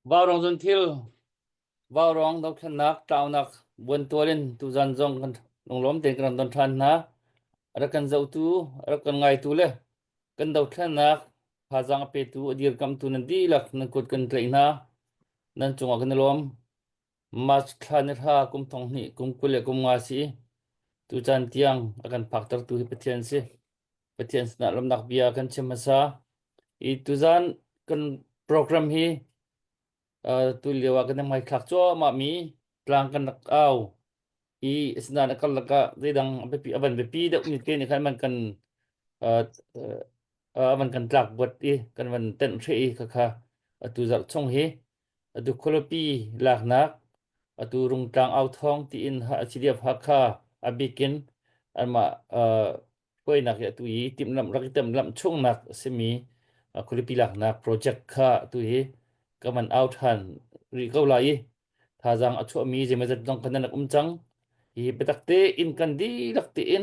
Vaurawng zunthil, vaurawng dothlennak tlaunak buantual in tuzan zong kan lunglawm tein kan rak don ṭhan hna. A rak kan zohtu, a rak kan ngaitu le kan dothlennak thazaang a petu, a dirkamtu nan dihlak nan kut kan tlaih hna. Nan cungah kan i lawm. March thla ni hra kum thong hnih kum 25 si i tucaan tiang a kan phaktertu hi Pathian si. Pathian sinah lawmnak bia kan chim hmasa. I tuzan kan program hi uh, tu lio ah kan i hmaithlak cuahmah mi tlang kan rak au i asinain a karlak ah zeidang a biapi a van biapi deuh mi te nih khan man kan uh, uh, van kan tlak buat i kan van tenh hre i khakha atu zarh chung hi atu khualipi laknak atu Rungtlang authawng tiin CDF Hakha a bikin anmah uh, hruainak hi atu i timhlamh rak i timhlamh chungnak a simi khualipi laknak project kha atu hi ka man au ṭhan rih ko lai i thazaang a chuahmi zeimawzat zong kan rak um cang. Hi biatak tein kan dihlak tein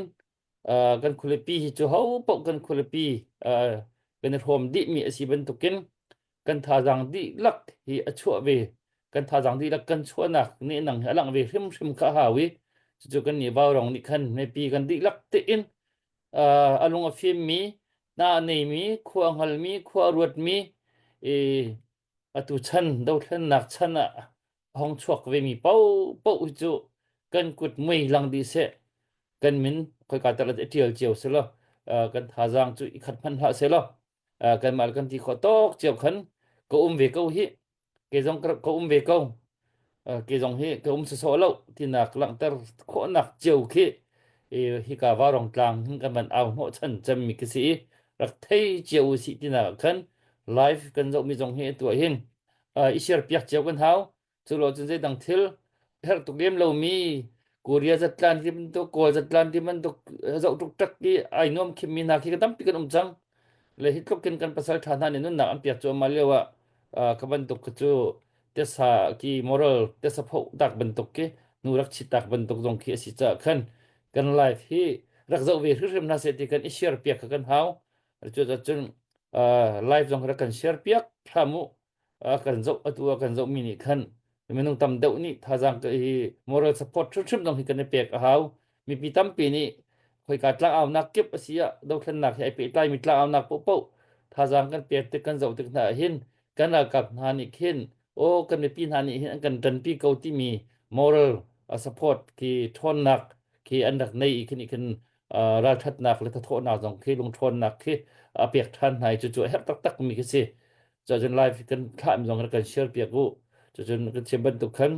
kan khualipi hi cu ho paoh kan khualipi kan i hrawm dihmi a si bantukin kan thazaang dihlak hi a chuah ve kan thazaang dihlak kan chuahnak nih nang hi a langh ve hrimhrim kha a hau i cucu kan nih vaurong nih khan mipi kan dihlak tein a lung a fimmi hna a neimi khua a hngalmi khua a ruatmi i atu chan dothlennak chan ah a hong chuak vemi paohpaoh hi cu kan kut mui lang dih seh kan min khoika tal ah ṭial cio selaw kan thazaang cu i khat hmanh hlah selaw kanmah le kan ti khawh tawk cio khan ka um ve ko hi ke zong ka um ve ko ke zong hi ka um sawsawh lo tinak langhter khawhnak cio khi hika Vaurawng tlang hin kan van au hnawh chan cemmi ka si i rak thei cio u sih tinak khan live kan zohmi zong hi atu ah hin i share piak cio kan hau Cu lo cun zeidang thil herh tuk lem lomi Korea zatlan ti bantuk Kawl zatlan ti bantuk zoh tuk tak i ai nuam khimmi hna khi ka tampi kan um cang. Le hi tluk in kan pasal ṭha hna nih nunnak an piak cuahmah lio ah ka bantuk kha cu tesa ki moral tesa phoh tak bantuk ki nu rak chit tak bantuk zong khi a si caah khan kan life hi rak zoh ve hrimhrim hna seh ti kan i share piak kha kan hau. Cu cun live zong rak kan share piak hram u. A kan zoh atu a kan zohmi nih khan minung tam deuh nih thazaang hi moral support hrimhrim zong hi kan i pek a hau. Mipi tampi nih khoika tlangaunak kip a si ah dothlennak he ai pehtlaimi tlangaunak paohpaoh thazaang kan pek tik kan zoh tik hna ah hin kan ralkap hna nih khin aw kan mipi hna nih hin an kan ṭanpi ko timi moral support khi ṭhawnnak khi an rak nei i khi khin ralṭhatnak le thathawhnak zong khi lungṭhawnnak khi a pek ṭhan hna i cucu a herh taktak mi khi si. Cucun live kan thlahmi zong rak kan share piak u. Cucun kan chim bantuk khan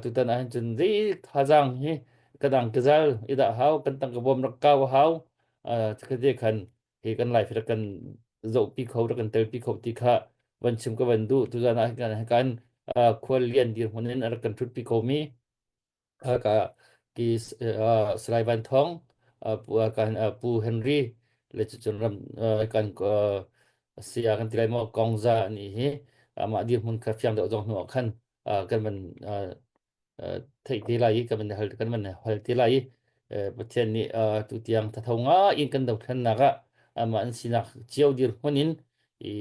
tutan ahhin cun zei thazaang hi ka dang ka zal i dah hau kan tang ka bawm rak kau hau khate khan hi kan live rak kan zohpi kho rak kan telpi kho ti kha van chim ka van duh tuzan ah kan kan khual lian dirhmun in rak kan thutpi kho mi ka ki Salai Van Thawng pu kan pu Henry le cucun ram kan sia kan ti lai maw Kongza ani hi amah dirhmun kha fiang deuh zong hnu ah khan kan van theih te lai i kan van hal kan van hal te lai i Pathian nih tu tiang thatho nga in kan dothlennak ah amah an sinak cio dirhmun in i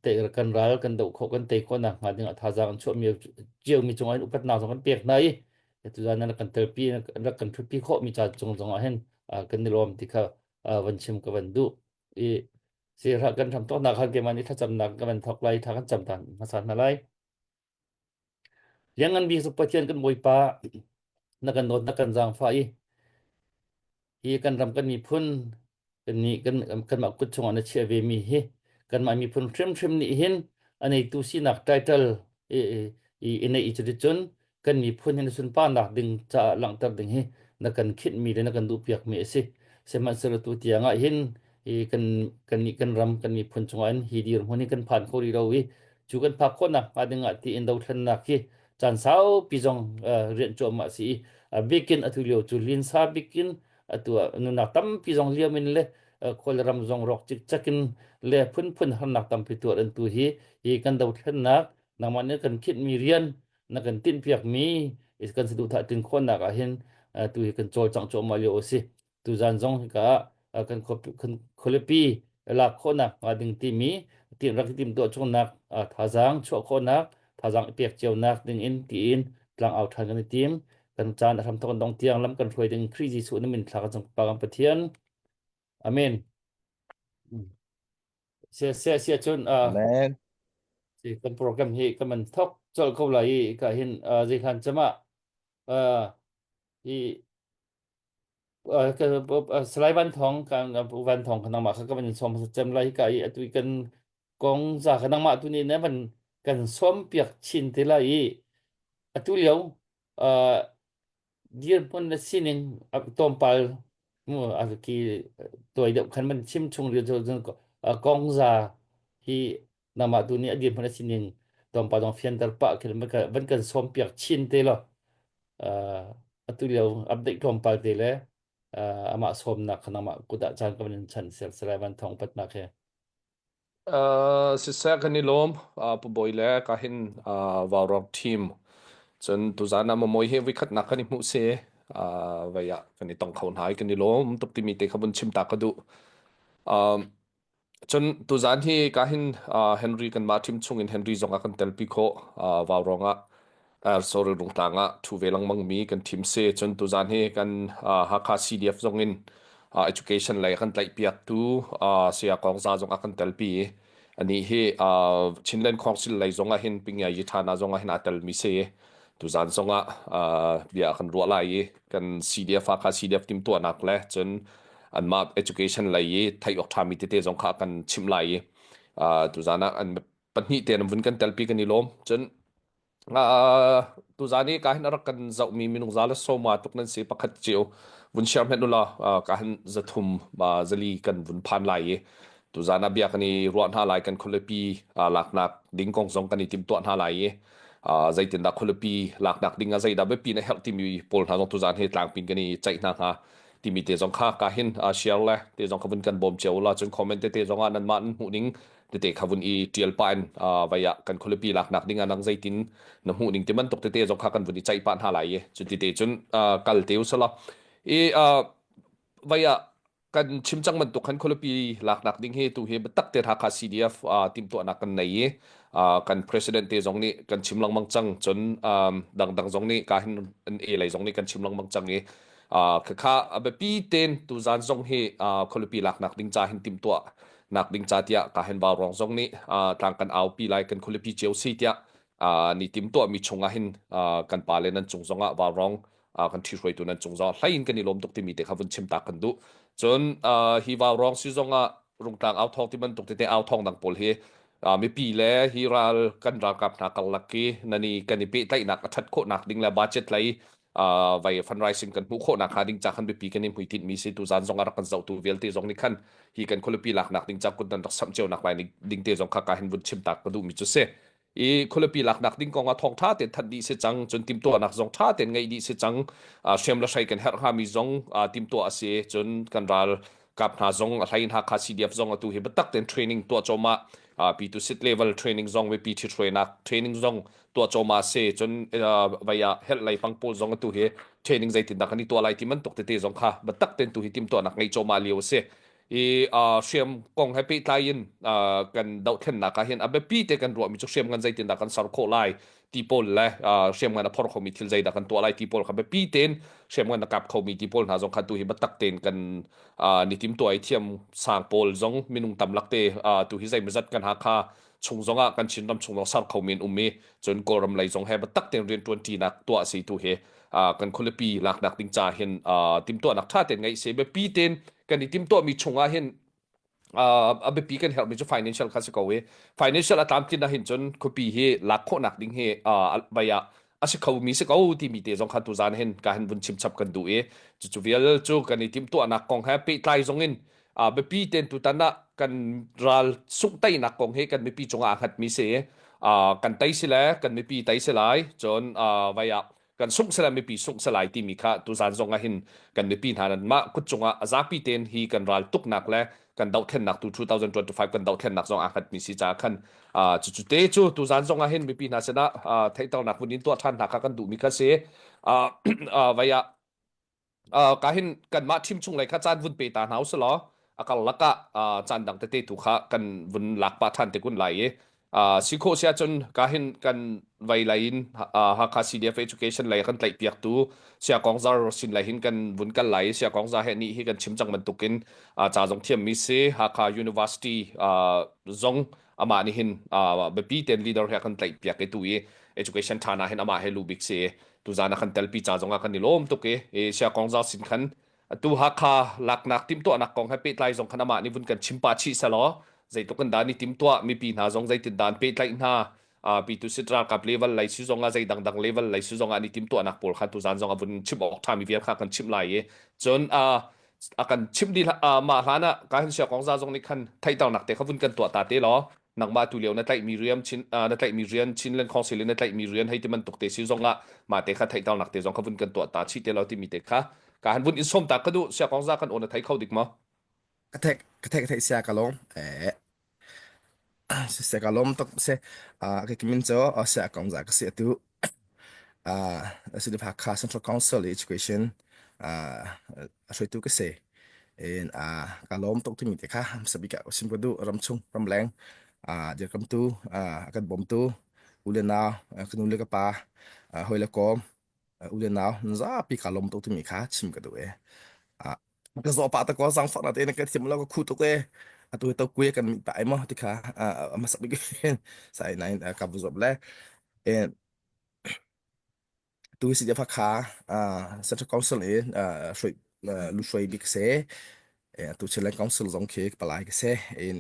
te kan ral kan doh khawh kan tei khawh nakhnga ding ah thazaang an chuahmi ciomi cungah hin upatnak zong kan pek hna i tuzan nan kan telpi rak kan thutpi khawhmi ca cung zong ah hin kan i lawm ti kha van chim ka van duh i sirha kan hram tawknak khan keimah nih thlacamnak ka van thawk lai thla kan cam ta hmasa hna lai Lianngan bik cu Pathian kan Bawipa na kan dawt na kan zaangfah i hi kan ram kan miphun kan nih kan kanmah kut chungah na chiah ve mi hi kanmah miphun hrimhrim nih hin a neitu sinak title i i i neih i cuticun kan miphun hin sunparnak ding caah langhter ding hi na kan khinhmi le na kan duhpiakmi a si. Sihmanhsehlaw tu tiang ah hin i kan kan nih kan ram kan miphun chungah hin hi dirhmun hi kan phan kho rih lo i cu kan phak khawhnak hnga ding ah tiin dothlennak hi caan saupi zong rian cuahmah a si i a bikin atu lio cu linsa bikin atu ah nunnak tampi zong liam in le khual ram zong rawk cikcek in le phunphun harnak tampi tuar an tu hi hi kan dothlennak nangmah nih kan khinhmi rian na kan tinhpiakmi kan saduhthah tlin khawhnak ah hin tu hi kan cawlcangh cuahmah lio a si tuzan zong hika ah kan khualipi lak khawhnak hnga ding timi tim rak tim tuah chungnak thazaang chuah khawhnak thazaang i pek cionak ding in tiin tlang au ṭhan kan i tim. Kan caan a hram thawk dong tiang lam kan hruai ding Khrih Jesuh na min thla kan cung pa kan Pathian. Amen. Sia sia sia cun Amen. si kan program hi kan man thok colh ko lai i ka hin zei hlan cama hi Salai Van Thawng kan Van Thawng kan nangmah kha ka van in sawm cem lai ka i atu kan kong za ka nangmah tu nih ne van kan sawm piak chin te lai i atu lio dirhmun na sining tlawmpal mu a ki tuai deuh khan man chim chung ri cu kong za hi nangmah tu nih a dirhmun a sining tlawmpal dong fianter pah khin van kan sawm piak chin te lo atu lio update tlawmpal te le amah sawmnak kha nangmah kut ah caan ka van in chan sel salai van thong patnak he Siseh kan i lawm. Pu Bawi le ka hin Vaurawng team cun tuzaan ah mamawi he voikhatnak kan i hmuh si. Vai ah kan i tong kho hna i kan i lawm tuk timi te kha vun chim ta ka duh. Cun tuzaan hi ka hin Henry kanmah team chung in Henry zong a kan telpi khawh Vaurawng ah. Sorry Rungtlang ah ṭhu ve lengmang mi kan thim si. Cun tuzaan hi kan Hakha CDF zong in education lei a kan tlaihpiaktu Saya Kawng Za zong a kan telpi i anih hi Chinland Council lei zong ah hin Pingyai Thana zong ah hin aa telmi si. Tuzaan zong ah bia kan ruah lai i kan CDF Hakha CDF timhtuahnak le cun anmah education lei i theih awk ṭhami tete zong kha kan chimh lai i tuzaan ah an pahnih te an vun kan telpi kan i lawm. Cun tuzaan i ka hin a rak kan zohmi minung za le sawma tuk nan si pakhat cio vun share hmet ula ka hin zathum zali kan vun phan lai i tuzaan ah bia kan i ruah hna lai kan khualipi laknak ding kong zong kan i timtuah hna lai i zeitindah khualipi laknak ding ah zeidah biapi na herh timi pawl hna zong tuzaan hi tlangpin kan i ceih hna hnga timi te zong kha ka hin share le te zong kha vun kan bawm cio ula cun comment te te zong ah nanmah nan hmuh ning tete kha vun i ṭial pah in vai ah kan khualipi laknak ding ah nang zeitin na hmuh ning ti bantuk tete zong kha kan vun i ceih pah hna lai i cu tete cun kal te usala i vai ah kan chim cang bantuk khan khualipi laknak ding hi tu hi biatak te Hakha CDF timhtuahnak kan nei i kan president te zong nih kan chim lengmang cang cun dangdang zong nih ka hin an e lei zong nih kan chim lengmang cang i khakha a biapi ten tuzan zong hi khualipi laknak ding ca hin timhtuah nak ding ca tiah ka hen vaurawng zong nih tlang kan aupi lai kan khualipi cio si tiah ni tim tuahmi chung ah hin kan pa le nan cung zong ah vaurawng kan ṭhihruaitu nan cung zong hlei in kan i lawm tuk timi te kha vun chim ta kan duh cun hi vaurawng si zong ah rungtlang au thawng ti bantuk tete au thawng dang pawl hi mipi le hi ral kan ralkap hna karlak i nani kan i pehtlaihnak a ṭhat khawhnak ding le budget lei vai fundraising kan hmuh khawhnak hnga ding ca khan biapi kan i hmuitinh mi si tuzan zong a rak kan zohtu vialte zong nih khan hi kan khualipi laknak ding ca kut nan rak samh cio nak lai ding te zong kha ka hin vun chim tak ka duh mi cu si i khualipi laknak ding kong ah thawng tha ten that dih si cang cun timtuahnak zong tha ten ngeih dih si cang hriam le hrei kan herh hnga mi zong timtuah a si cun kan ral kap hna zong a hlei in Hakha CDF zong atu hi biatak ten training tuah cawma P2 sit level training zong mipi ṭhithruainak training zong tuah cawma si cun vai ah helh lei pang pawl zong atu hi training zeitindah kan i tuah lai ti bantuk tete zong kha biatak ten tu hi timtuahnak ngei cawma lio a si i hriam kong he pehtlai in kan dohthlennak ah hin a biapi te kan ruahmi cu hriam ngan zeitindah kan ser khawh lai ti pawl le hriam ngan a phor khomi thil zeidah kan tuah lai ti pawl kha biapi tein hriam ngan a kap khomi ti pawl hna zong kha tu hi biatak tein kan ni timtuah i thiam sang pawl zong minung tam lak te tu hi zeimazat kan Hakha chung zong ah kan Chinram chung zong ser khomi an um i cun Kawlram lei zong he biatak tein rianṭuan ṭinak tuah si tu hi kan khualipi laknak ding ca hin timtuahnak ṭha tein ngeih si biapi tein kan i timtuahmi chung ah hin a biapi kan herhmi cu financial kha si ko i financial a tlamtlin ah hin cun khuapi hi lak khawhnak ding hi vai ah a si khomi si ko timi te zong kha tuzan hin ka hin vun chim chap kan duh i cucu vial cu kan i timhtuahnak kong he pehtlai zong in biapi ten tutan ah kan ral sungh teinak kong hi kan mipi cungah aa hngatmi si kan tei si le kan mipi tei si lai cun vai ah kan sungh si le mipi sungh si lai timi kha tuzan zong ah hin kan mipi hna nan mah kut cungah a zapi tein hi kan ral tuknak le kan dohthlennak tu 2025 kan dohthlennak zong aa hngatmi si caah khan cucu te cu tuzan zong ah hin mipi hna sinah theihternak vun in tuah ṭhan hna kha kan duhmi kha si vai ah ka hin kanmah thim chung lei kha caan vun pe ta hna usih law. A karlak ah caan dang tete tu kha kan vun lak pah ṭhan te kun lai i si khawh si ahcun ka hin kan vei lei in Hakha CDF Education lei kan tlaih piaktu Sia Kong Zar sin lei hin kan vun kal lai i Sia Kong Zar he nih hi kan chim cang bantukin ca zong thiammi si Hakha University zong amah nih hin biapi ten leader he kan tlaih piak i tu i education ṭha hin amah he lu bik si tuzan ah kan telpi ca zong ah kan i lawm tuk i Sia Kong Zar sin khan Atu Hakha laknak timhtuahnak kong he pehtlai zong khan amah nih vun kan chim pah chih selaw zeitluk in dah ni timtuah mipi hna zong zeitin dah an pehtlaih hna pitu sit ralkap level lei si zong ah zei dangdang level lei si zong ah ni timtuahnak pawl kha tuzan zong a vun chim awk ṭhami vial kha kan chimh lai i cun a kan chimh dih mah hlan ah ka hin sia kong za zong nih khan theihternak te kha vun kan tuah ta te law nangmah tu lio na tlaihmi rian chin na tlaihmi rian Chinland Council in na tlaihmi rian hei ti bantuk te si zong ah mah te kha theihternak te zong kha vun kan tuah ta chih te lo timi te kha ka han vun in som ta ka duh sia kong za kan on na thei kho dik maw? Ka thek ka thek thei sia ka lawm eh se ka lawm tok se a ke kimin cho o sia kong za ka si atu a si de Hakha Central Council Education a a hruaitu ka si in a ka lawm tuk timi te kha sabika sim ka du ram chung ram leng a dirkamtu a kan bawmtu u le nau ka nu le ka pa hoi le kom u le nau zapi ka lawm tuk timi kha chim ka duh e a ka zaw pa ta ko sang fak na te na ka thiam lo ka khu tuk e atu to kuya kan mi pa ai mo ti kha a masak bik sai nai ka bu zob le Tu si Hakha Central Council in hruai lu hruai bik si. Tu Chinland Council zong khi palai ka si. In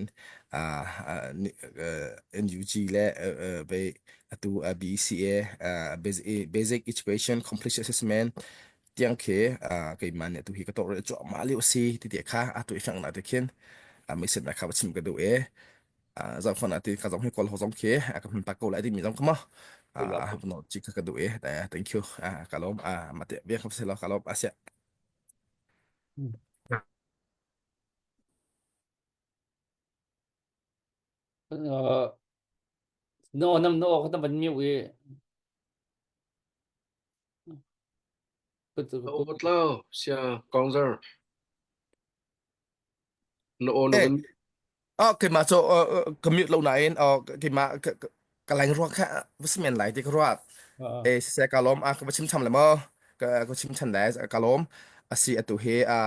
NUG le atu BCA Basic Education Completion Assessment tiang khi keimah nih atu hi ka tawlrel cuahmah lio a si ti te kha atu i fiangnak te khin meiset kha va chim ka duh i zohfan ah ti ka zong hi kawl ho zong khi ka hman pa ko lai ding mi zong ka mo no chi ka ka du e thank you ka lom mate bia ka se lo ka lom asia. No nam no ka tam ban miu i. Otlo sia kongzer na aw na Eh, van oh, keimah cu ka mute lo nain oh, keimah ka leng ruang kha va si men lai ti ka ruat. Eh, siseh ka lawm a ka va chim cham le maw? Ka ka chim chan lai ka lawm. Asi atu hi a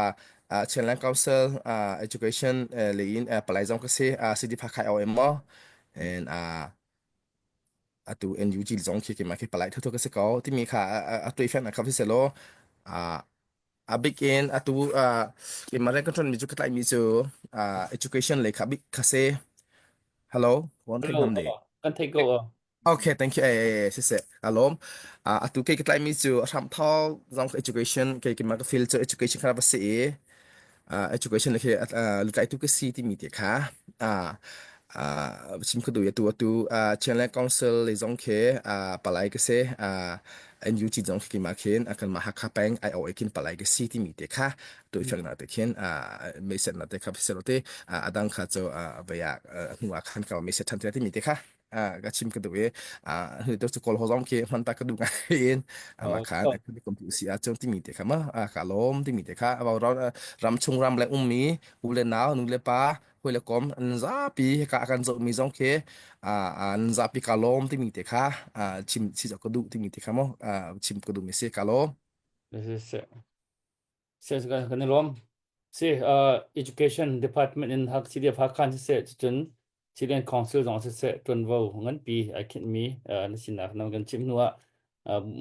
Chinland Council Education lei in palai zong ka si CD pha khai OM maw? And atu NUG zong khi keimah khi palai thotho ka si ko timi kha a tuai fian kha si selaw a bik in atu keimah rian kan ṭuanmi cu ka tlaihmi cu education lei kha bik kha si. Hello, one thing Hello, ham ni. kan theih ko. Okay, thank you. Eh, si si. Alom. Atu kei ka tlaihmi cu a hram thawk zong education kei keimah ka feel cu education kha va si i education khi lutlaitu ka si timi te kha chim ka duh i atu atu Chinland Council lei zong khi palai ka si NUG zong khi keimah khin kanmah Hakha peng ai awh khin palai ka si timi te kha tu fiangnak te khin meiset na te kha selo te adang kha cu vei ah hnu ah khan ka meiset than te timi te kha ka chim ka duh i hnu to cu kawl ho zong khi hman ta ka duh ngai in ama khan kom tu si ah cun timi te kha ma ka lawm timi te kha ram chung ram le ummi u le nau nu le pa hoi le kom an zapi ka kan zoh mi zong khi an zapi ka lawm timi te kha chim si ka duh timi te kha mo chim ka duh mi si ka lawm. Si kan i lawm. Si education department in hak CDF Hakha siseh cun Civilian Council zong siseh ṭuanvo nganpi ai khinhmi na sinak na kan chimh hnu ah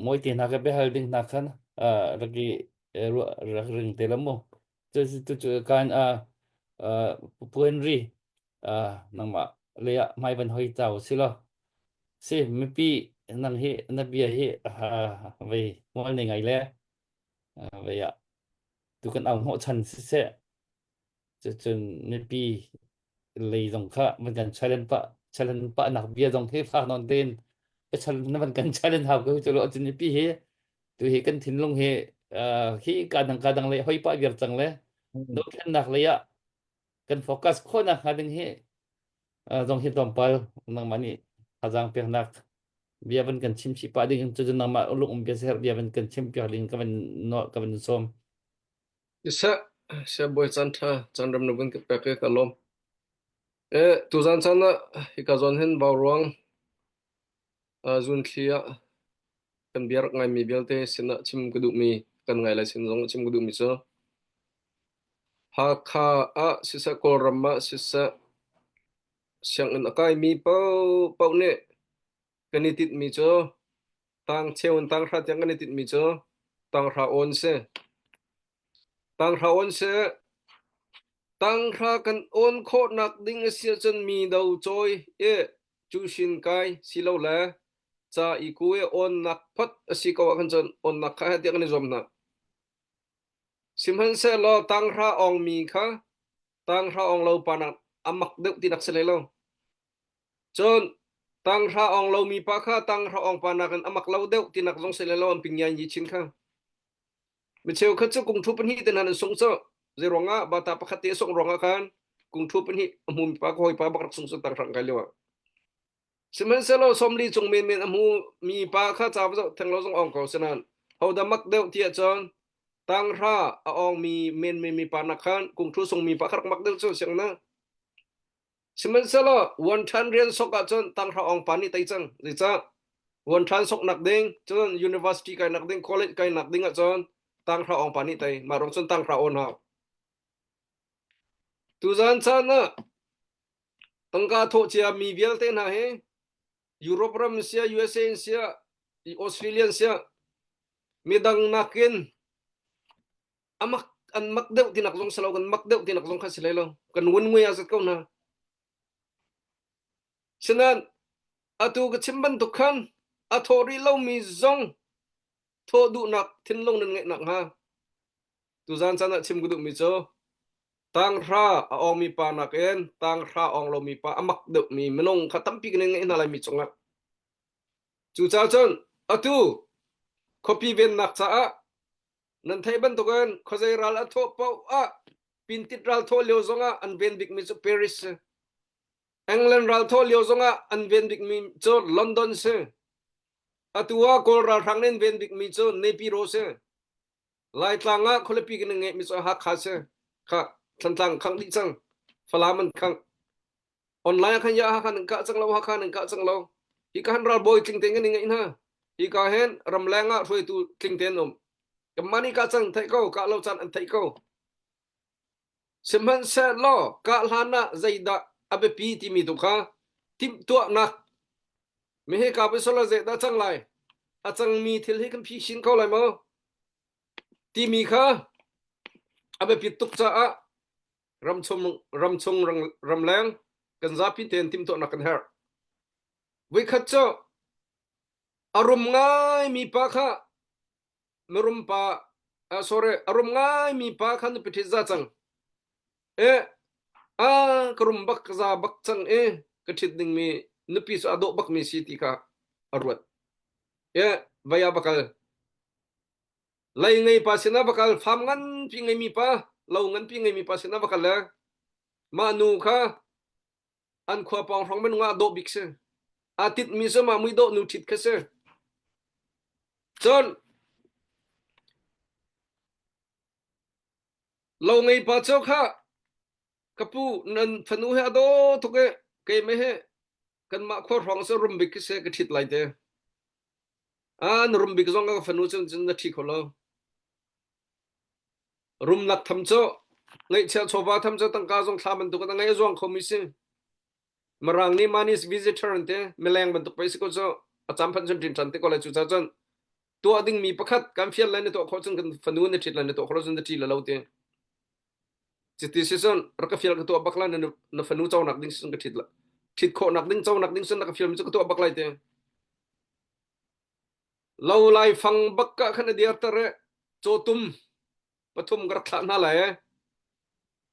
mawi te hna ka biahal ding hna khan rak i rak ring te la mu. Cu cu kan puan ri nangmah lei ah hmai van hoi cau si lo. Si mipi nang hi na bia hi vei mual nei ngai le vei ah tu kan au hnawhchan siseh cucun mipi lei zong kha van kan challenge pah challenge pah nak bia zong hi fak nawn tein ka challenge na van kan challenge hau ko cu lo cun mipi hi tu hi kan thinlung hi hi ka dang ka dang le hoi pah viar cang le dothlennak lei ah kan focus khawhnak hnga ding hi zong hi tlawmpal nangmah nih thazaang peknak bia van kan chim chih pah ding cu nangmah lung um bia ser bia van kan chim piak ding ka van ka van sawm. Siseh. Siangbawi caan ṭha caan rem na vun ka pek i ka lawm. Eh, tuzaan caan ah hika zawn hin vauruang uh, zunthli ah kan bia rak ngaimi vialte sinah chim ka duhmi kan ngai lai sin zong chim ka duhmi cu Hakha ah siseh Kawlram ah siseh sianginn a kaimi paohpaoh nih kan i tinhmi cu tangcheu in tanghra tiang kan i tinhmi cu tanghra awn si. Tanghra awn si. Tanghra kan awn khawhnak ding a si ahcun mi do cawi i cusin kai silole ca i ku i awnnak phot a si ko ah khan cun awnnak kha tiah kan i zuam hna. Sihmanhsehlaw tanghra awngmi kha tanghra awng lo pa nak a mak deuh ti nak si hlei lo. Cun tanghra awng lomi pa kha tanghra awng pa nakin a mak lo deuh tinak zong si lo an pingyan yi chin kha. Mi cheukhat cu kungthu pahnih te hna an sung cu. Zeiruangah bata pakhat te a sungh ruangah khan kungthu pahnih a hmumi pa ka hawipa bak rak sung cu tanghra kai lio ah. Sihmanhsehlaw sawmli cung menmen a hmumi pa kha ca va zoh theng lo zong awng ko sinan hodah mak deuh ti ahcun tanghra a awngmi menmen mi pa nak khan kungthu sungmi pa kha rak mak deuh cu siang na. Sihmanhsehlaw vuanṭhan rian sok ahcun tanghra awng pa nih tei cang. Zeicah? Vuanṭhan soknak ding, cun university kainak ding, college kainak ding ahcun tanghra awng pa nih tei. Mah ruang cun tanghra awn hau. Tuzan caan ah tangka thawh cia mi vialte hna hi Europe ram in siah, USA in siah, Australia in siah, midang nakin a mak an mak deuh tinak zong si lo kan mak deuh tinak zong kha si hlei lo kan ngun ngui a zat ko hna sinan atu ka chim bantuk khan a thawh rih lomi zong thawh duhnak thinlung nan ngeih nak hnga tuzan caan ah chim ka duhmi cu tanghra a awngmi pa nakin tanghra awng lomi pa a mak deuhmi minung kha tampi kan ngeih hna lai mi cungah cucaah cun atu khuapi vennak caah Nan theih bantukin khuazei ral a thawh paoh ah pintit ral thawh lio zongah an ven bikmi cu Paris si. England ral thawh lio zongah an ven bikmi cu London si. Atu ah Kawl ralhrang nih an ven bikmi cu Naypyidaw si. Laitlang ah khualipi kan ngeihmi cu Hakha si. Kha Thantlang khangh dih cang. Falam an khangh. Online ah khan ya Hakha nan kah cang lo, Hakha nan kah cang lo. Hi ka han ralbawi tling tein kan i ngeih hna. Hi ka hen ramleng ah hruaitu tling tein um. Kanmah nih kah cang theih ko, kah lo caan an theih ko. Sihmanhsehlaw kah hlan ah zeidah a biapi timi tu kha timhtuahnak mi hi ka pasal zeidah cang lai a cangmi thil hi kan phi chin kho lai maw timi kha a biapit tuk caah ramchung ramchung ramleng kan zapi tein timhtuahnak kan herh. Voikhat cu a rum ngaimi pa kha mirum pa uh, sorry a rum ngaimi pa kha nupi ṭhit za cang. E a ka rum bak ka za bak cang e ka ṭhit dingmi nupi cu a dawh bakmi si ti kha a ruat. E vaya bakal Lei ngei pa sinah va kal, farm nganpi ngeimi pa, lo nganpi ngeimi pa sinah va kal le mah nu kha an khua pawng hrawng minung ah dawh bik si. Aa titmi cu mah muidawh nu ṭhit kha si. Cun lo ngei pa cu kha ka pu nan fanu he a daw tuk i keimah he kanmah khua hrawng cu rum bik khi si ka ṭhit lai te. Ah, na rum bik zong ka fanu cun cun na ṭhi kho lo. Rumnak tham cu ngeihchiah chawva tham cu tangka zong thla bantuk in a ngei a zuang khomi si. Mirang nih money is visitor an ti. Mileng bantuk pei si ko cu a cam phanh cun ṭin ṭhan te ko lai cu ca cun tuah dingmi pakhat kan fial lai na tuah khawh cun kan fanu na ṭhit lai na tuah khawh lo cun na ṭhi la lo ti. Cuti si cun rak ka fial ka tuah bak lai na, na fanu conak ding si cun ka ṭhit la. Ṭhit khawhnak ding conak ding cun na ka fialmi cu ka tuah bak lai ti. Lo laifang bak ah khan a dirter i cawtum pathum ka rak thlah hna lai.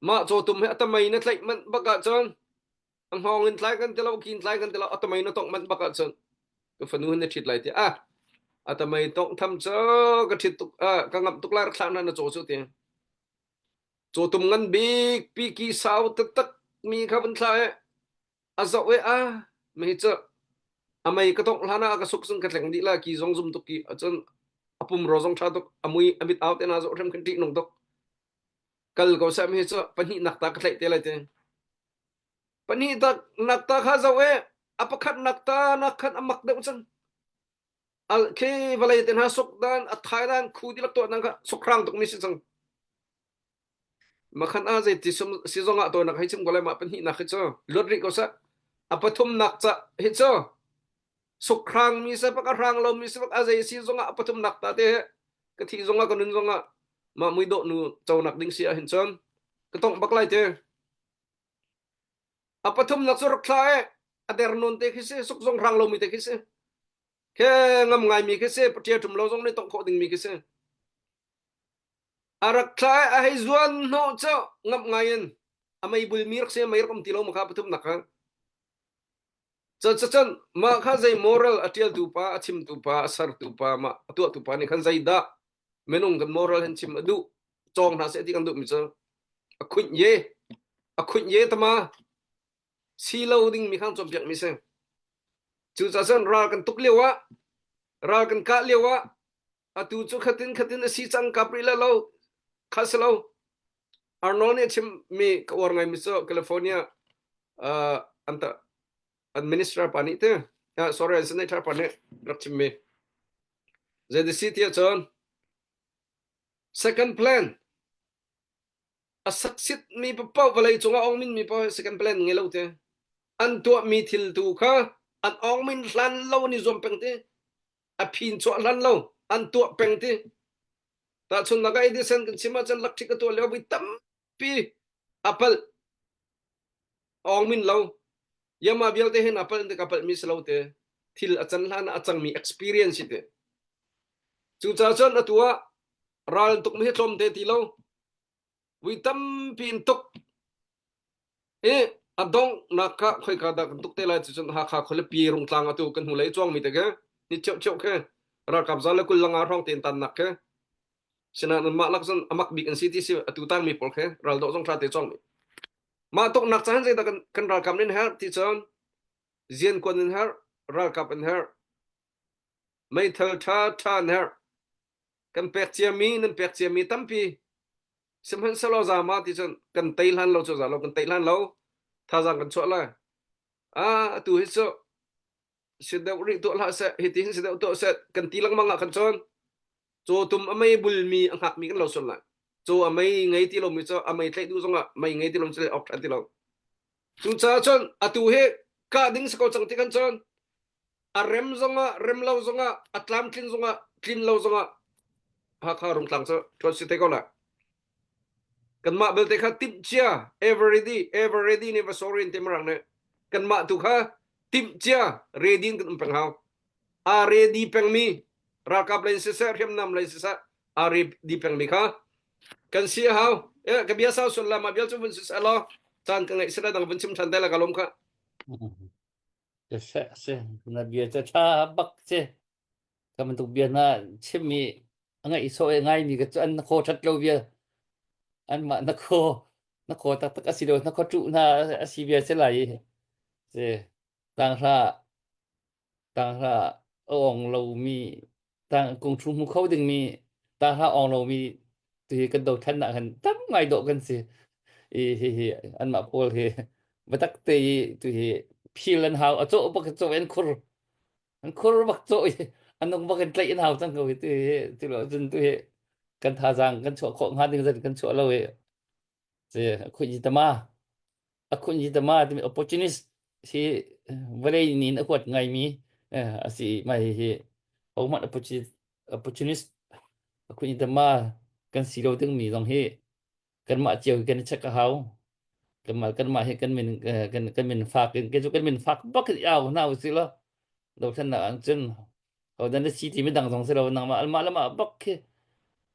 Mah cawtum hi a tamei na tlaih manh bak ahcun a hngawng in tlai kan ti lo, ki in tlai kan ti lo, a tamei na tongh manh bak ahcun ka fanu hin na ṭhit lai ti. Ah, a tamei tongh tham cu ka ṭhit tuk, ah, ka ngamh tuk lai rak thlah hna na caw cu ti. Cawtum ngan bik pi ki sau taktak mi kha vun thlah i a zoh i a mei cu a mei ka tongh hlan ah a ka suk cun ka tleng dih la ki zong zum tuk ki cun a pumro zong ṭha tuk a mui a mit au te na zoh hrim khin ṭih nung tuk. Kal ko seh mi cu pahnih nak ta ka tlaih te lai te. Pahnih tak nak ta kha zo e a pakhat nak ta nak khan a mak deuh cang. Al khi vawlei te hna suk dan a thai dan khu dilak tuah dan kha suk hrang tuk mi si cang. Makhan a zei ti sum si zong ah tawinak hei chim ko lai mah pahnihnak hi cu luat rih ko seh. A pathumnak ca hi cu sukhrang mi se pak a hrang lo mi se pak a zei si zong ah a pathumnak ta te ka thi zong ah ka nun zong ah mah mui dawh nu conak ding si ah hin cun ka tongh bak lai te. A pathumnak cu rak thla e a der non te khi si suk zong hrang lo mi te khi si. Khe ngam ngai mi khi si paṭia ṭum lo zong nih tongh khawh ding mi khi si. A rak thla i a hei zuan hnawh cu ngamh ngai in a mei bulmi rak si mei rak um ti lo ma kha pathumnak kha. Cun mah kha zei moral a ṭialtu pa, a chimtu pa, a sertu pa, mah a tuahtu pa nih khan zeidah minung kan moral hin chim a duh cawng hna seh ti kan duhmi cu a khunh ye a khunh ye tama si lo dingmi khan cawnpiakmi si. Cucaah cun ral kan tuk lio ah ral kan kah lio ah atu cu khatin khatin a si cang kap rih le lo kha si lo Arnold nih a chimmi ka uar ngaimi cu California uh, an ta an minister pa nih te uh, sorry an senator pa nih rak chimmi zei si ti ahcun second plan a succeed mi paoh vawlei cungah ong min mi paoh second plan ngei lo te an tuahmi thil tu kha an ong min hlan lo an i zuam peng te a phin chuah hlan lo an tuah peng ti tahchunnak ah Edison kan chim ahcun lakṭhik a tuah lio voi tampi a palh awng min lo yama vialte hin a palh ka palh mi si lo te thil a can hlan ah a cangmi experience hi te cucaah cun atu ah ral tuk mi hi tlawm te ti lo Vui tampi in tuk i a donghnak kha khoika dah kan tuk te lai ti cun Hakha khualipi Rungtlang atu kan hnulei cuangmi te khi ni cheucheu khi ralkap za le kul langa hrawng tein tannak khi sinain anmah lak cun a mak bik an si ti si atu tangmi pawl khi raldoh zong tha te cuangmi mah tuknak caan zeidah kan, kan ralkap nin herh ti cun ziankuan in herh ralkap in herh meithal tha tha an herh kan pek ciami nan pek ciami tampi sihmanhsehlaw zama ti cun kan tei hlan lo cu za lo kan tei hlan lo thazaang kan chuah lai ah atu hi cu si deuh rih tuah hlah seh hi ti hin si deuh tuah seh kan ti lengmang ah khan cun cawtum a mei bulmi a hngakmi kan lo sual lai caw a mei ngei ti lomi cu a mei tlaih duh zongah mei ngei ti lo cu awk ṭhan ti lo cucaah cun atu hi kah ding si ko cang ti kan cun a rem zongah rem lo zongah a tlamtlin zongah tlin lo zongah Hakha Rungtlang cu ṭuan si te ko lai. Kanmah belte kha timh cia ever ready ever ready nih va sorry in ti mirang nih kanmah tu kha timh cia ready in kan um peng hau. A ready pengmi ralkap lei siseh hriamnam lei siseh a ready pengmi kha kan si a hau. Eh ka bia sau sual la mah bial cu vun siseh law caan ka ngeih sila dang vun chim ṭhan te la ka lawm kha. Seh si na bia cu ṭha bak si. Ka bantuk bia hna chimmi a ngaih sawh i ngaimi ka cu an na khaw ṭhat lo bia. Anmah na khaw na khaw taktak a si lo na khaw ṭuh hna a si bia si lai i. Si tanghra tanghra a awng lomi tang kung thu hmu kho dingmi tanghra awng lomi tu hi kan dothlennak ah khan tam ngai dawh kan si. I hi hi anmah pawl hi biatak te i tu hi phil an hau a cawh bak cawh an khur an khur bak cawh i an nung bak in tlaih an hau cang ko hi tu hi tu lo cun tu hi kan thazaang kan chuah khawh hnga ding zat kan chuah lo i si khuih tama a khunh hi tama timi opportunist hi vawlei nin a huat ngaimi a si mah hi hi hohmanh opportunist a khunh hi tama kan si lo dingmi zong hi kanmah cio hi kan i check a hau kanmah kanmah hi kan min kan kan min fak in kei cu kan min fak bak in au hna usih law dothlennak ah cun hodah na si ti midang zong si lo nangmah almah lamah bak khi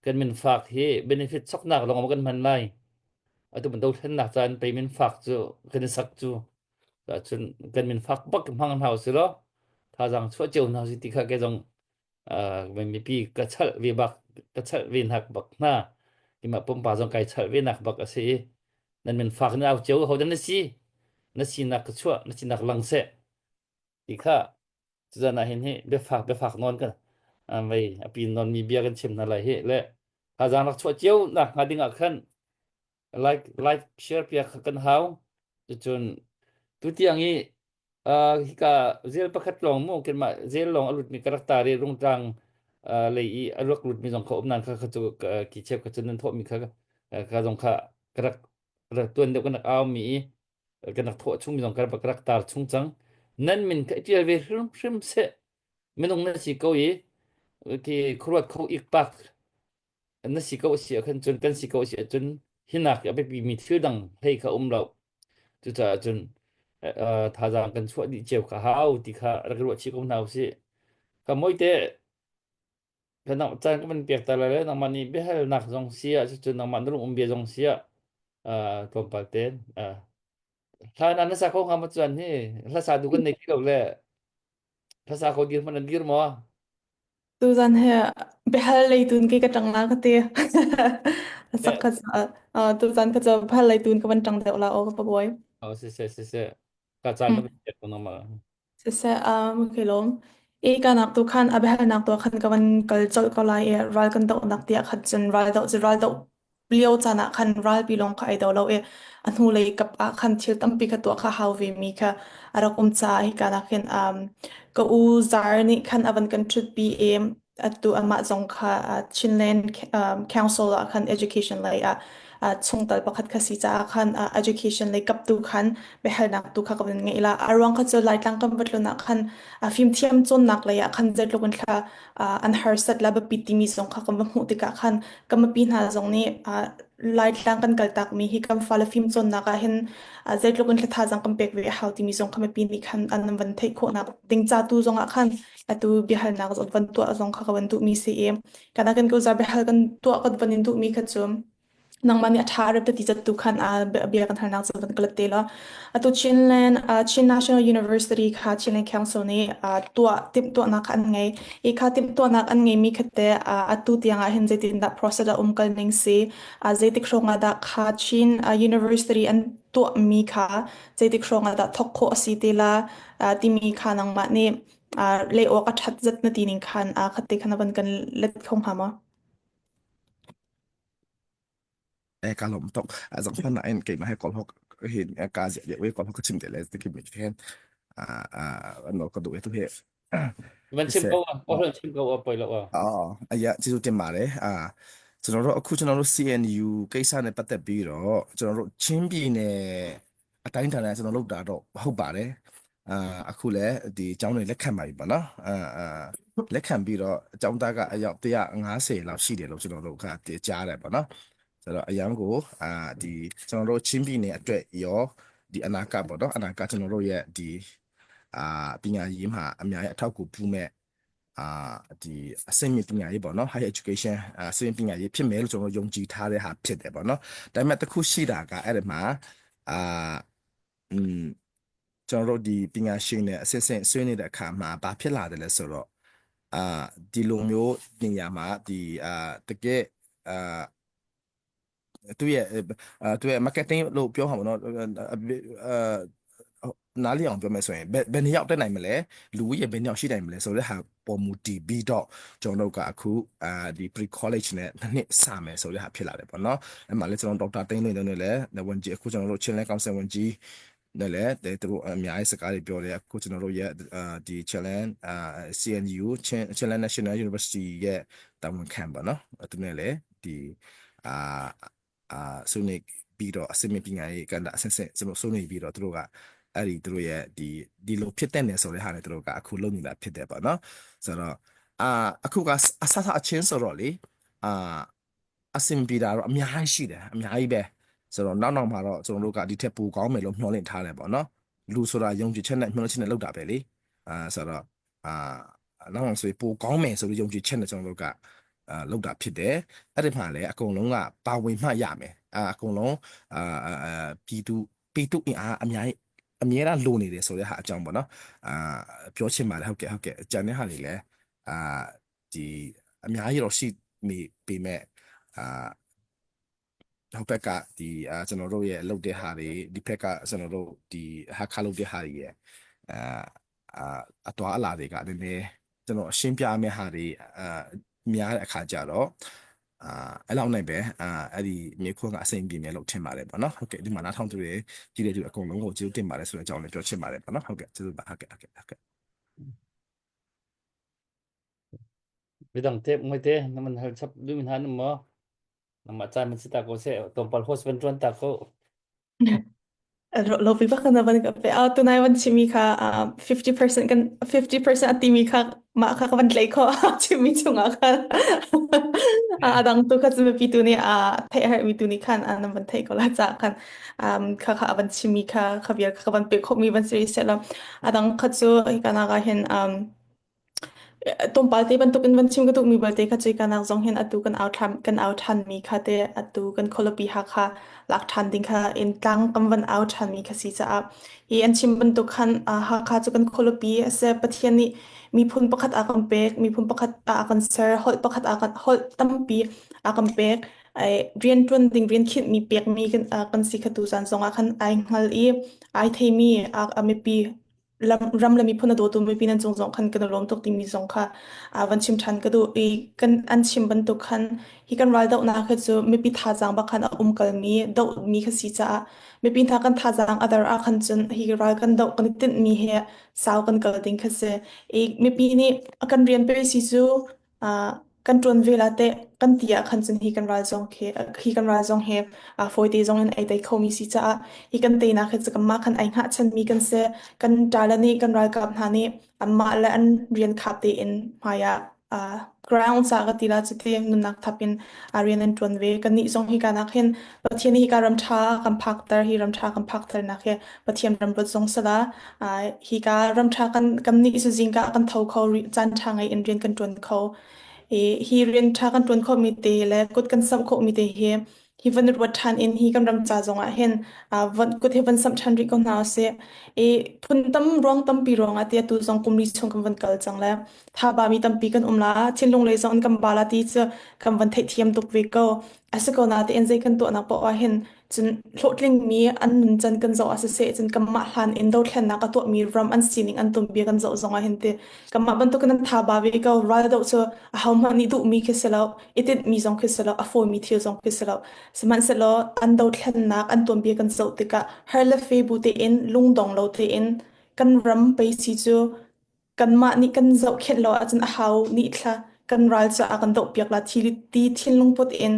kan min fak hi benefit soknak lawng ma kan hman lai atu ban dothlennak caan pei min fak cu kan i sak cu cun kan min fak bak hmang hna usih law thazaang chuah cio hna usih ti kha kei zong mipi ka chalh ve bak ka chalh ve nak bak hna keimah pumpa zong kai chalh ve nak bak a si i nan min fak na au cio hodah na si na sinak ka chuah na sinak lang seh ti kha cuzan ah hin hi biafak biafak nawn kan vei a pin nawn mi bia kan chim hna lai hi le thazaang rak chuah cio nak hnga ding ah khan. Like like share piak kha kan hau. Cucun tutiang i uh, hika zel pakhat lawng mu kanmah zel lawng a lutmi ka rak tar i rungtlang uh, lei i a rak lutmi zong kha um nan kha kha cu ki chep kha cun nan thawhmi kha ka zong kha ka rak rak tuan deuh kan rak au mi i kan rak thawh chung mi zong ka rak ka rak tar chung cang nan min kha i ṭial ve hrim hrim seh minung na si ko i ki khuaruat kho ik pak na si ko si ahkhan cun kan si ko si ahcun hinak a biapi mi thil dang hlei kha um lo cucaah cun thazaang kan chuah dih cio kha hau ti kha rak ruah chih ko hna usih ka moite kan caan ka van pek ta lai le nangmah nih biahalnak zong si ah cucun nangmah na lung um bia zong si ah tlawmpal ten hlan ah na sa kho hnga ma chuan hi hla sa du kan nei ti lo le hla sa kho dir hmanh an dir maw Tuzan he biahal lei tun kei ka ṭang la ka ti. Sak ka tuzan ka cu biahal lei tun ka van ṭang deuh la aw ka pabawi. Oh, si si si si. Ka caan ka pek ko nangmah. Siseh, um, okay lawm. I kanak tu khan a biahalnak tu khan ka van kal colh ko lai i ral kan dohnak tiah khan cun ral doh cu ral doh lio caan ah khan ralpi lawng kha ai do lo i a hnulei kap ah khan thil tampi kha tuah kha hau ve mi kha a rak um caah hika nak hin um, ka u Zar nih khan a van kan ṭhutpi i atu amah zong kha Chinland Council ah khan education lei ah chungtel pakhat kha si caah khan education lei kap tu khan biahalnak tu kha ka van ngei la. A ruang kha cu Laitlang kan va tlun ah khan fimthiam cawnnak lei ah khan zeitluk in thla an harsat la biapit timi zong kha kan va hmuh tikah khan kan mipi hna zong nih Laitlang kan kaltak mi hi kan fale fim cawnnak ah hin zeitluk in thla thazaang kan pek ve a hau timi zong kha mipi nih khan an van theih khawhnak ding ca tu zong ah khan atu biahalnak zong van tuah zong kha ka van duhmi si i kana kan ko za biahal kan tuah kan van in duhmi kha cu nangmah nih a ṭha rep ti zat tu khan a bia kan halnak cu van kalat te la atu Chinland Chin National University kha Chinland Council nih tuah timhtuahnak kha an ngei i kha timhtuahnak an ngeimi kha te atu tiang ah hin zeitindah process a um kal ning si zeitik hrawng ah dah kha Chin University an tuahmi kha zeitik hrawng ah dah thawk khawh a si te la timi kha nangmah nih leh awk a ṭhat zat na ti ning khan khat te khan a van kan let kho hnga maw? E ka lom tok a zong fan in keimah he kol hok hin ka zia dia we kol hok ka chim te le ti ki mi hen a a an ka du tu he Van chim ko ah, oh chim ko ah poi lo ah. အော်အရာကျေးဇူးတင်ပါတယ်အာကျွန်တော်တို့အခုကျွန်တော်တို့ CNU ကိစ္စနဲ့ပတ်သက်ပြီးတော့ကျွန်တော်တို့ချင်းပြည်နယ်အတိုင်းအတာနဲ့ကျွန်တော်လုပ်တာတော့ဟုတ်ပါတယ်အာအခုလည်းဒီအကြောင်းတွေလက်ခံပါပြီပေါ့နော်အာအာလက်ခံပြီးတော့အကြောင်းသားကအယောက်150လောက်ရှိတယ်လို့ကျွန်တော်တို့ကကြားတယ်ပေါ့နော်ဆိုတော့အရန်ကိုအာဒီကျွန်တော်တို့ချင်းပြည်နယ်အတွက်ရောဒီအနာဂတ်ပေါ့နော်အနာဂတ်ကျွန်တော်တို့ရဲ့ဒီအာပညာရေးမှာအများကြီးအထောက်အကူပြုမဲ့ အာဒီအဆင့်မြင့်ပညာရေးပေါ့နော် higher education အဆင့်မြင့်ပညာရေးဖြစ်မယ်လို့ကျွန်တော်ယုံကြည်ထားတဲ့ဟာဖြစ်တယ်ပေါ့နော်ဒါပေမဲ့တစ်ခုရှိတာကအဲ့ဒီမှာအာอืมကျွန်တော်တို့ဒီပညာရှင်နဲ့အဆင့်ဆင့်ဆွေးနွေးတဲ့အခါမှာဘာဖြစ်လာတယ်လဲဆိုတော့အာဒီလိုမျိုးပညာမှာဒီအာတကယ်အာ သူရဲ့အဲသူရဲ့ marketing လို့ပြောမှာပေါ့နော်အဲနားလည်အောင်ပြောမယ်ဆိုရင်ဘယ်ဘယ်နှစ်ယောက်တက်နိုင်မလဲလူဦးရေဘယ်နှစ်ယောက်ရှိနိုင်မလဲဆိုတဲ့ဟာပေါ်မူတည်ပြီးတော့ကျွန်တော်တို့ကအခုအာဒီ pre college နဲ့နှစ်နှစ်စမယ်ဆိုတဲ့ဟာဖြစ်လာတယ်ပေါ့နော်အဲ့မှာလည်းကျွန်တော်ဒေါက်တာတင်းလွင်တို့နဲ့လည်းဝန်ကြီးအခုကျွန်တော်တို့ချင်းလဲကောင်ဆယ်ဝန်ကြီးနဲ့လည်းသူတို့အများကြီးစကားတွေပြောတယ်အခုကျွန်တော်တို့ရဲ့အာဒီ challenge အာ CNU Challenge National University ရဲ့တာဝန်ခံပေါ့နော်သူနဲ့လည်းဒီ အာအာဆွေးနွေးပြီးတော့အစမပညာရေးကဏ္ဍအဆင့်ဆင့်ကျွန်တော်ဆွေးနွေးပြီးတော့သူတို့ကအဲ့ဒီသူတို့ရဲ့ဒီဒီလိုဖြစ်တဲ့နေဆိုတဲ့ဟာနဲ့သူတို့ကအခုလုပ်နေတာဖြစ်တယ်ပေါ့နော်ဆိုတော့အာအခုကအဆဆအချင်းဆိုတော့လေအာအစင်ပြေတာတော့အများကြီးရှိတယ်အများကြီးပဲဆိုတော့နောက်နောက်မှာတော့ကျွန်တော်တို့ကဒီထက်ပိုကောင်းမယ်လို့မျှော်လင့်ထားတယ်ပေါ့နော်လူဆိုတာယုံကြည်ချက်နဲ့မျှော်လင့်ချက်နဲ့လုပ်တာပဲလေအာဆိုတော့အာနောက်အောင်ဆိုပိုကောင်းမယ်ဆိုပြီးယုံကြည်ချက်နဲ့ကျွန်တော်တို့ကအာလုပ်တာဖြစ်တယ်အဲ့ဒီမှာလည်းအကုန်လုံးကပါဝင်မှရမယ်အာအကုန်လုံးအာအာပြည်သူပြည်သူအင်အားအများကြီးအများအားလိုနေတယ်ဆိုတဲ့ဟာအကြောင်းပေါ့နော်အာပြောချင်ပါတယ်ဟုတ်ကဲ့ဟုတ်ကဲ့ကြံတဲ့ဟာတွေလည်းအာဒီအများကြီးတော့ရှိနေပေမဲ့အာဟိုဘက်ကဒီအာကျွန်တော်တို့ရဲ့လုပ်တဲ့ဟာတွေဒီဘက်ကကျွန်တော်တို့ဒီဟာခါလုပ်တဲ့ဟာတွေရဲ့အာအာအတော်အလာတွေကနည်းနည်းကျွန်တော်အရှင်းပြမယ့်ဟာတွေအာများတဲ့အခါကျတော့ အဲ့လောက်နဲ့ပဲအာအဲ့ဒီမြေခွန်းကအစိမ့်ပြေမယ်လို့ထင်ပါတယ်ပေါ့နော်ဟုတ်ကဲ့ဒီမှာနားထောင်သူတွေကြည့်တဲ့သူအကုန်လုံးကိုကျေးဇူးတင်ပါတယ်ဆိုတဲ့အကြောင်းလည်းပြောချင်ပါတယ်ပေါ့နော်ဟုတ်ကဲ့ကျေးဇူးပါဟုတ်ကဲ့ဟုတ်ကဲ့ဟုတ်ကဲ့ Midang te moi te na man hal chap du min han mo nangmah caan man si ta ko seh tlawmpal host van ṭuan ta ko. Lo pi bak na van ka pe. Ah, tunai van chimi kha ah, 50% kan 50% a timi kha mah kha ka van tlai kho chimi chungah khan a dang tu kha cu mipi tu nih a theih herhmi tu nih khan an van theih ko la ca khan um, kha kha a van chimi kha kha vial kha ka van pe khomi van si seh lo a dang kha cu hika nak ah hin um, Tlawmpal te bantukin van chim ka duhmi belte kha cu hika nak zong hin atu kan au ṭhan kan au ṭhanmi kha te atu kan khualipi Hakha lak ṭhan ding kha in tlang kan van au ṭhanmi kha si caah hi an chim bantuk khan ah Hakha cu kan khualipi a si. Pathian nih miphun pakhat a kan pek, miphun pakhat ah a kan ser, holh pakhat a kan holh tampi a kan pek. Ai rianṭuan ding rian khinhmi pekmi kan ah kan si kha tuzaan zongah khan ai hngal i ai theimi a, a mipi ram le miphun a dawtu mipi nan cung zong khan kan i lawm tuk timi zong kha van chim ṭhan ka duh i kan an chim bantuk khan hi kan raldohnak hi cu mipi thazaang bak khan a umkalmi dohmi kha si caah mipi hna kan thazaang a der ah khan cun hi ral kan doh kan i tinhmi he sau kan kal ding kha si i mipi nih a kan rian pe si cu kan ṭuan ve la teh kan ti ah khan cun hi kan ral zong khi hi kan ral zong hi fawite zong in ei tei khomi si caah hi kan teinak hi cu kanmah khan ai hngahchanmi kan si. Kan ṭale nih kan ralkap hna nih anmah le an rian khap tein hmai ah ground ca ka ti la cuti nunnak thap in rian an ṭuan ve. Kannih zong hika nak hin Pathian nih hika ram ṭha kan phakter hi ram ṭha kan phakter nak hi Pathian ram ruat zong sala hika ram ṭha kan kan nih cu zingka kan tho kho caan ṭha ngei in rian kan ṭuan kho. I hi rian ṭha kan ṭuan khawhmi te le kut kan samh khawhmi te hi hi van ruat ṭhan in hi kan ram ca zongah hin van kut hi van samh ṭhan rih ko hna usih. I phun tam ruang tampi ruangah ti atu zong kum li chung kan van kal cang le thaba mi tampi kan um la thinlung lei zong in kan ba la ti cu kan van theihthiam tuk ve ko. A si ko natein zei kan tuahnak paoh ah hin Cun hlawhtlingmi an nuncan kan zoh ah siseh, cun kanmah hlan in dothlennak a tuahmi ram an sining an tuanbia kan zoh zongah hin ti kanmah bantukin an thaba ve ko. Raldoh cu ahohmanh nih duhmi khi si lo, i tinhmi zong khi si lo, a fawimi thil zong khi si lo. Sihmanhsehlaw an dothlennak an tuanbia kan zoh tikah har le fe bu tein lungdong lo tein kan ram pei si cu Kanmah nih kan zohkhenh lo ahcun a hau nih thla kan ral caah kan dohpiak la thi ti thinlungput in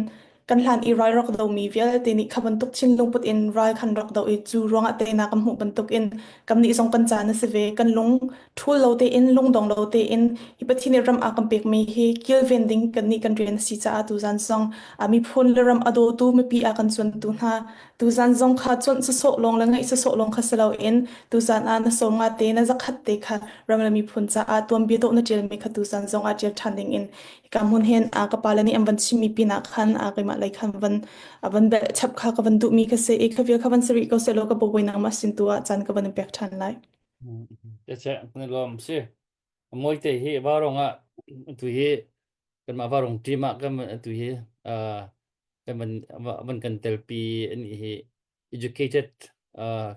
kan hlan i ral rak domi vialte nih kha bantuk thinlungput in ral khan rak do i cu ruangah teinak kan hmuh bantuk in kannih zong kan caan a si ve. Kan lung ṭhul lo tein lungdong lo tein hi Pathian nih ram a kan pekmi hi kilven ding kannih kan rian a si caah tuzan zong miphun le ram a dawtu mipi a kan cuantu hna Tuzan zong kha cuanh sawsawh lawng le ngaih sawsawh lawng kha si loin tuzan ah na sawm nga te na zakhat te kha ram le miphun caah tuanbia dawh na ṭialmi kha tuzan zong ah ṭial ṭhan dingin hika hmun hin a ka pale nih an van chimmi pinah khan a keimah lei khan van a van belh chap kha ka van duhmi kha si i kha vial kha van si rih ko sehlaw ka bawi nangmah sin tu ah caan ka van in pek ṭhan lai. Te kan i lawm si. Mawite hi varong ah tu hi kanmah varong team ah kan tu hi kan van van kan telpi an hi educated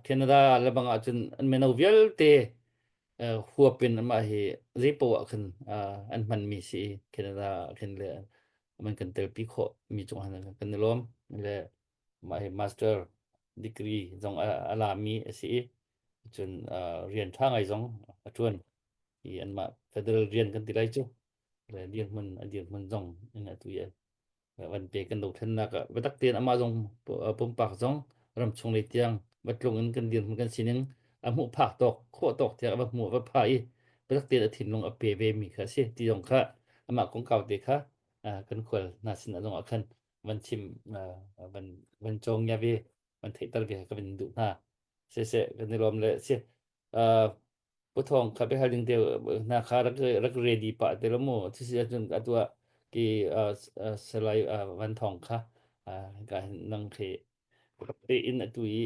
Canada le bang ahcun an mino vialte huap in amah hi zeipo ah khan an hmanmi si Canada khin le man kan telpi khawh mi cung han kan i lawm le mah hi master degree zong a lami a si i cun rian ṭha ngai zong a ṭuan i anmah federal rian kan ti lai cu le dirhmun a dirhmun zong in atu i van pe kan dothlennak ah biatak tein amah zong pumpak zong ramchung lei tiang va tlung in kan dirhmun kan sining a hmuh phak tawk khawh tawk tiang a va hmuh a va pha i biatak tein a thinlung a pe ve mi kha a si ti zong kha amah kongkau te kha kan khual hna sin ah zong ah khan van chim van van cawng ya ve van theihter ve ka van duh hna siseh kan i lawm le si Pu Thawng kha biahal ding te hna kha rak rak ready pah te lo mu cusi ahcun atu ah ki Salai Van Thawng kha ka nang khi te in atu i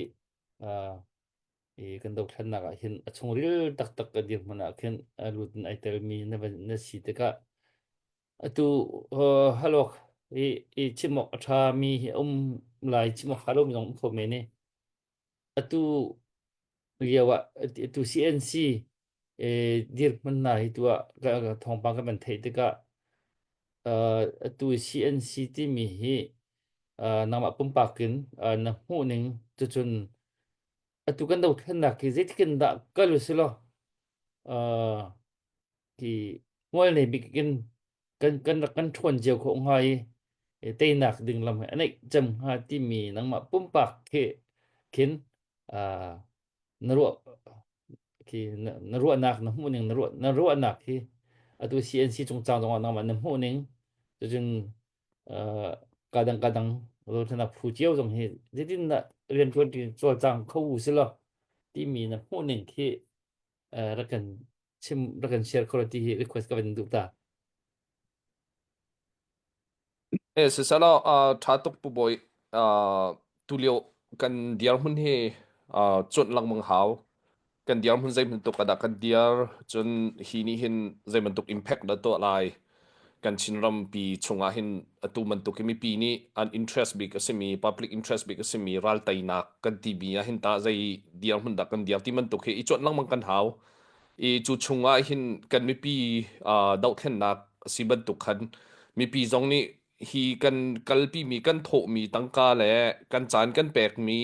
i kan dothlennak ah hin a chungril taktak ka dirhmun ah khin a lut in ai telmi na na si tikah atu halok i i chim awk a ṭha mi hi um lai chim awk ṭha lomi zong um kho men i atu lio ah atu CNC dirhmun hna hi tu ah thawngpang kan van theih tikah. Atu CNC timi hi nangmah pumpak in na hmuh ning cucun atu kan dothlennak hi zeitik in dah kal u silaw ti hmual nei bik in kan kan rak kan ṭhawn cio khawh hnga i teinak ding lam hi a neih cem hnga timi nangmah pumpak khi khin na ruah khi na, na ruahnak na hmuh ning na ruah na ruahnak hi atu CNC cungcang zongah nangmah na hmuh ning cucun uh, kadang kadang rothanak phu cio zong hi zeitin dah rian ṭuan ṭi cawlcang kho u si law timi na hmuh ning khi uh, rak kan chim rak kan share kho ti hi request ka van duh ta. Eh sisala uh, tha tuk pu boy uh, tulio kan dirhmun hi uh, cuanh lengmang hau kan dirhmun zei bantuk ah dah kan dir cun hi nih hin zei bantuk impact dah tuah lai kan Chinram pi chungah hin atu bantuk hi mipi nih an interest bik a simi public interest bik a simi ral teinak kan ti mi ah hin ta zei dirhmun dah kan dir ti bantuk hi i cuanh lengmang kan hau i cu chungah hin kan mipi uh, dohthlennak a si bantuk khan mipi zong nih hi kan kalpimi kan thawhmi tangka le kan caan kan pekmi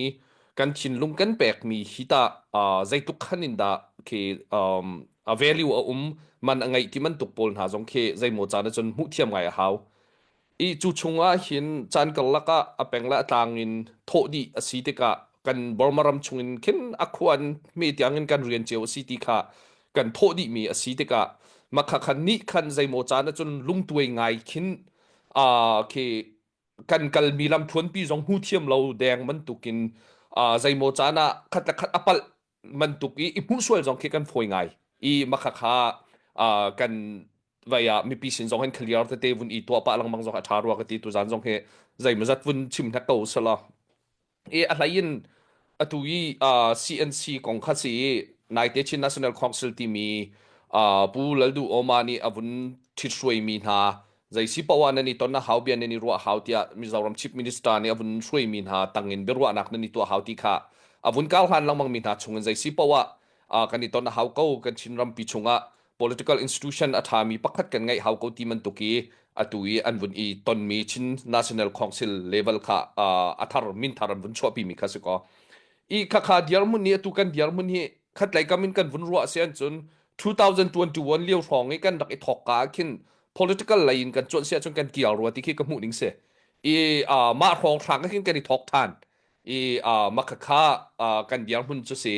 kan thinlung kan pekmi hi tah uh, zeitluk khan in dah khi um, a value a um man a ngeih ti bantuk pawl hna zong khi zeimaw caan ahcun hmuh thiam ngai a hau i cu chungah hin caan karlak ah a peng le a tlang in thawh dih a si tikah kan Burma ram chungin khin a khuan hme tiangin kan rian cio a si ti kha kan thawh dihmi a si tikah makha khan nih khan zeimaw caan ahcun lungtuai ngai khin uh, khi kan kalmi lamthluanpi zong hmu thiam lo deng bantukin uh, zeimaw caan ah khat le khat a palh bantuk i i hmuh sual zong khi kan fawi ngai i makha kha uh, kan vai ah mipi sin zong hin clear tete vun i tuah pah lengmang zong a ṭha rua ka ti tuzan zong hi zeimawzat vun chim hnek ko sala i a hlei in atu i uh, CNC kong kha si i naite Chin National Council timi uh, Pu Laldu Oma nih a vun ṭhithruaimi hna zei si poah nan i ton a hau bia nan i ruah hau tiah Mizoram Chief Minister nih a vun hruaimi hna tangin biaruahnak nan i tuah hau ti kha a vun kar hlan lengmang mi hna chungin zei si poah uh, kan i ton a hau ko kan Chin rampi chungah political institution a ṭhami pakhat kan ngeih hau ko ti bantuk i atu i an vun i tonmi Chin National Council level kha uh, a thar min thar an vun chuahpimi kha si ko i khakha dirhmun ni atu kan dirhmun hi khatlei kam in kan vun ruah si an cun 2021 lio hrawng i kan rak i thawk ka khin political lei in kan cuan si ahcun kan kial rua ti khi ka hmuh ning si i uh, mah hrawng hrang khin kan i thawk than i uh, makhakha uh, kan dirhmun cu si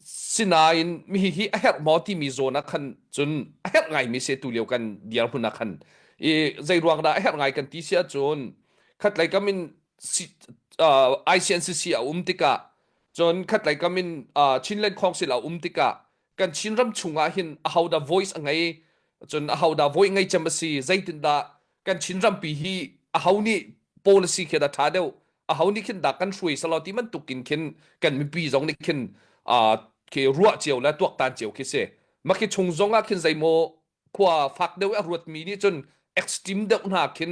sinain mi hi a herh maw timi zawn ah khan cun a herh ngaimi si tu lio kan dirhmun ah khan i zei ruang dah a herh ngai kan ti si ahcun khatlei kam in si, uh, ICNCC a um tikah cun khatlei kam in uh, Chinland Council a um tikah kan Chinram chungah hin ahodah voice a ngei cun ahodah voice ngei cem a si zeitindah kan Chinrampi hi aho nih policy khi dah ṭha deuh aho nih khin dah kan hruai selaw ti bantuk in khin kan mipi zong nih khin uh, khi ruah cio le tuaktan cio khi si mah khi chung zong ah khin zeimaw khua fak deuh a ruatmi nih cun extreme deuh hna khin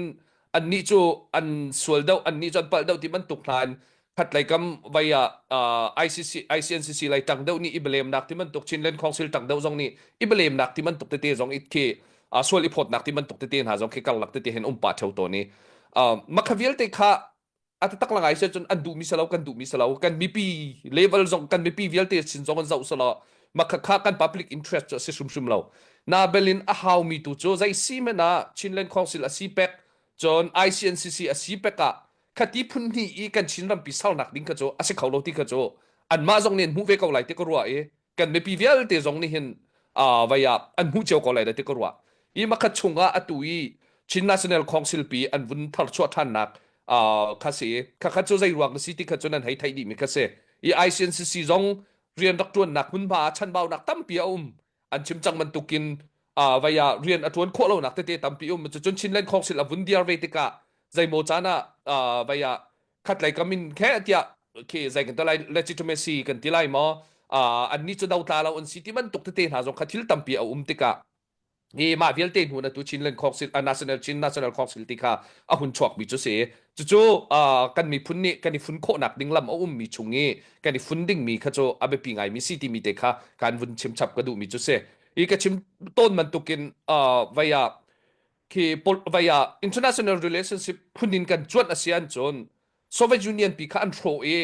annih cu an sual deuh annih cu an palh deuh ti bantuk hna in khatlei kam vai ah ICC ICNCC lei tang deuh nih i belemnak ti bantuk Chinland Council tang deuh zong nih i belemnak ti bantuk tete zong it khi sual i phawtnak ti bantuk tete hna zong khi karlak tete hin um pa theo tawn i makha vialte kha a tak langai se cun an duhmi salo kan duhmi salo kan mipi level zong kan mipi vialte sin zong an zoh salo makha kha kan public interest cu a si hrimhrim lo na belin a haumi tu cu zei si men ah Chinland Council a si pek cun ICNCC a si pek ah khati phun hnih i kan Chin rampi salnak ding kha cu a si kho lo ti kha cu anmah zong nih an hmuh ve ko lai ti ka ruah i kan mipi vialte zong nih hin uh, vai ah an hmuh cio ko lai ti ka ruah i makhat chungah atu i Chin National Council pi an vun tharchuah ṭhannak uh, kha si kha kha cu zei ruang na si ti kha cu nan hei theih dih mi kha si i ICNCC zong rian rak ṭuannak hmunhma ah chanbaunak tampi a um an chim cang bantukin uh, vai ah rian a ṭuan khawh lonak tete tampi um cun Chinland Council a vun diar ve tikah zeimaw caan ah uh, vai ah khatlei kam in khe tiah khi zei kan ti lai legitimacy kan ti lai maw uh, an nih cu dotla lo an si ti bantuk tete hna zong kha thil tampi a um tikah hi mah vialte hnu na tu Chinland Council uh, National Chin National Council ti kha a hun chuak mi cu si cucu uh, kan miphun nih kan i fun khawhnak ding lam a um mi chung i kan i fun ding mi kha cu a biapi ngai mi si ti mi te kha kan vun chim chap ka duh mi cu si i ka chim tawn bantukin uh, vai ah. Khi vai ah international relationship phun in kan cuanh a si an cun Soviet Union pi kha an hrawh i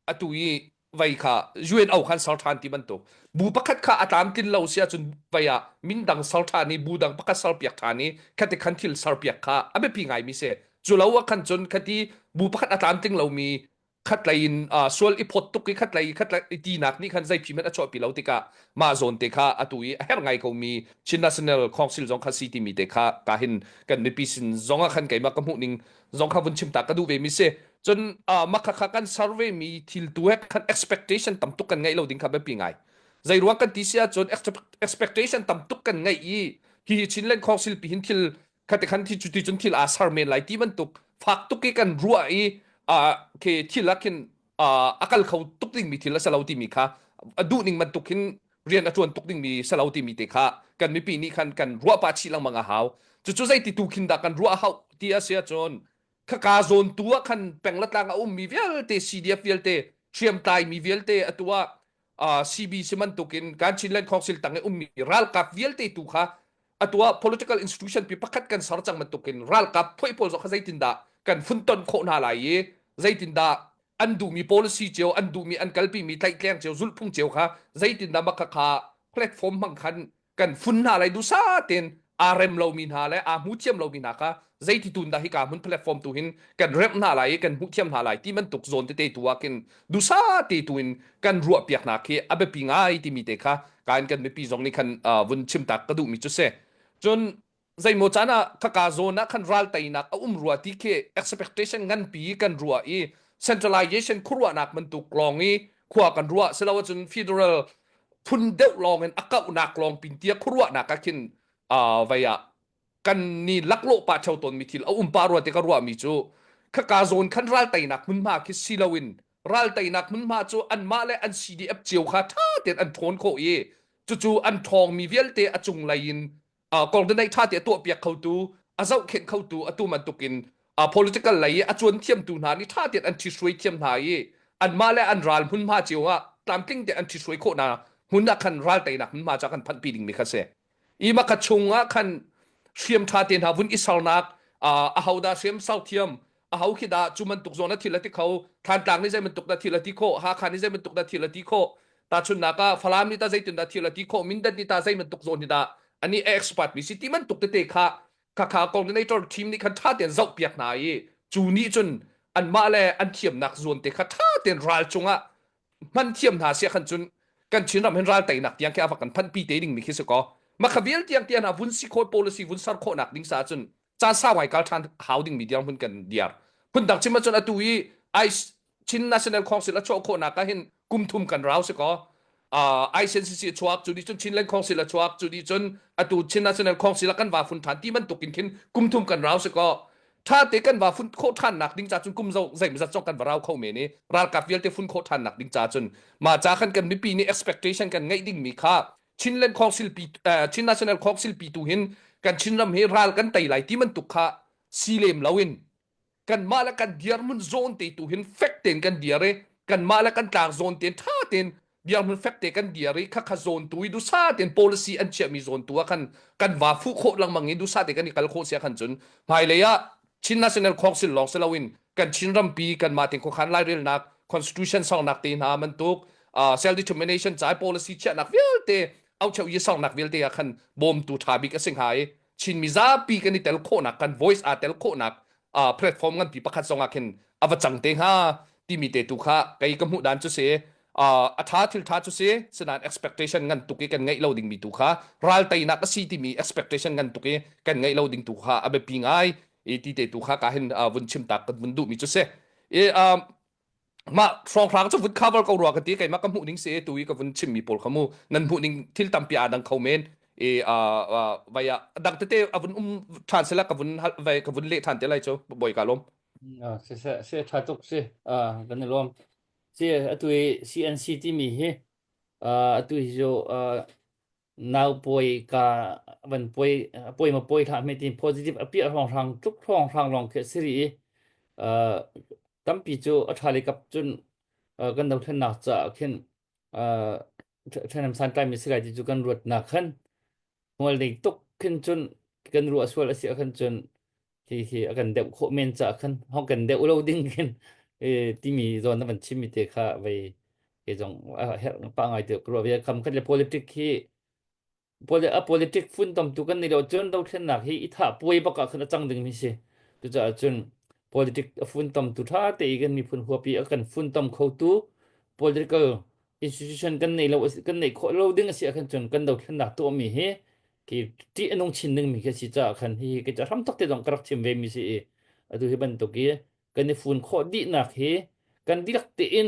atu i vai kha UNO khan ser ṭhan ti bantuk bu pakhat kha a tlamtlin lo si ahcun vai ah min dang ser ṭhan i bu dang pakhat serpiak ṭhan i khati khan thil serpiak kha a biapi ngaimi si. Cu lo ah khan cun khati bu pakhat a tlamtling lomi khatlei in uh, sual i phawt tuk i khatlei khatlei i tinak nih khan zei phi hmanh a chuahpi lo tikah mah zawn te kha atu i a herh ngai komi Chin National Council zong kha si timi te kha ka hin kan mipi sin zong ah khan keimah ka hmuh ning zong kha vun chim ta ka duh ve mi si. Cun uh, makha kha kan survey mi thil tu he khan expectation tam tuk kan ngeih lo ding kha biapi ngai. Zei ruang kan ti si ahcun expectation tam tuk kan ngeih i hi Chinland Council pi hin thil khate khan thi cuti cun thil aa ser men lai ti bantuk fak tuk i kan ruah i uh, khi thil ah khin uh, a kal kho tuk dingmi thil a si lo timi kha a duh ning bantuk hin rian a ṭuan tuk dingmi si lo timi te kha kan mipi nih khan kan ruah pah chih lengmang a hau. Cucu zeiti tu khin dah kan ruah a hauh ti a si ahcun khaka zawn tu ah khan peng le tlang a ummi vialte CDF vialte hriamtlai mi vialte atu ah uh, CB si bantukin kan Chinland Council tang i ummi ralkap vialte tu kha atu ah political institution pi pakhat kan ser cang bantukin ralkap phuai pawl zong kha zeitindah kan funton khawh hna lai i zeitindah an duhmi policy cio an duhmi an kalpimi tlaihtleng cio zulhphung cio kha zeitindah mah kha platform hmang khan kan fun hna lai dusa tein aa rem lomi hna le aa hmu thiam lomi hna kha zeiti tun dah hika hmun platform tu hin kan remh hna lai i kan hmuh thiam hna lai ti bantuk zawn tete tu ah khin dusa te tu in kan ruah piak hna khi a biapi ngai timi te kha kan kan mipi zong nih khan vun chim tak ka duhmi cu si. Cun zeimaw caan ah khaka zawn ah khan ral teinak a um rua ti khi expectation nganpi kan ruah i centralization khuaruahnak bantuk lawng i khua kan ruah silo ahcun federal phun deuh lawng in a kauhnak lawng pin tia khuaruahnak ah khin vei ah kan ni laklawh pah theo tawnmi thil a um pah rua ti ka ruahmi cu khaka zawn khan ral teinak hmunhma khi si loin ral teinak hmunhma cu anmah le an CDF cio kha ṭha tein an ṭhawn khawh i cucu an ṭhawngmi vialte a cunglei in coordinate ṭha te a tuahpiak khotu a zohkhenh khotu atu bantukin political lei i a cuan thiamtu hna nih ṭha tein an ṭhihruai thiam hna i anmah le an ral hmunhma cio ah tlamtling te an ṭhihruai khawh hna hmun ah khan ral teinak hmunhma ca kan phanhpi dingmi kha si. I maka chung ah khan hriam ṭha te hna vun i sernak aho dah hriam ser thiam aho khi dah cu bantuk zawn a thil a ti kho Thantlang nih zei bantuk dah thil a ti khawh Hakha nih zei bantuk dah thil a ti khawh tahchunhnak ah Falam nih ta zeitin dah thil a ti khawh Mindat nih ta zei bantuk zawn hi dah ani expert mi si ti bantuk tete kha kha coordinator team nih khan ṭha tein zoh piak hna i cu nih cun anmah le an thiamnak zawn te kha ṭha tein ral cungah hman thiam hna sia khan cun kan Chinram hin ral teinak tiang khi a va kan phanpi te ding mi khi si ko makha vial tiang tiang hna vun si khawh policy vun ser khawhnak ding sa cun caan sau ngai kal ṭhan hau ding mi dirhmun kan diar. Phundang chim ahcun atu i Chin National Council a chuah khawhnak ah hin kum thum kan rau si kaw uh, ICNCC a chuak cu nih cun Chinland Council a chuak cu nih cun atu Chin National Council a kan va fun ṭhan ti bantuk in khin kum thum kan rau si kaw ṭha te kan va fun khawh ṭhan nak ding ca cun kum zo zeimazat zong kan va rau kho men i ralkap vialte fun khawh ṭhan nak ding ca cun mah ca khan kan mipi nih expectation kan ngeih ding mi kha Chinland Council pi Chin National Council pi tu hin kan Chinram hi ral kan tei lai ti bantuk kha si lem loin kanmah le kan dirhmun zawn te tu hin fek tein kan dir i kanmah le kan tlak zawn tein ṭha tein dirhmun fek te kan dir i khakha zawn tu i dusa tein policy an chiahmi zawn tu ah khan kan va fuh khawh lengmang i dusa te kan i kal khawh sia khan cun hmailei ah Chin National Council lawng si loin kan Chin rampi kanmah tein khuakhan lairelnak constitution sawknak te hna bantuk uh, self determination cai policy chiahnak vialte aucheu yi sawknak vialte ah khan bawmtu ṭha bik a si hnga i Chin mizapi kan i tel khawhnak kan voice aa tel khawhnak uh, platform nganpi pakhat zong ah khin a va cang te hnga timi te tu kha kei ka hmuh dan cu si uh, a ṭha thil ṭha cu si sinain expectation ngan tuk i kan ngeih lo dingmi tu kha ral teinak a si timi expectation ngan tuk i kan ngeih lo ding tu kha a biapi ngai i ti te tu kha ka hin uh, vun chim tak kan vun duhmi cu si i um, mah hrawnghrang cu vun cover ko rua ka ti keimah ka hmuh ning si tu i ka vun chimmi pawl kha mu nan hmuh ning thil tampi aa dang kho men i uh, vai ah dang tete a vun um ṭhan sela ka vun vai ka vun leh ṭhan te lai cu boi ka lom Si si ṭha tuk si kan i lawm si atu i CNC timi hi atu hi cu nau puai ka van puai puai ma puai hlah hme tin positive a piah hrawng hrang tluk hrawng hrang lawng khi a si rih i tampi cu a ṭha lei kap cun kan dothlennak caah khin ṭhahnem santlai mi si lai ti cu kan ruatnak khan hmual nei tuk khin cun. Kan ruah sual a si ahkhan cun hi hi a kan deuh khawh men caah khan hong kan deuh lo ding khin timi zawn na van chimmi te kha vei ke zong a herh pa ngai te ka ruah ve. Kam khat le politic hi a politic funtom tu kan ni lo cun dothlennak hi i thah puai bak ah khan a cang ding mi si. Cucaah cun politic a funtom tu tha te i kan miphun huapi a kan funtom kho tu political institution kan nei lo kan neih khawh lo ding a si ahkhan cun kan dothlennak tuahmi hi khi ṭih a nung chin ding mi khi a si caah khan hi hi ka hram tak te zong ka rak chim ve mi si i atu hi bantuk i kan i fun khawh dihnak hi kan dihlak tein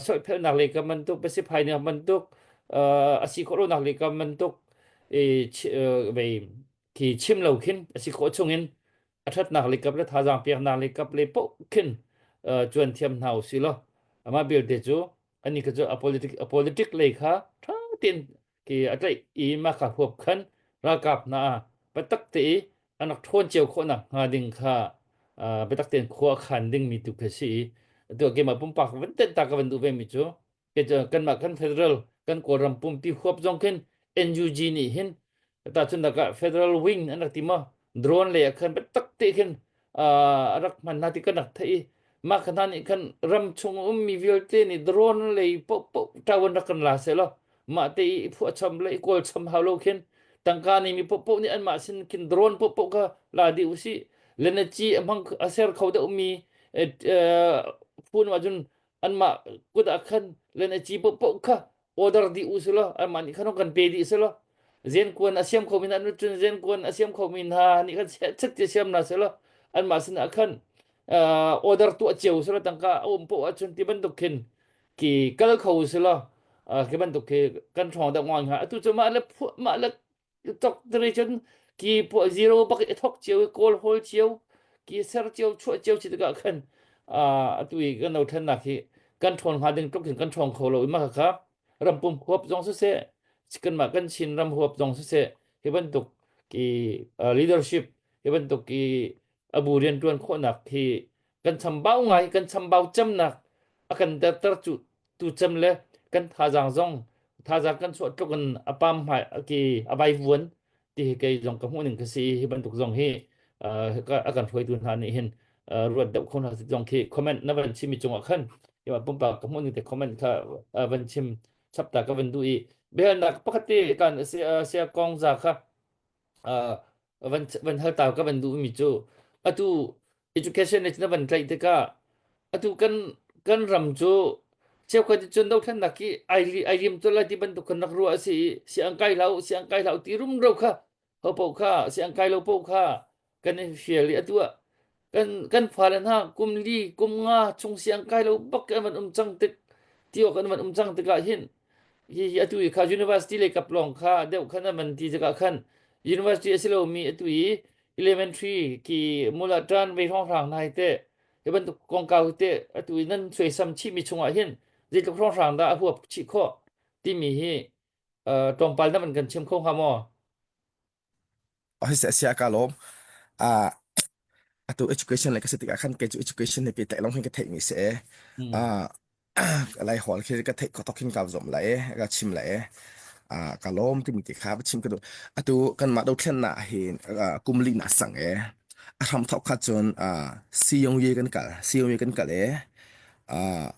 solhphelnak lei kam bantuk pasiphainak bantuk a si khawh lonak lei kam bantuk i vei khi chim lo khin a si khawh chungin a ṭhatnak lei kap le thazaang peknak lei kap le paoh khin cuan thiam hna usih law amah belte cu ani kha cu a politic a politic lei kha ṭha tein ki a tlaih i mah kha huap khan ralkap hna biatak te i an rak ṭhawn cio khawhnak hnga ding kha biatak tein khua a khan dingmi tu khi a si i atu keimah pumpak van tenh ta ka van duh ve mi cu kanmah kan federal kan Kawlram pumpi huap zong khin NUG nih hin tahchunhnak ah federal wing an rak ti maw drone lei ah khan biatak te khin a rak hman hna ti kan rak theih i mah kha hna nih khan ram chung ummi vialte nih drone lei paohpaoh ṭawan rak kan la seh law mah te i phuah cham le i kawl cham hau lo khin tangka nei mi paohpaoh nih anmah sin khin drone paohpaoh kha la dih usih lenaci a hmang a ser kho deuh mi phun ah cun anmah kut ah khan lenaci paohpaoh kha order dih u selaw anmah nih khan kan pe dih selaw zen kuan a siam khomi hna cun zen kuan a siam khomi hna nih khan chet ti siam hna selaw anmah sinah khan order tuah cio selaw tangka a um poh ahcun ti bantuk khin ki kal kho selaw khi bantuk khi kan ṭhawng deuh ngai hnga atu cu mah le mah le tok tere cun ki po zero bak i thok cio i kawl hawl cio ki ser cio chuah cio si tikah khan atu i kan dothlennak hi kan ṭhawn hnga ding tluk in kan ṭhawng kho lo i mah kha rampum huap zong siseh kanmah kan Chin ram huap zong siseh hi bantuk ki leadership hi bantuk ki abu rianṭuan khawhnak hi kan chambau ngai kan chambau cemnak a kan derter cu tu cem le kan thazaang zong thazaang kan chuah tluk in a pam hmai ki a vai vuan ti hi kei zong ka hmuh ning ka si hi bantuk zong hi a kan hruaitu hna nih hin ruat deuh kho hna zong khi comment na van chim mi cungah khan ima pumpak ka hmuh ning te comment kha van chim chapta ka van duh i biahalnak pakhat te kan sia kong za kha van van hal ta ka van duh mi cu atu education le na van tlaih tikah atu kan kan ram cu cheukhat cun dothlennak hi ai ai rim to lai ti bantuk kan rak ruah a si i siang kai hlah u siang kai hlah u ti rumro kha ho paoh kha siang kai lo paoh kha kan i fial i atu ah kan kan fale hna kum li kum nga chung siang kai lo bak an van um cang tik ti awk an van um cang tikah hin hi hi atu i kha university lei kap lawng kha deuh khan an van ti tikah khan university a si lomi atu i elementary ki mula ṭan vei hrawnghrang hna hi teh hi bantuk kongkau hi teh atu i nan suaisam chihmi chungah hin zeitluk hrawnghrang dah a huap chih khawh timi hi tlawmpal na van kan chim kho hnga maw? Sia sia ka lawm. Ah atu education le ka si tikah khan kei cu education he pehtlaih lawng hin ka theih mi si e. Ah lai hall khi ka theih ko tok hin ka zom lai e, ka chim lai e. Ah ka lawm timi ti kha chim ka duh. Atu kanmah dothlennak hin kum li na sang e. A hram thok kha cun ah siyong ye kan kal, siyong ye kan kal e. Ah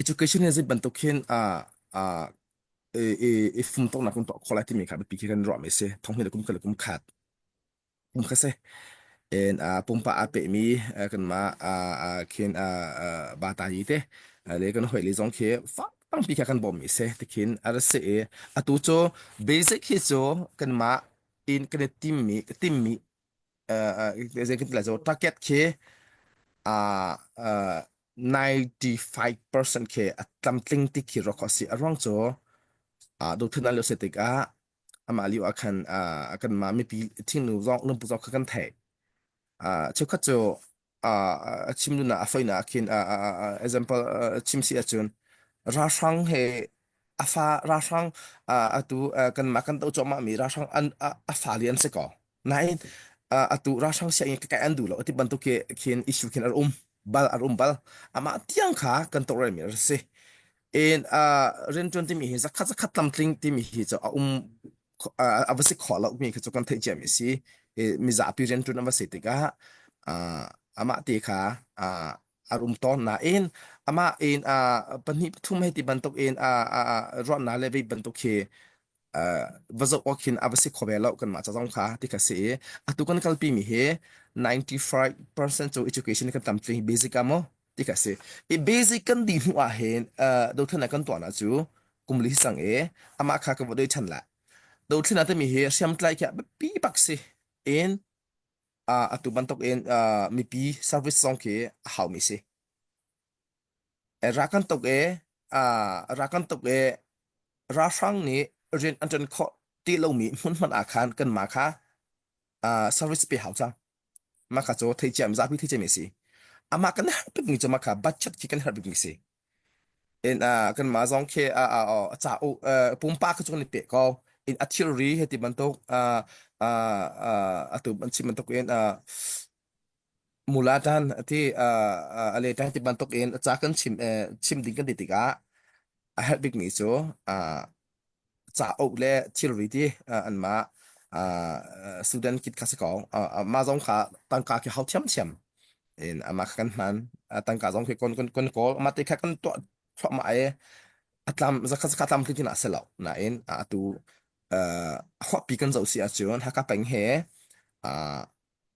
education he zei bantuk hin ah ah i i i fumtoknak kan tuah khawh lai timi kha biapi khi kan ruahmi a si. Thonghni le kum khat le kum khat kum kha si. In uh, pumpak aa pehmi uh, kanmah uh, uh, khin uh, uh, bata yi te uh, le kan hoi le zong khi fak tampi kha kan bawmmi si tikhin a ra si i atu cu basic hi cu kanmah in kan i timmi timmi uh, uh, zei kan ti lai cu target khi uh, uh, 95% khi a tlamtling ti khi rawk a si. A ruang cu uh, dothun an lio se tikah amah lio ah khan uh, kanmah mipi thingnu zong lungpu zong kha kan theih. Uh, cheukhat cu uh, a chim duhnak a foinak ah khin uh, uh, uh, example uh, chim si ahcun ralhrang he a fa ralhrang uh, atu uh, kanmah kan doh cuahmah mi ralhrang an a, a fale an si ko. Nain uh, atu ralhrang sianginn ka kai an duh lo ti bantuk khi khin issue khin a um bal a um bal amah tiang kha kan tawlrel mi a si. In uh, rianṭuan timi hi zakhat zakhat tlamtling timi hi cu a um. a va si khawh lo mi kha cu kan theih cia mi si. Mizapi rianṭuan a va si tikah amah te kha a rum tawn nain amah in pahnih pathum hei ti bantuk in ruahnak le vei bantuk khi va zoh awk hin a va si kho ve lo kanmah ca zong kha ti kha si i atu kan kalpi mi hi 95% cu education kan tam tling basic ah maw ti kha si i basic kan dih hnu ah hin dothlennak kan tuah na cu kum li sang e amah kha ka va doi than la dothlennak timi hi hriamtlai khi biapi bak si in atu bantuk in mipi service zong khi a hau mi si ra kan tuk e ra kan tuk e ralhrang nih rian an ṭan khawh ti lomi hmun hmanh ah khan kanmah kha service pe hau cang. Mah kha cu thei ciam zapi thei ciami a si. Amah kan herh bikmi cu mah kha budget khi kan herh bikmi si. In kanmah zong khi cauk pumpak khi cu kan i pe ko. In a thilri he ti bantuk atu an chim bantuk in mula tan ti a le tan ti bantuk in ca kan chim chim ding kan ti tikah a herh bikmi cu cauk le thilri ti anmah student kit kha si ko. Mah zong kha tangka khi hau thiamthiam in amah kha kan hman. Tangka zong khi kon kon kon kawl. Amah te kha kan tuah thluahmah i a tlam zakhat zakhat tlam tling ah si lo. Nain atu a huahpi kan zoh si ahcun Hakha peng he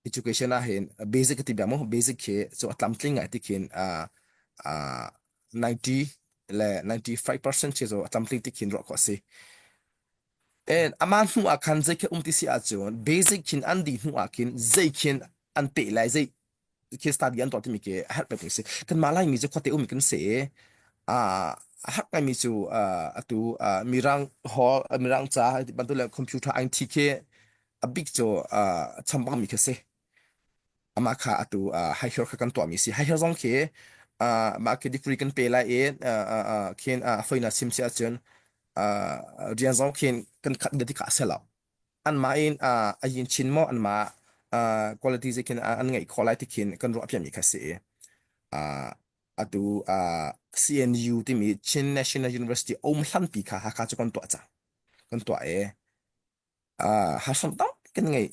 education ah hin basic ti bia mu basic khi cu a tlamtling ngai ti khin 90 le 95% khi cu a tlamtling ti khin ruah khawh a si. And ama hnu ah khan zei khi um ti si ahcun basic khin an dih hnu ah khin zei khin an peh lai zei khi study an tuah timi khi a herh pek si. Kanmah Laimi cu khuate um kan si i a herh ngaimi cu atu mirang hall mirang ca bantuk le computer IT khi a bik cu chambang mi khi si. Amah kha atu higher kha kan tuahmi si. Higher zong khi mah khi degree kan pe lai i khin a foina sim si ahcun rian zong khin kan khat ti kha a si lo. Anmah in a yin chin maw anmah quality zei khin an ngeih khawh lai ti khin kan ruah piakmi kha si i atu CNU timi Chin National University um hlanpi kha Hakha cu kan tuah cang. Kan tuah i harsam tampi kan ngei.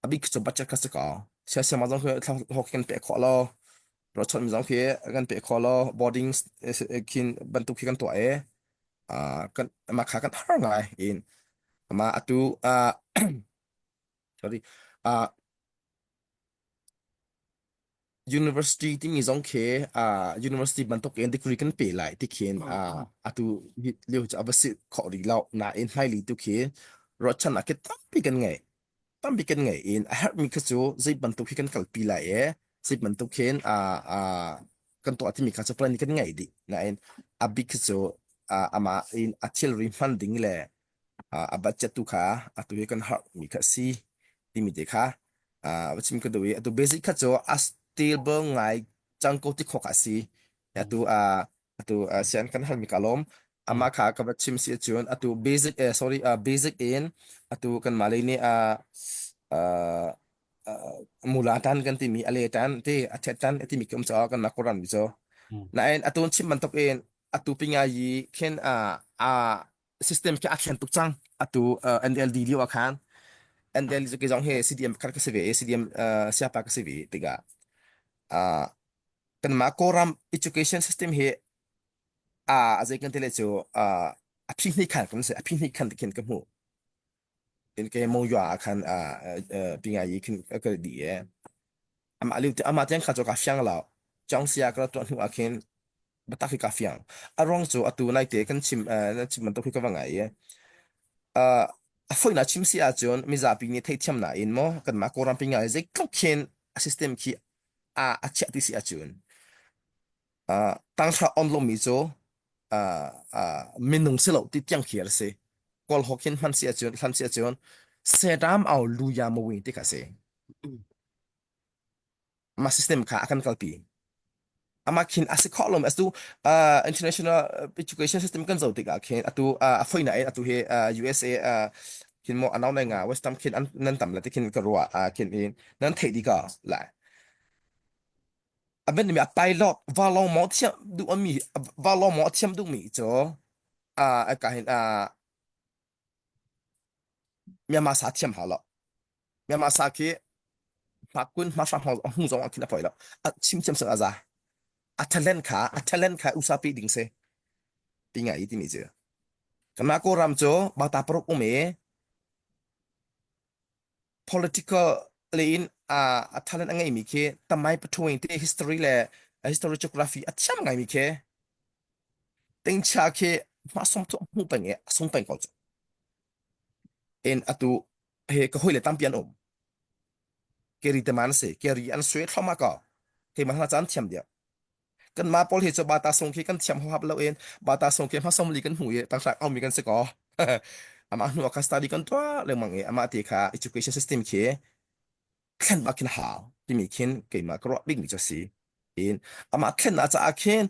A bik cu budget kha si ko. Siasema zong khi hlawk kan pe khawh lo. Ruahchan mi zong khi kan pe khawh lo. Boarding khin bantuk khi kan tuah i kan mah kha kan har ngai in mah atu sorry University timi zong khi uh, university bantuk in degree kan pe lai ti khin uh, atu hi lio cu a va si khawh rih lo nain hmailei tu khi ruahchannak khi tampi kan ngei tampi kan ngei in a herhmi kha cu zei bantuk hi kan kalpi lai e zei bantuk khin uh, uh, kan tuah timi kha cu plan kan ngei dih nain a bik khi cu uh, amah in a thilri hman ding le a budget tu kha atu hi kan harmi kha si timi te kha va chim ka duh i atu basic kha cu a stable ngai cang ko ti khawk a si atu atu sian kan halmi ka lawm ama kha ka va chim si cun atu basic eh sorry basic in atu kan malay nih a mula tan kan timi ale tan ti a thet tan timi kum cho kan na koran mi cho nain atu chim bantuk in atu pinga yi khin a a system khi a thlen tuk cang atu uh, NLD lio ah khan NLD cu kei zong hi CDM khat ka si ve i CDM uh, siapa ka si ve tikah uh, kanmah Kawlram education system hi a uh, zei kan ti le cu uh, a phi hnih khan kan si a phi hnih khan khin ka hmuh in ke mo yua ah khan uh, uh, pinga yi khin ka di e ama liu ama tiang kha chu ka fiang lo chong sia ka tuah hnu ah khin biatak hi ka fiang. A ruang cu atu naite kan chim eh, nan chim bantuk hi ka va ngai i uh, a foihnak chim si ahcun mizapi nih theihthiam nain maw kanmah Kawlram pi ngai zeitluk khin a system khi a a chiah ti si ahcun uh, tanghra on lomi cu uh, uh, minung si lo ti tiang khi a si. Kawl hawk hin hman si ahcun hlan si ahcun sedam au luya mawi ti kha si. Mah system kha a kan kalpi. Amah khin a si khawh lomi atu uh, international education system kan zoh tikah khin atu uh, a foina in atu hi uh, USA uh, khin mo anau nai nga Western khin an nan tam la ti khin ka ruah uh, khin in nan theih di ka la a ben mi a pilot va long mo thiam du ami va long mo thiam du mi cho a ka hin a. Myanmar sa thiam hau lo. Myanmar sa khi hmakun hmahra hmu zong ah khin a poi lo. A chim thiam sang a za. A talent kha a talent kha usa pe ding se. Ti ngai timi cu. Kanmah Kawlram cu bata paruk um i political lei in a a talent a ngeimi khi tamai pathuing te history le history geography a thiam ngaimi khi tingcha khi hma song thu hmu peng i a sung peng ko cu. In atu he ka hoi le tampi an um. Keri te man si keri an sui thloma ko. Keimah hna caan thiam dia. Kanmah pawl hi cu bata sung khi kan thiam huap lo in bata sung khi hmasom li kan hmu i tanghrang aumi kan si ko. Amah hnu ah kha study kan tuah lengmang i amah ti kha education system khi thlen bak khin hau timi khin keimah ka ruah bikmi cu a si. In amah thlennak caah khin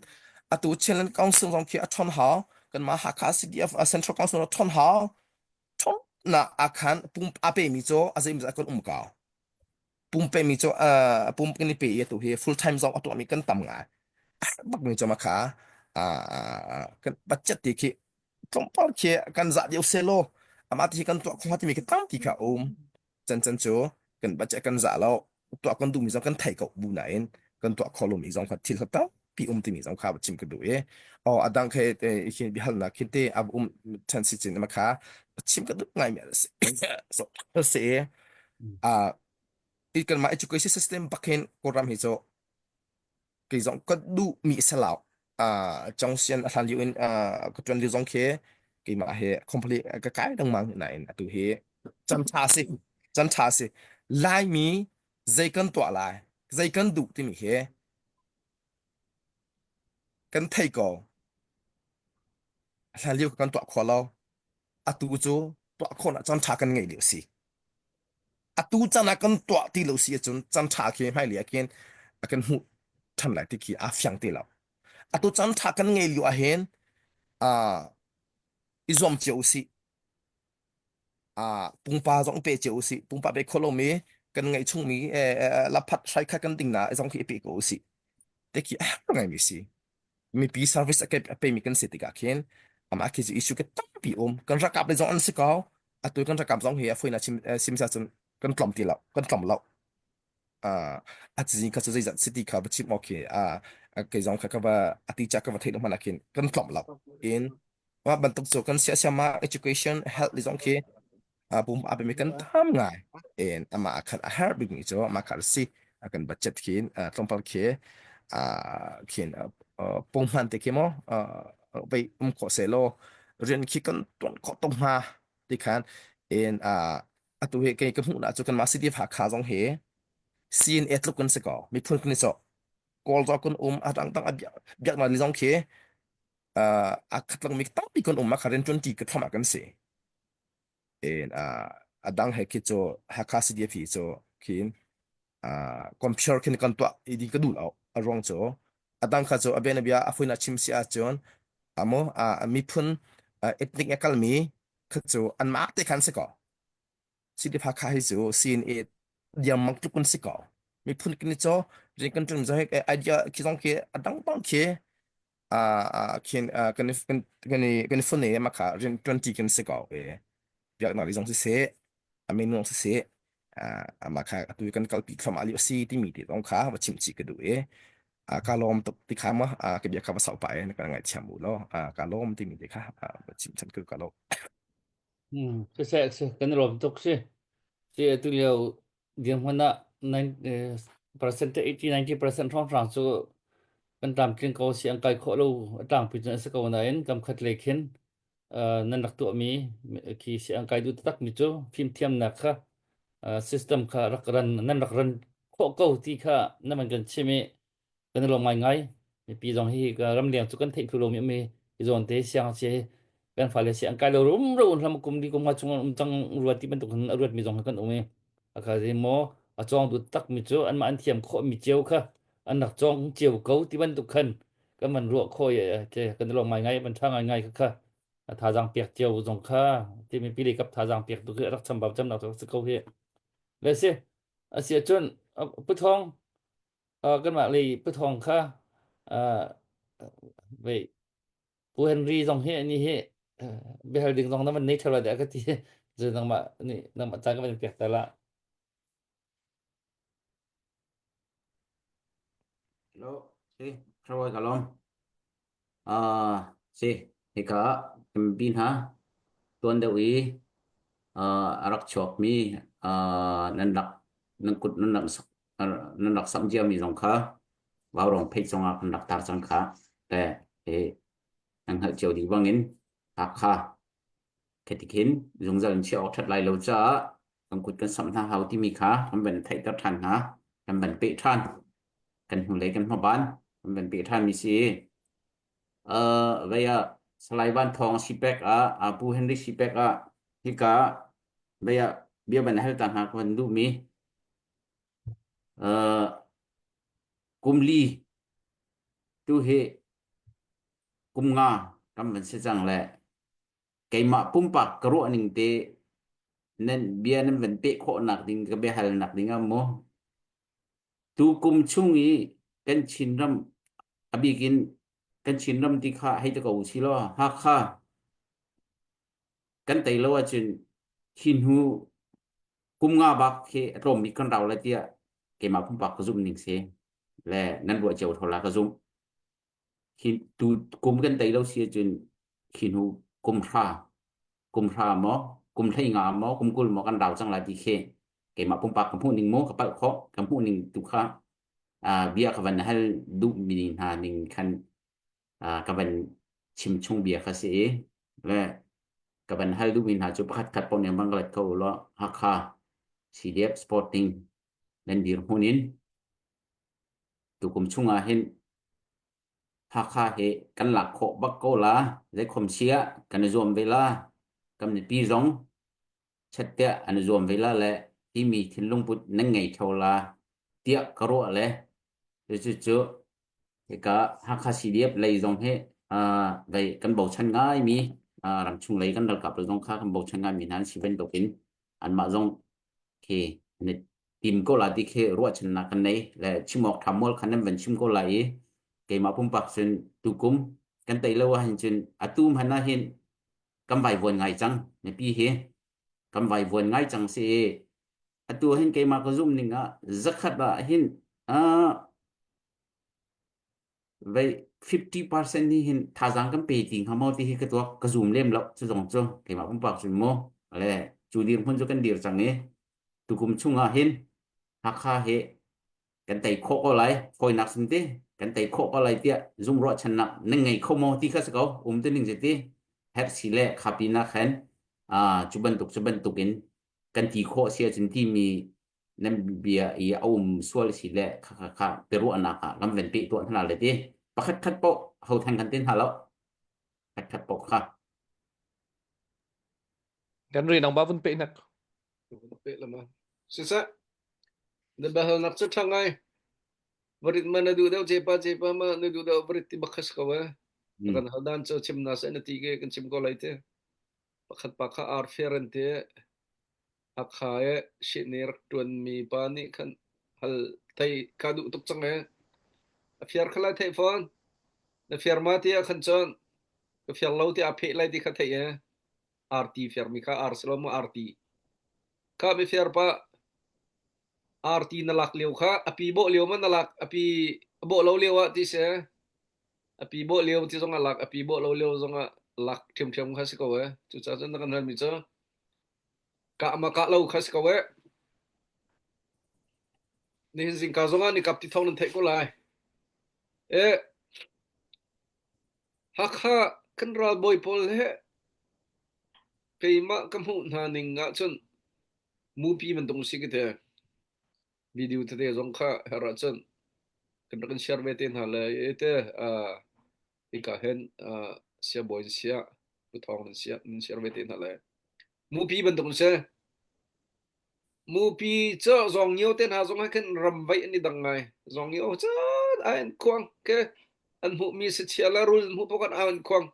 atu Chinland Council zong khi a ṭhawn hau. Kanmah Hakha CDF Central Council a ṭhawn hau. Ṭhawnnak ah khan pum a pemi cu a zeimawzat kan um ko. Pumpe mi cu uh, pum kan i pe i atu hi full time zong a tuahmi kan tam ngai. Bak mi cu ma kha uh, kan budget ti khi tlawmpal khi kan zah deuh selaw amah ti kan tuah kho timi khi tampi kha um. Can can cu kan budget kan zah lo tuah kan duhmi zong kan thei ko bu nain kan tuah kho lomi zong kha thil kha tampi um timi zong kha chim ka duh i oh adang khe hin biahalnak khin te a um than si chin ma kha chim ka duh ngai mi a si so si uh, i kanmah education system bak hin Kawlram hi cu kei zong ka duh mi salau uh, Chongsian a hlan lio in uh, ka tuan lio zong khi keimah he complete ka kai lengmang nain atu hi chan tha si chan tha si Laimi zei kan tuah lai zei kan duh timi hi kan thei ko hlan lio kan tuah kho lo atu cu tuah khawhnak chan tha kan ngei lio si Atu caan ah kan tuah ti lo si ahcun caan ṭha khi hmailei ah khin a kan hmuh ṭhan lai ti khi aa fiang ti lo. Atu caan ṭha kan ngei lio ahhin uh, i zuam cio usih. Uh, pungpa zong pe cio usih. Pungpa pe kho lomi kan ngeih chungmi eh, eh, laphat hrai khat kan ding na zong khi i pe ko usih. Te khi a har ngaimi si. Mipi service a ke a pemi kan si tikah khin amah khi cu issue ke tampi um. Kan rakap le zong an si ko. Atu kan rakap zong hi a fuina chim sim sa cun kan tlom ti lo. Kan tlom lo. Uh, a cizin kha cu zeizat city kha va chim okay a kei zong kha ka va ati cha ka va theih lo hmanh ah khin kan tlom lo. In mah bantuk cu kan sia siama education health li zong khi pum a pemi kan tam ngai en ama khan a har bik mi cu ama kha si a kan budget khin tlawmpal khi khin punghman te khi mo vei um kho se lo rian khi kan tuan kho tung ha ti khan en atu he ke ka hmuh na chu kan ma city Hakha zong he sin e tluk kan se ko miphun kan so kawl zo kun um a dang dang a biak na li zong khi a khatlang mi tampi kan um a kha rian tuan ti ka thama kan si in a dang he khi cu Hakha CDF hi cu khin computer khin kan tuah i di ka duh lo a ruang cu a dang kha cu a biana bia a fuina chim si ahcun amo a miphun ethnic a kalmi kha cu anmah te khan si ko CDF Hakha hi cu CNA diam mang tluk kun si ko miphun kin cho rian kan ṭun zo he idea khi zong khi a dang dang khi a khin kan kan kan kan phone ne ma kha rian 20 kan si ko e biaknak li zong si se amin zong si se ama kha atu kan kalpi thlom ali si timi ti zong kha va chim chi ka du e ka lom tuk ti kha ma ka bia kha va sau pa e na ka ngai thiam u lo ka lom timi ti kha va chim chan ka lo Hmm, siseh si kan lawm tuk si. Si atu lio dirhmun ah 9 percent 80 90% hrawnghrang cu kan tlamtling ko si an kai khawh lo a tlangpi cun a si ko nain kam khat lei khin uh, nan rak tuahmi khi si an kai duh taktak mi cu fimthiamnak kha uh, system kha rak ran nan rak ran khawh ko ti kha na man kan chim i kan i lawm ngaingai. Mipi zong hi ramleng cu kan theih thlu lomi um i hi zawn te siang si kan fale si an kai lo rum ro hlam kum li kum nga chung an um cang ruat ti bantuk in a ruat mi zong kan um i a kha zi maw a cawng du tak mi cu anmah an thiam khawh mi cio kha an rak cawng cio ko ti bantuk khan kan van ruah khawh i te kan i lawm ngaingai van tha ngaingai kha kha a thazaang pek cio zong kha ti mipi lei kap thazaang pek tu khi rak chambau cam nak si ko hi le si a si ahcun Pu Thawng Kanmah lei pathawng kha vei Pu Henry zong hi ani hi biahal ding zong na van nei ṭheo lai dah ka ti. Zei nangmah nih nangmah caan ka van pek ta la. Hello, si, Trawai ka lawm. Ah, si, hika MB hna tuan deuh i ah, a rak chuakmi ah, nan rak nan kut nan rak sak nan rak samh ciami zong kha vaurawng page zongah kan rak tar cang kha. Te, hi nan hngalh cio dih bangin Hakha Khitikhin zungzal in chiah awk ṭhat lai lo caah kan kut kan samh hna hau timi kha kan van theihter ṭhan hna, kan van peh ṭhan. Kan hnulei kan hmaban kan van peh ṭhanmi si. Uh, vei ah Salai Van Thawng Sipek ah, uh, Pu Henry Sipek ah hika vei ah bia van hal ta hna ka van duhmi. Uh, kum li tu hi kum nga kan van si cang le keimah pumpak ka ruah ning te nan bia nan van peh khawhnak ding ka biahalnak ding ah mu tu kum chung i kan Chinram a bik in kan Chinram ti kha hei te ko si law Hakha kan tei lo ahcun hi hnu kum nga bak khi a tlawm bik kan rau lai tiah keimah pumpak ka zumh ning si le nan ruah cio tho la ka zumh. Hi tu kum kan tei lo si ahcun khi hnu kum hra kum hra maw kum hlei nga maw kum 20 maw kan rau cang lai ti khi keimah pumpak ka hmuh ning mu ka palh khawh ka hmuh ning tu kha bia ka van hal duh mi hna ning khan ka van chim chung bia kha si i le ka van hal duhmi hna cu pakhat khat paoh nih van ka let kho u law Hakha CDF Sporting nan dirhmun in tukum chungah hin Hakha hi kan lak khawh bak ko la zeikhom sia kan i zuam ve la kan mipi zong chattiah an i zuam ve la le timi thinlung put nan ngei theo la tiah ka ruah le cucu hika Hakha CDF lei zong hi vei kan bochan ngaimi ramchung lei kan ralkap zong kha kan bochan ngaimi hna an si bantukin anmah zong khi an i tim ko la ti khi ruahchannak kan nei le chim awk ṭha mual khan nan van chim ko lai i keimah pumpak cun tukum kan tei lo ahhin cun atu hmanh ah hin kan vaivuan ngai cang mipi hi kan vaivuan ngai cang si i atu hin keimah ka zumh ning ah zakhat ah hin vei 50% ni hin thazaang kan pe ti hnga maw ti hi ka tuak ka zum lem lo cu zong cu keimah pumpak cun mu le cu dirhmun cu kan dir cang i tukum chungah hin Hakha hi kan tei khawh ko lai fawinak sim ti kan tei khawh ko lai tiah zum ruahchannak nan ngei kho maw ti kha si ko um ti ning ti herh si le khapi nak khan cu bantuk cu bantuk in kan ti khawh si ahcun timi nan bia i a um sual si le kha kha kha biaruahnak ah kan van peh tuah hna le ti pakhat khat poh ho theng kan tin hna lo khat khat poh kha Kan ri nang ba vun pe nak. Pe lama. Siseh, na bahalnak cu ṭha ngai. Varit ma na duh deuh cepa cepa ma na duh deuh varit ti bak khas ko eh. Kan hal dan cu chim na se na ti ke kan chim ko lai te. Pakhat pa kha ar fair an ti. Hakha e shine rak ṭuan mi pa nih khan hal thei ka duh tuk cang eh. A fiar kha lai theih fawn. Na fiar ma ti ah khan cun ka fiar lo ti a pheh lai ti kha theih eh. Arti fiarmi kha ar si lo maw arti. Kha mi fiar pa arti na lak lio kha a pi bawh lio ma na lak a pi a bawh lo lio ah ti si a pi bawh lio ti zong ah lak a pi bawh lo lio zong ah lak ṭhiamṭhiam kha si ko eh. Cucaah cun na kan halmi cu kah ma kah lo kha si ko eh. Nihin zingka zong ah nikap ti thawng nan theih ko lai. Eh Hakha kan ralbawi pawl he keimah ka hmuh hna ning ahcun mupi bantuk si ka ti. Video tete zong kha her ahcun kan rak in share ve te hna le te hika hin siabawi in siah Pu Thawng in siah nan share ve te hna le mupi bantuk si. Mupi cu zawng-ngio te hna zong he khin ramvaih an i dang ngai. Zawng-ngio cun ai an khuang ke an hmuhmi sachia le rul an hmuh paoh khan au an khuang.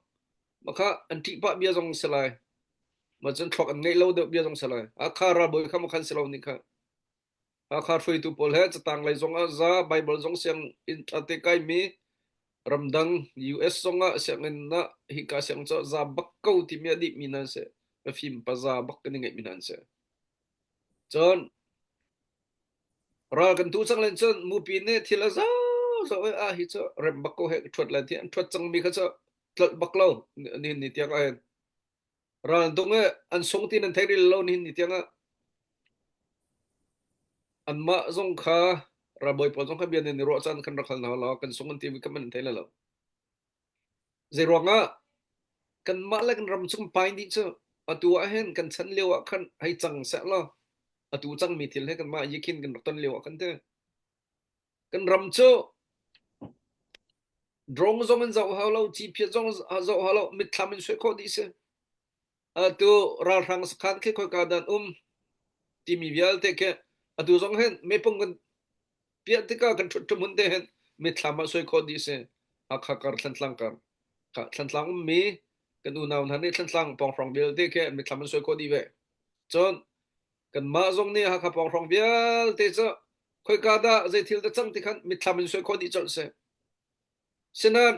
Mah kha an ṭih pah bia zong si lai. Mah cun thluak an ngeih lo deuh bia zong si lai. Hakha ralbawi kha maw khan si lo nih kha. Hakha hruaitu pawl he catang lei zong ah za Baibal zong sianginn ṭhate kaimi ramdang US zong ah sianginn ah hika siang cu za bak ko timi a dihmi nan si. Pafim paza bak kan i ngeihmi hna an si. Cun ral kan tu cang len cun mupi nih thil a zau zau i ah hi cu rem bak ko he ṭhuat lai ti an ṭhuat cangmi kha cu tlolh bak lo nihin ni tiang ah hin ral an tung i an sung ti nan thei ril lo nihin ni tiang ah anmah zong kha ralbawi pawl zong kha bia nan i ruah caan khan rak hal hna law kan sung an ti mi kha man thei lo. Zeiruangah kanmah le kan ram chung pai dih cu atu ah hin kan chan lio ah khan hei cang seh law atu cangmi thil he kanmah yikhin kan rak ton lio ah khan te kan ram cu drone zong in zoh hau lo ciphiat zong zoh hau lo mitthlam in suai khawh dih si atu ralhrang sakhan khi khoika dan um timi vialte khi atu zong hin mepung kan piah tikah kan ṭhut hmun te hin mitthlam ah suai khawh dih si. Hakha kar Thantlang kar Thantlang ummi kan unau hna nih Thantlang pawnghrong vialte khi mitthlam an suai khawh dih ve. Cun kanmah zong nih Hakha pawnghrong vialte cu khoika dah zei thil dah cang ti khan mitthlam in suai khawh dih colh si. Sinain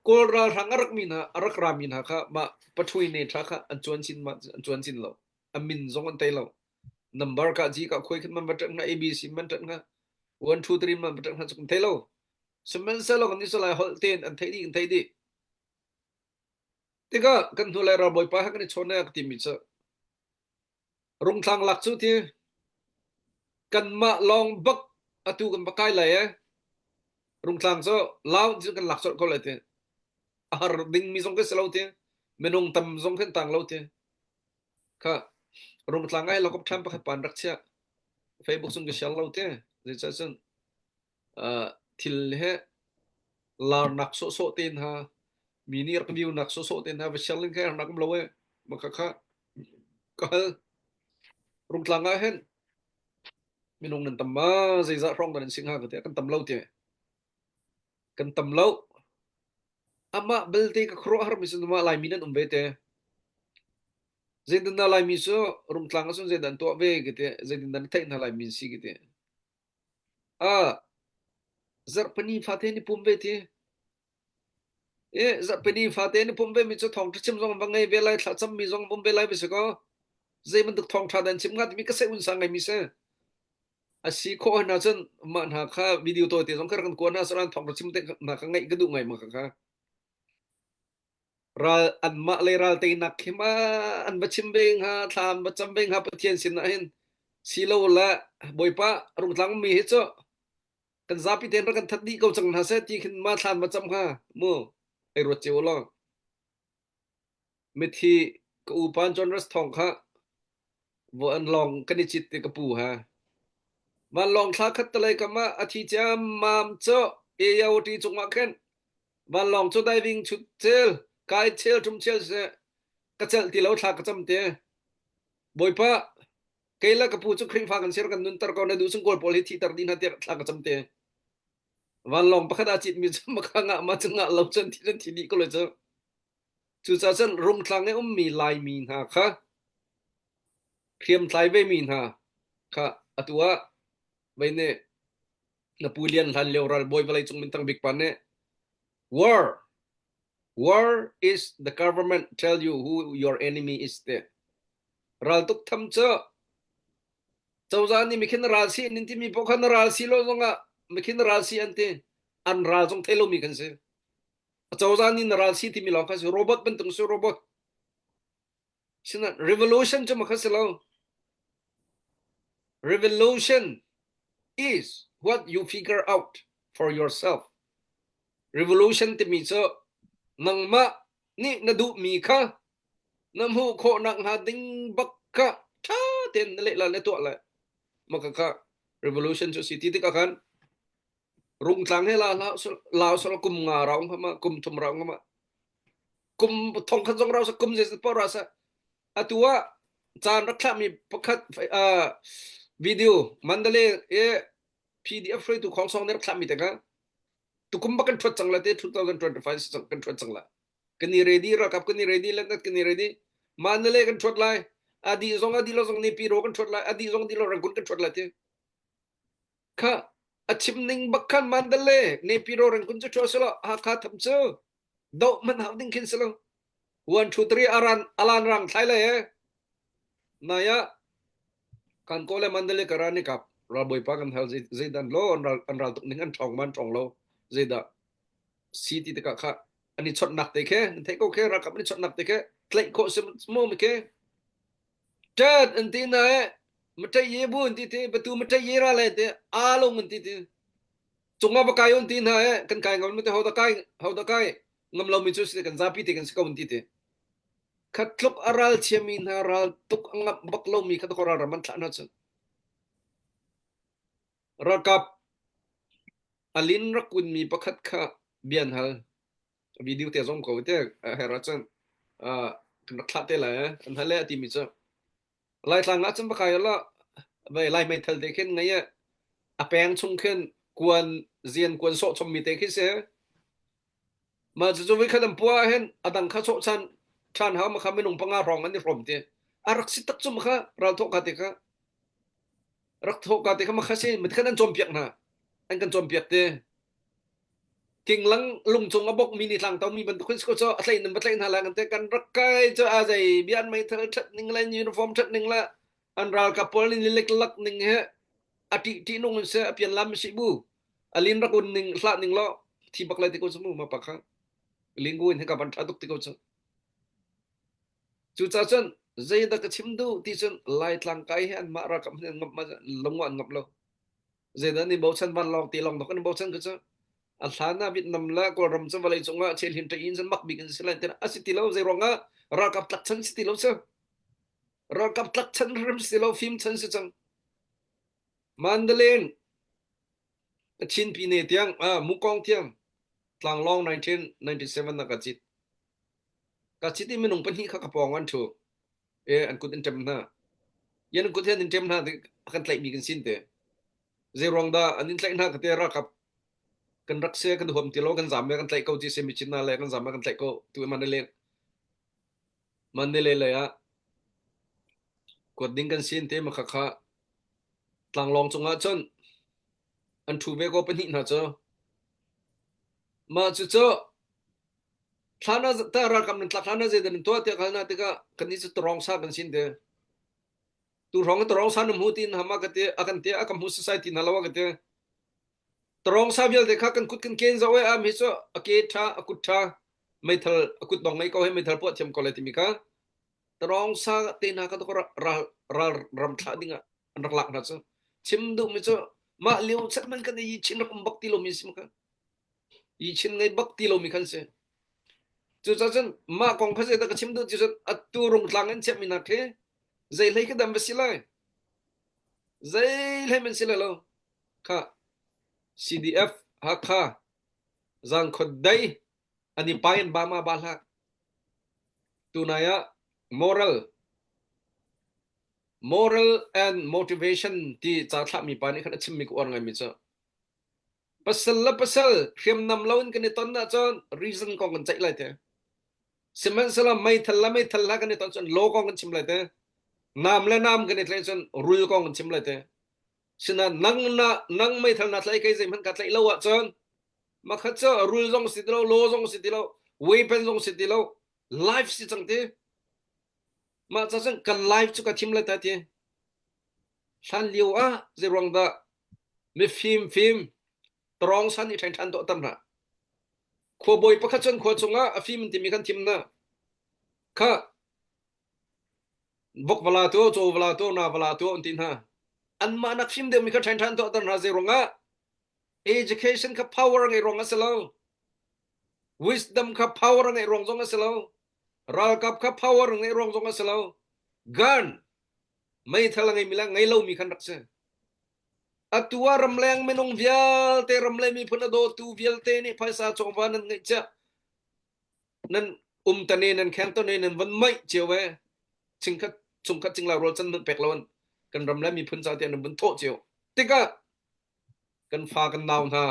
Kawl ralhrang a rak mi hna a rak rami hna kha mah pathui ne ṭha kha an cuan chin an cuan chin lo. A min zong an tei lo. Number ka ji ka khoi khin man va ṭanh hnga ABC man ṭanh hnga 1 2 3 man va ṭanh hnga cu kan thei lo. Sihmanhsehlaw kan Israel holh tein an theih dih kan theih dih. Tikah kan hnu lai ralbawipa he kan i chawn ka timi cu rungtlang lak cu ti kanmah lawng bak atu kan va kai lai e rungtlang cu lau cu kan lak colh ko lai ti a har dingmi zong kan si lo ti minung tam zong kan tang lo ti Kha Rungtlang ai lokop ṭhan pakhat pan rak chiah. Facebook cung ka share lo te. Zeicah cun uh, thil he larnak sawhsawh te hna mi nih rak view nak sawhsawh te hna va share ling kha nak um lo e maka kha ka hal Rungtlang ah hin minung nan tam ma zeizah hrawng dan sing ha ka te kan tam lo te kan tam lo amah belte ka khuaruahhar mi cu mah Laimi nan um ve te. Zeitindah Laimi cu Rungtlang ahcun zeidah an tuah ve ka ti, zeitindah na theih hna Laimi an si ka ti. Ah, zarhpini fate ni pum ve ti. E, zarhpini fate ni pum ve mi cu thawngṭha chim zong va ngei ve lai, thlacam mi zong um ve lai va si kaw. Zei bantuk thawngṭha dah an chim hnga timi ka seh un sang ngai mi si. A si khawh hna cun mah hna kha video tawite zong kha rak kan kua hna saran thawng ra chim te hna kha ngaih ka duh ngai ma kha ral anmah le ral teinak khi ma an va chim ve hnga thla an va cam ve hnga Pathian sin ah hin silo le Bawipa rungtlang mi hi cu kan zapi ten rak kan that dih ko cang hna seh ti khin ma thla an va cam hnga mu ai ruat cio law Mithi ka upa John Russ Thawng kha vanlawng kan i cit ti ka pu ha. Vanlawng thla khat talei kam ah a thi ciammam cu AOT cungah khin vanlawng cu diving chut cel kai chel ṭum chel seh ka celh ti lo thla ka cam te. Bawipa kei le ka pu cu Khrihfa kan sir kan nunter ko na duh chung kawl pawl hi thihter dih hna tiah thla ka cam te. Vanlawng pakhat aa citmi cu maka ngah ma cu ngah lo cun thi cun thi dih ko lai cu. Cucaah cun Rungtlang i ummi Laimi hna kha hriamtlai vemi hna kha atu ah vei nih na pu Lian hlan lio ralbawi vawleicung minthang bik pa nih war war is the government tell you who your enemy is ti raltuk tham cu cozah nih mikhin na ral si an timi paoh kha na ral si lo zongah mikhin na ral si an ti an ral zong thei lomi kan si Acozah nih na ral si timi lawng kha si robot bantuk si robot. Sinain revolution cu ma kha si lo. Revolution is what you figure out for yourself. Revolution timi cu nangmah nih na duhmi kha na hmuh khawh nak hnga ding bak kha ṭha tein na lehla na tuah lai. Maka kha revolution cu si ti tikah khan Rungtlang he la lao sal kum nga raung hama kum thum raung hama kum thong khat zong rau sa kum zei pa ra sa atu ah caan rak thlahmi pakhat video Mandalay e PDF hruaitu khong song nih rak thlahmi te kha tukum bak kan thuat cang la te 2025 kan thuat cang la kan i ready ralkap kan i ready let kan i ready Mandalay kan thuat lai adi zong adi lo zong ni pi ro kan thuat lai adi zong di lo Rangoon kan thuat lai te Kha a chim ning bak khan Mandalay Naypyidaw Rangoon cu ṭhuah selaw Hakha tham cu doh hmanh hau ding khin si lo. 1 2 3 aran alan rang thlai le naya kan ko le Mandalay karan ni kap ralbawi pa kan hal zeidan lo an ral an ral tuk ning an ṭhawng man ṭhawng lo zeidah si ti tikah kha an i chonhnak te khe nan theih ko khe ralkap an i chonhnak te khe tlaih khawh si mu mi khe ṭet an ti na e maṭai ye bu an ti ti batu maṭai ye ra le te alung an ti ti cungah va kai on ti hna e kan kai ngam mi te ho da kai ho da kai ngam lo mi cu si kan zapi te kan si ko an ti ti khat tluk a ral chiami hna ral tuk a ngamh bak lomi kha ral ram an thlah hna cun ralkap alin rak kunmi pakhat kha bian hal video te zong ko te her ahcun kan rak thlah te lai an hal le a timi cu Laitlang ah cun va kai la vai lai meithal te khin ngai a peng chung khin kuan zian kuan sawh chommi te khi si Mah cucu voikhat an puah ahhin a dang kha sawh ṭhan ṭhan hau ma kha minung panga hrawng an i hrawm ti. A rak si tak cu ma kha ral thawh ka te kha rak thawh ka te kha ma kha si ma khan an cawnpiak hna. An kan cawnpiak te. Kinglang lungcung a bok mi ni tlang to mi bantuk hin si ko cu a tlaih nan va tlaih hna la kan te kan rak kai cu a zei bia an meithal ṭhat ning le uniform ṭhat ning le an ralkap pawl nih lek lak ning he a ṭih ṭih nung in se a pian lam si bu alin rak un ning hlah ning law thi bak lai ti ko cu mu ma pa kha lingu in hika van tha tuk ti ko cu cu ca cun zeidah ka chim duh ti cun laitlang kai hi an mah ralkap hin ngap ma lungwa an ngap lo zeidah ni bochan van lawng ti long dok an bochan ku cu a hlan ah Vietnam la Kawlram cu vawlei cungah chelhin ṭe in san mak bik in si lai tin a si ti lo zei ruangah ralkap tlak chan si ti lo si ralkap tlak chan rim si lo fim chan si cang Mandalay Chin Pine tiang ah Mukong tiang tlanglawng 1997 ah ka cit. Ka cit i minung pahnih kha ka pawng an ṭhu. E an kut in ṭem hna. Yan an kut he an in ṭem hna ti kan tlaihmi kan sin te. Zei ruang dah an in tlaih hna ka te ralkap kan rak se kan huam ti lo kan zam le kan tlaih ko ti se mi chin na le kan zam le kan tlaih ko tu Mandalay Mandalay lei ah kuat ding kan sin te ma kha kha Tlanglawng cungah cun an ṭhu ve ko pahnih hna cu. Mah cucu thlan ah ta ralkap nan tlak hlan ah zeidah nan tuah tiah hal hna tikah kannih cu tarawng sa kan sin te. Tu hrawng i tarawng sa na hmu tiin hama ka ti a kan ti a ka hmu sasai ti hna lo a ka ti. Tarawng sa vialte kha kan kut kan ken zoh i am hi cu a ke ṭha a kut ṭha meithal a kut dong ngei ko he meithal puah thiam ko lai timi kha Tarawng sa te hna kha ral ral ram thlah ding ah an rak lak hna cu. Chim duhmi cu mah lio chan man kan i chin rak um bak ti lomi si kha. I chin ngei bak ti lomi khan si. Cucaah cun mah kong kha zeidah ka chim duh ti cun atu rungtlang in chiahmi hna khi zei hlei ka dam va si lai. Zei hlei man si lai lo. Kha CDF Hakha Zangkhot dei an i pai an ba ma ba hlah. Tunai ah moral moral and motivation ti ca thlahmi pa nih khan a chimmi ka uar ngaimi cu pasal le pasal hriamnam lo in kan i ton ahcun reason kong kan ceih lai te. Sihmanhsehlaw meithal le meithal hla kan i ton cun law kong kan chim lai te. Nam le nam kan i tlaih cun rul kong kan chim lai te. Sinain nang na nang meithal na tlaih kei zeihmanh ka tlaih lo ahcun makhat cu rul zong si ti lo law zong si ti lo weapon zong si ti lo life si cang ti mah ca cun kan life cu ka thim lai ta ti hlan lio ah zeiruang dah mifim fim tawng san i ṭhen ṭhan dawh tam hna khuabawi pakhat cun khua chungah a fim timi kan thim na kha vok vala tu caw vala tu na vala tu an ti hna anmah nak fim deuhmi kha ṭhen ṭhan tuah ter hna zeiruangah Education kha power ngei ruang a si lo. Wisdom kha power ngei ruang zong a si lo. Ralkap kha power ngei ruang zong a si lo. Gun meithal a ngeimi le ngei lomi khan rak si. Atu ah ramleng minung vialte ramleng miphun a dawtu vialte nih phaisa chawva nan ngeih cia nan um tane nan kheng tane nan van maih cio ve chingkhat chungkhat cingla rual chan pek lo kan ram le miphun ca tiah nan vun thawh cio tikah kan fa kan nau hna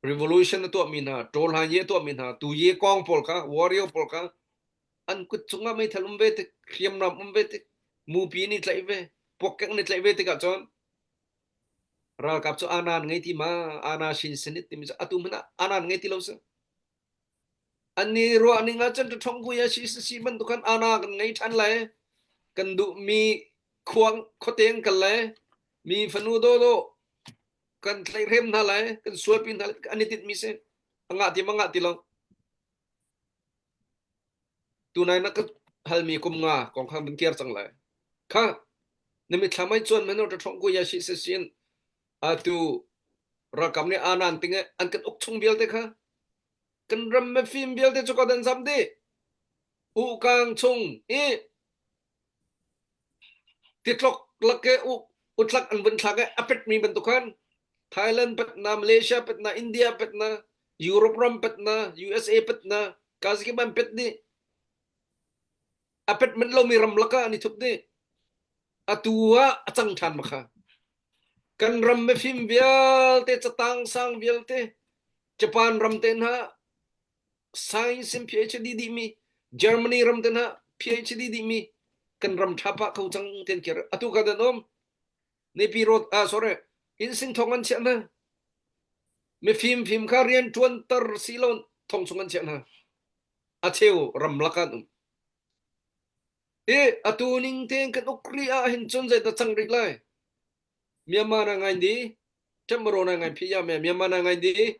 revolution a tuahmi hna ṭawlhan ye a tuahmi hna tu ye kong pawl kha warrior pawl kha an kut cungah meithal um ve tik hriamnam um ve tik mupi nih tlaih ve puakkek nih tlaih ve tikah cun ralkap cu anan ngei ti ma ana shin sinit timi cu atu hmanh ah anan ngei ti lo si. An ni ruah ning ah cun ṭhong kui a si si bantuk khan ana kan ngei ṭhan lai. Kan duhmi khuang khuateng kal lai. Mi fanu dawdawh kan tlaihhrem hna lai, kan sualpi hna lai, an i tinhmi si. A ngah ti ma ngah ti lo. Tunai na ka halmi kum nga kong kha van kir cang lai. Kha na mitthlam ai cuan men ṭhong kui a si si sin atu ralkap nih anan ting an kan uk chung vialte kha kan ram mifim vialte cu ka dan zam dih ukang chung i titlok lak e utlak an vun thlak e a pet mi bantuk khan Thailand petna Malaysia petna India petna Europe ram petna USA petna Kazakhstan pet dih a pet man lomi ram lakah an i thup dih atu ah a cang ṭhan ma kha kan ram mifim vialte catang sang vialte Japan ram te hna science in PhD dih mi Germany ram te hna PhD dih mi kan ram ṭha pah kho cang ten kir atu ka dan um Nepi road ah sorry inn sing thong an chiah hna mifim fim kha rian ṭuan tar si lo thong chung an chiah hna a cheu ram lak an um I atu ning tein kan uk rih ah hin cun zeidah cang rih lai? Myanmar na ngai di, Ṭemro na ngai phi ya me Myanmar na ngai di,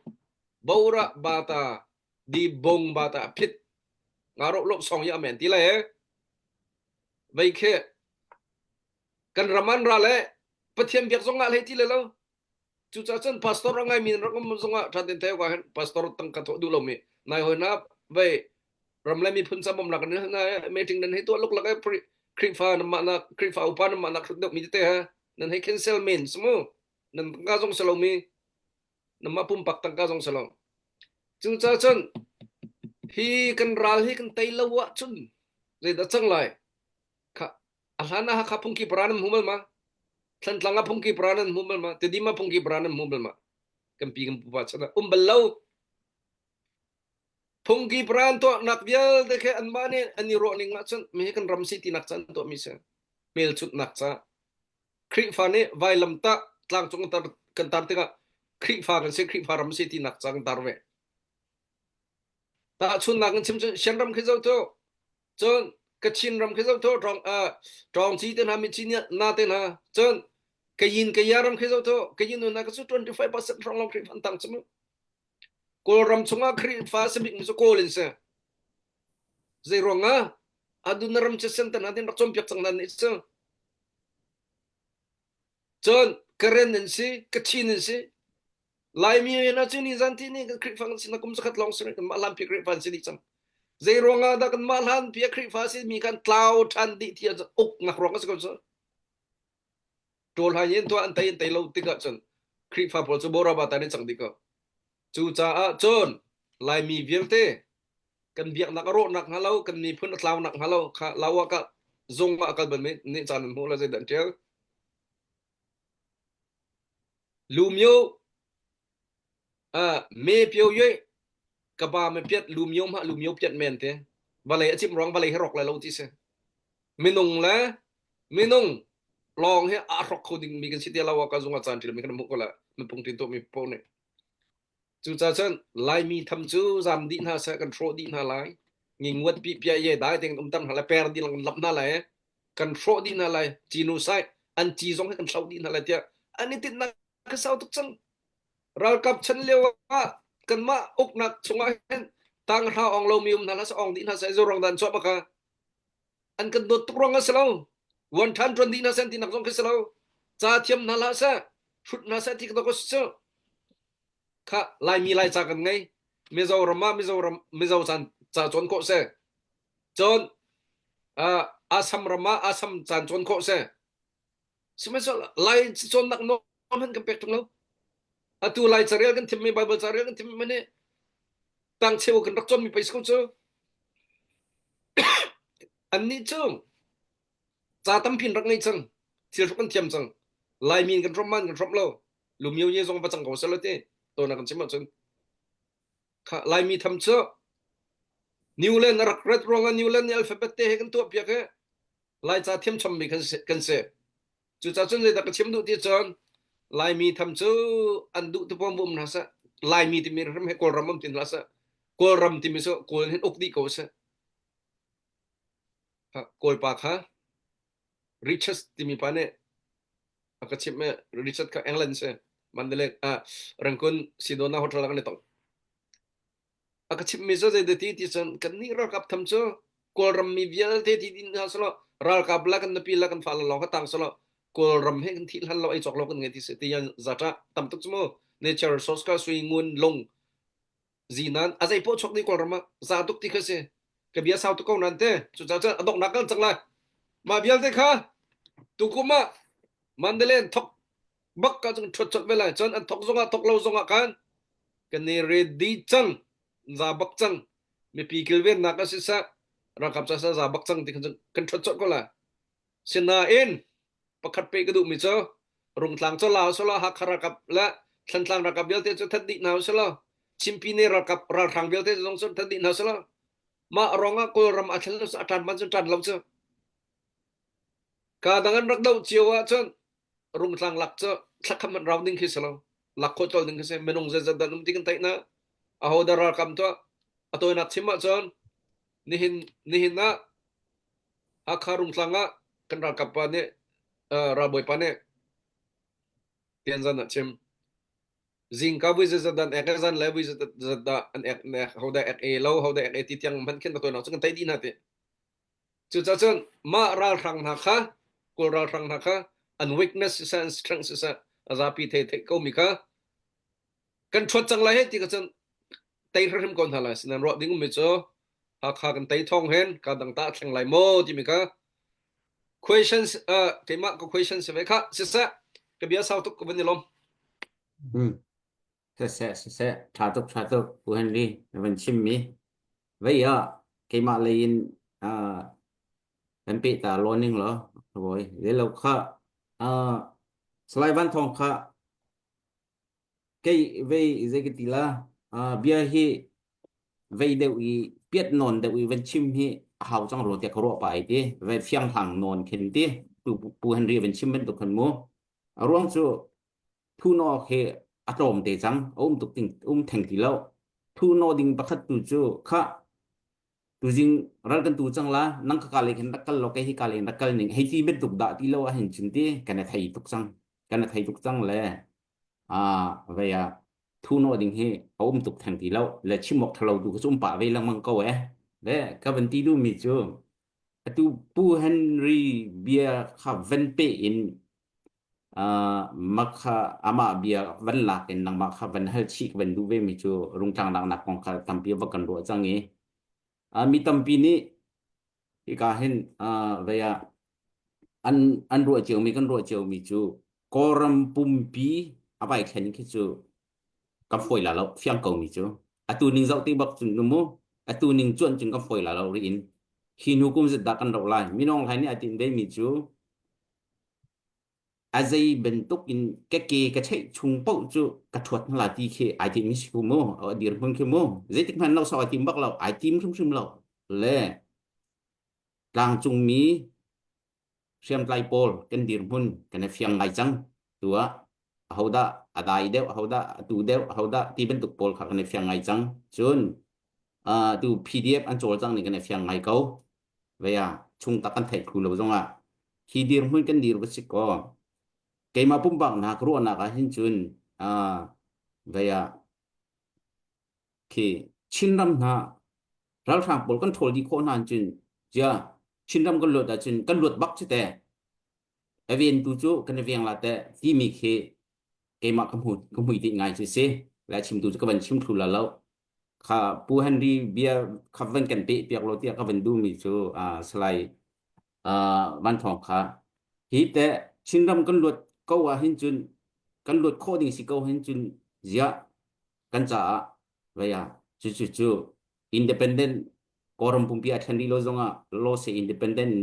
Bora bata di bong bata phit nga ro lo song ya men ti lai e. Vei khe kan ram an ra le Pathian biak zong ah hlei ti le lo. Cucaah cun pastor a ngaimi rak um zongah ṭha tein thei awk ah hin pastor tangka thawh duh lomi nai hawi hna vei ram le miphun ca bawmhnak an hna meeting nan hei tuah luklak e Khrihfa nan mah nak Khrihfa upa nan mah nak hrut deuh mi tete ha nan hei cancel men samu nan tangka zong si lomi nan mah pumpak tangka zong si lo cucaah cun hi kan ral hi kan tei lo ahcun zeidah cang lai kha a hlan ah Hakha phungki para nan hmu bal ma Thlantlang ah phungki para nan hmu bal ma Tedim ah phungki para nan hmu bal ma kan pi kan pupa chan ah um bal lo phungki para an tuahnak vialte khi anmah nih an i ruah ning ahcun mi hi kan ram si tinak ca an tuahmi si hmelchunhnak ca Khrihfa nih vailamtah tlangcung tar kan tar tikah Khrihfa kan si Khrihfa ram si tinak ca kan tar ve tahchunnak in chim cun Shan ram khi zoh tu Cun Kachin ram khi zoh thaw ṭawng ṭawngci te hna Michi na te hna cun Kayin Kaya ram khi zoh thaw Kayin nu na ka cu 25% hrawng lawng Khrihfa an tang cu mu. Kawlram chungah Khrihfa si bik mi cu Kawl in si. Zei ruangah aduna ram cu sen te hna tin rak cawnpiak cang hna nih cu. Cun Karen an si, Kachin an si, Laimi hna cu nizan ti ni kan Khrihfa kan sinak kum zakhat lawng si kanmah hlanpi Khrihfa an si dih cang. Zei ruangah dah kanmah hlanpi a Khrihfa si mi kan tlau ṭhan dih ti uknak ruang a si ko cu. Ṭawl hai in tuah an tei an tei lo tikah cun Khrihfa pawl cu boraba ta nih cang dih ko. Cucaah cun Laimi vialte kan biaknak a rawhnak hnga lo, kan miphun a tlaunak hnga lo kha lau ah ka zung ah a kal bal mi nih caan an hmuh lo zeidah an ṭial. Lumyo me pio yoi ka ba me piat lumyo ma lumyo piat men te vawlei a cim ruang vawlei hi rawk lai lo ti si minung le minung lawng hi a hrok kho ding mi kan si te lo ka zung a caan ṭil mi kan hmuh ko la mipung tin to mi po nih cucaah cun laimi tham cu zam dih hna seh kan hrawh dih hna lai nginguat pi pia ye dai teng um tam hna lai per dih lang lap hna lai kan hrawh dih hna lai genocide an ci zong hi kan hloh dih hna lai tiah an i tinhnak ka sau tuk cang ralkap chan lio ah kanmah uknak chungah hin tang hra ong lomi um hna hlah ong dih hna seh zorong dan chuah baka an kan dawt tuk ruang a si lo wan than tuan dih hna sen tinak zong khi si lo ca thiam hna hlah seh hrut hna seh ti ka ko si kha laimi lai ca kan ngei Mizoram ah Mizoram Mizo caan ca cawn khawh seh Cun uh, Assam ram ah Assam caan cawn khawh si. Sihmanhsehlaw Lai cawnnak nawl hmanh kan pek ṭung lo. Atu Lai carel kan thimmi Bible carel kan thimmi nih tang cheu kan rak cawnmi pei si ko cu. Annih cu ca tampi in rak ngei cang. Thil hruk kan thiam cang. Laimi in kan hrawm man kan hrawm lo. Lumio ye zong va cang ko seh ti. Tona kan chim ahcun. Kha Laimi tham cu Newland a rak rat ruangah Newland nih alphabet te he kan tuah piak i Laica thiam chommi kan si. Kan si. Cucaah cun zeidah ka chim duh ti cun Laimi tham cu an duh tu pawm um hna seh. Laimi timi hrim he Kawlram um tin hlah seh. Kawlram timi cu Kawl hin uk dih ko seh. Kawlpa kha Richard timi pa nih a ka chimh i Richard kha England si Mandalay ah Rangoon Sedona Hotel ah kan i tong. A ka chimhmi cu zei ti ti cun kannih ralkap tham cu Kawlram mi vialte ti din hna selaw ralkap la kan nupi la kan fale lawng kha tang selaw Kawlram he kan thih hlan lo ei cawk lo kan ngei ti si ti yan zata tam tuk cu mu nature resource ka sui ngun lung zinan a zei poh chok dih Kawlram ah za tuk ti kha si ka bia sau tuk ko nan te cucaah cun a donghnak kan cang lai mah vialte kha tukum ah Mandalay thok bak ka cung ṭhuat chot ve lai cun an thok zongah thok lo zongah khan kan i ready cang za bak cang mipi kilvennak a si seh ralkap ca za bak cang ti khan kan ṭhuat chot ko lai sinain pakhat pe ka duhmi cu Rungtlang cu Lao selaw Hakha ralkap le Thlantlang ralkap vialte cu that dih hna uselaw Chimpi ne ralkap ralhrang vialte zong cu that dih hna uselaw mah rongah Kawlram a thlen lo cu a ṭan man cu ṭan lo cu ka dang an rak doh cio ahcun Rungtlang lak cu thlakhat hmanh rau ding khi si lo lak khawh colh ding khi si minung zeizat dah um ti kan theih na aho dah ralkam tuah a tawinak chim ahcun nihin nihin ah Hakha Rungtlang ah kan ralkap pa nih uh, ralbawi pa nih tianzan ah chim zingka vui zeizat dan ek zan le vui zeizat dah an ek an ek ho dah ek e lo ho dah ek e ti tiang hmanh khin a tawinak cu kan theih dih hna ti Cucaah cun mah ralhrang hna kha Kawl ralhrang hna kha an weakness siseh an strength siseh a zapi thei theih komi kha kan ṭhuat cang lai hei ti ka cun tei hrimhrim ko hna lai sinan ruah ding ummi cu Hakha kan tei thawng hin ka dang ta a thleng lai maw timi kha questions uh, keimah ka question si ve kha siseh ka bia sau tuk ka van i lawm. Hmm. Siseh siseh ṭha tuk ṭha tuk Pu Henry na van chimmi vei ah keimah lei in uh, kan peh ta law ning law bawi le lo kha uh, Salai Van Thawng kha kei vei zei ka ti la uh, bia hi vei deuh i piat nawn deuh i van chim hi a hau cang rua tiah ka ruah pa ai ti vei fiang hlang nawn khin ti pu Pu Henry van chim bantuk khan mu a ruang cu Thunaw khi a tlawm te cang a um tuk ting um theng ti lo thunaw ding pakhat tu cu kha tuzing ral kan tu cang la nang ka ka le khin rak kal lo kei hi ka le rak kal ning hei ti bantuk dah ti lo ah hin cun ti kan i thei tuk cang kan i thei tuk cang le a vei ah thunaw ding hi a um tuk theng ti lo le chim awk thalo tu cu um pah ve lengmang ko eh le ka van ti duh mi cu atu pu Henry bia kha van pe in Mah kha amah bia van lak in nangmah kha van hal chih ka van duh vemi cu rungtlang laknak kong kha tampi va kan ruah cang i mi tampi nih hika hin vei ah an an ruah ciomi kan ruah ciomi cu Kawlram pumpi a vai thlen khi cu kan fawi la lo fiang ko mi cu atu ning zoh ti bak cun mu atu ning cuan cun kan fawi la lo ri in hi hnu kum zet dah kan roh lai minong hlai nih a tin ve mi cu A zei bantuk in ka ke ka cheih chung paoh cu ka ṭhuat hna lai ti khi ai timmi si ku mu a dirhmun khi mu zeitik hmanh lo sau ai tim bak lo ai tim hrimhrim lo le tlangcungmi hriamtlai pawl kan dirhmun kan i fiang ngai cang tu ah ahodah a dai deuh ahodah a tu deuh ahodah ti bantuk pawl kha kan i fiang ngai cang cun uh, tu PDF an cawlcang ning kan i fiang ngai ko vea chung tak kan theih thlu lo zongah hi dirhmun kan dir va si kaw keimah pumpak nak ruahnak ah hin cun uh, vea khi Chinram hna ralhrang pawl kan ṭhawl dih khawh hna cun cia Chinram kan luat ahcun kan luat bak cu te a ven tu cu kan i veng la te timi khi keimah ka hmu ka hmui dih ngai cu si le chimtu cu ka van chim thlu la lo Kha Pu Henry bia kha van kan peh piak lo tiah ka van duhmi cu uh, Salai uh, Van Thawng kha hi te Chinram kan luat ko ah hin cun kan luat khawh ding si ko hin cun ziah kan caah vei ah cu cu cu independent Kawlram pumpi a thlen rih lo zongah law se independent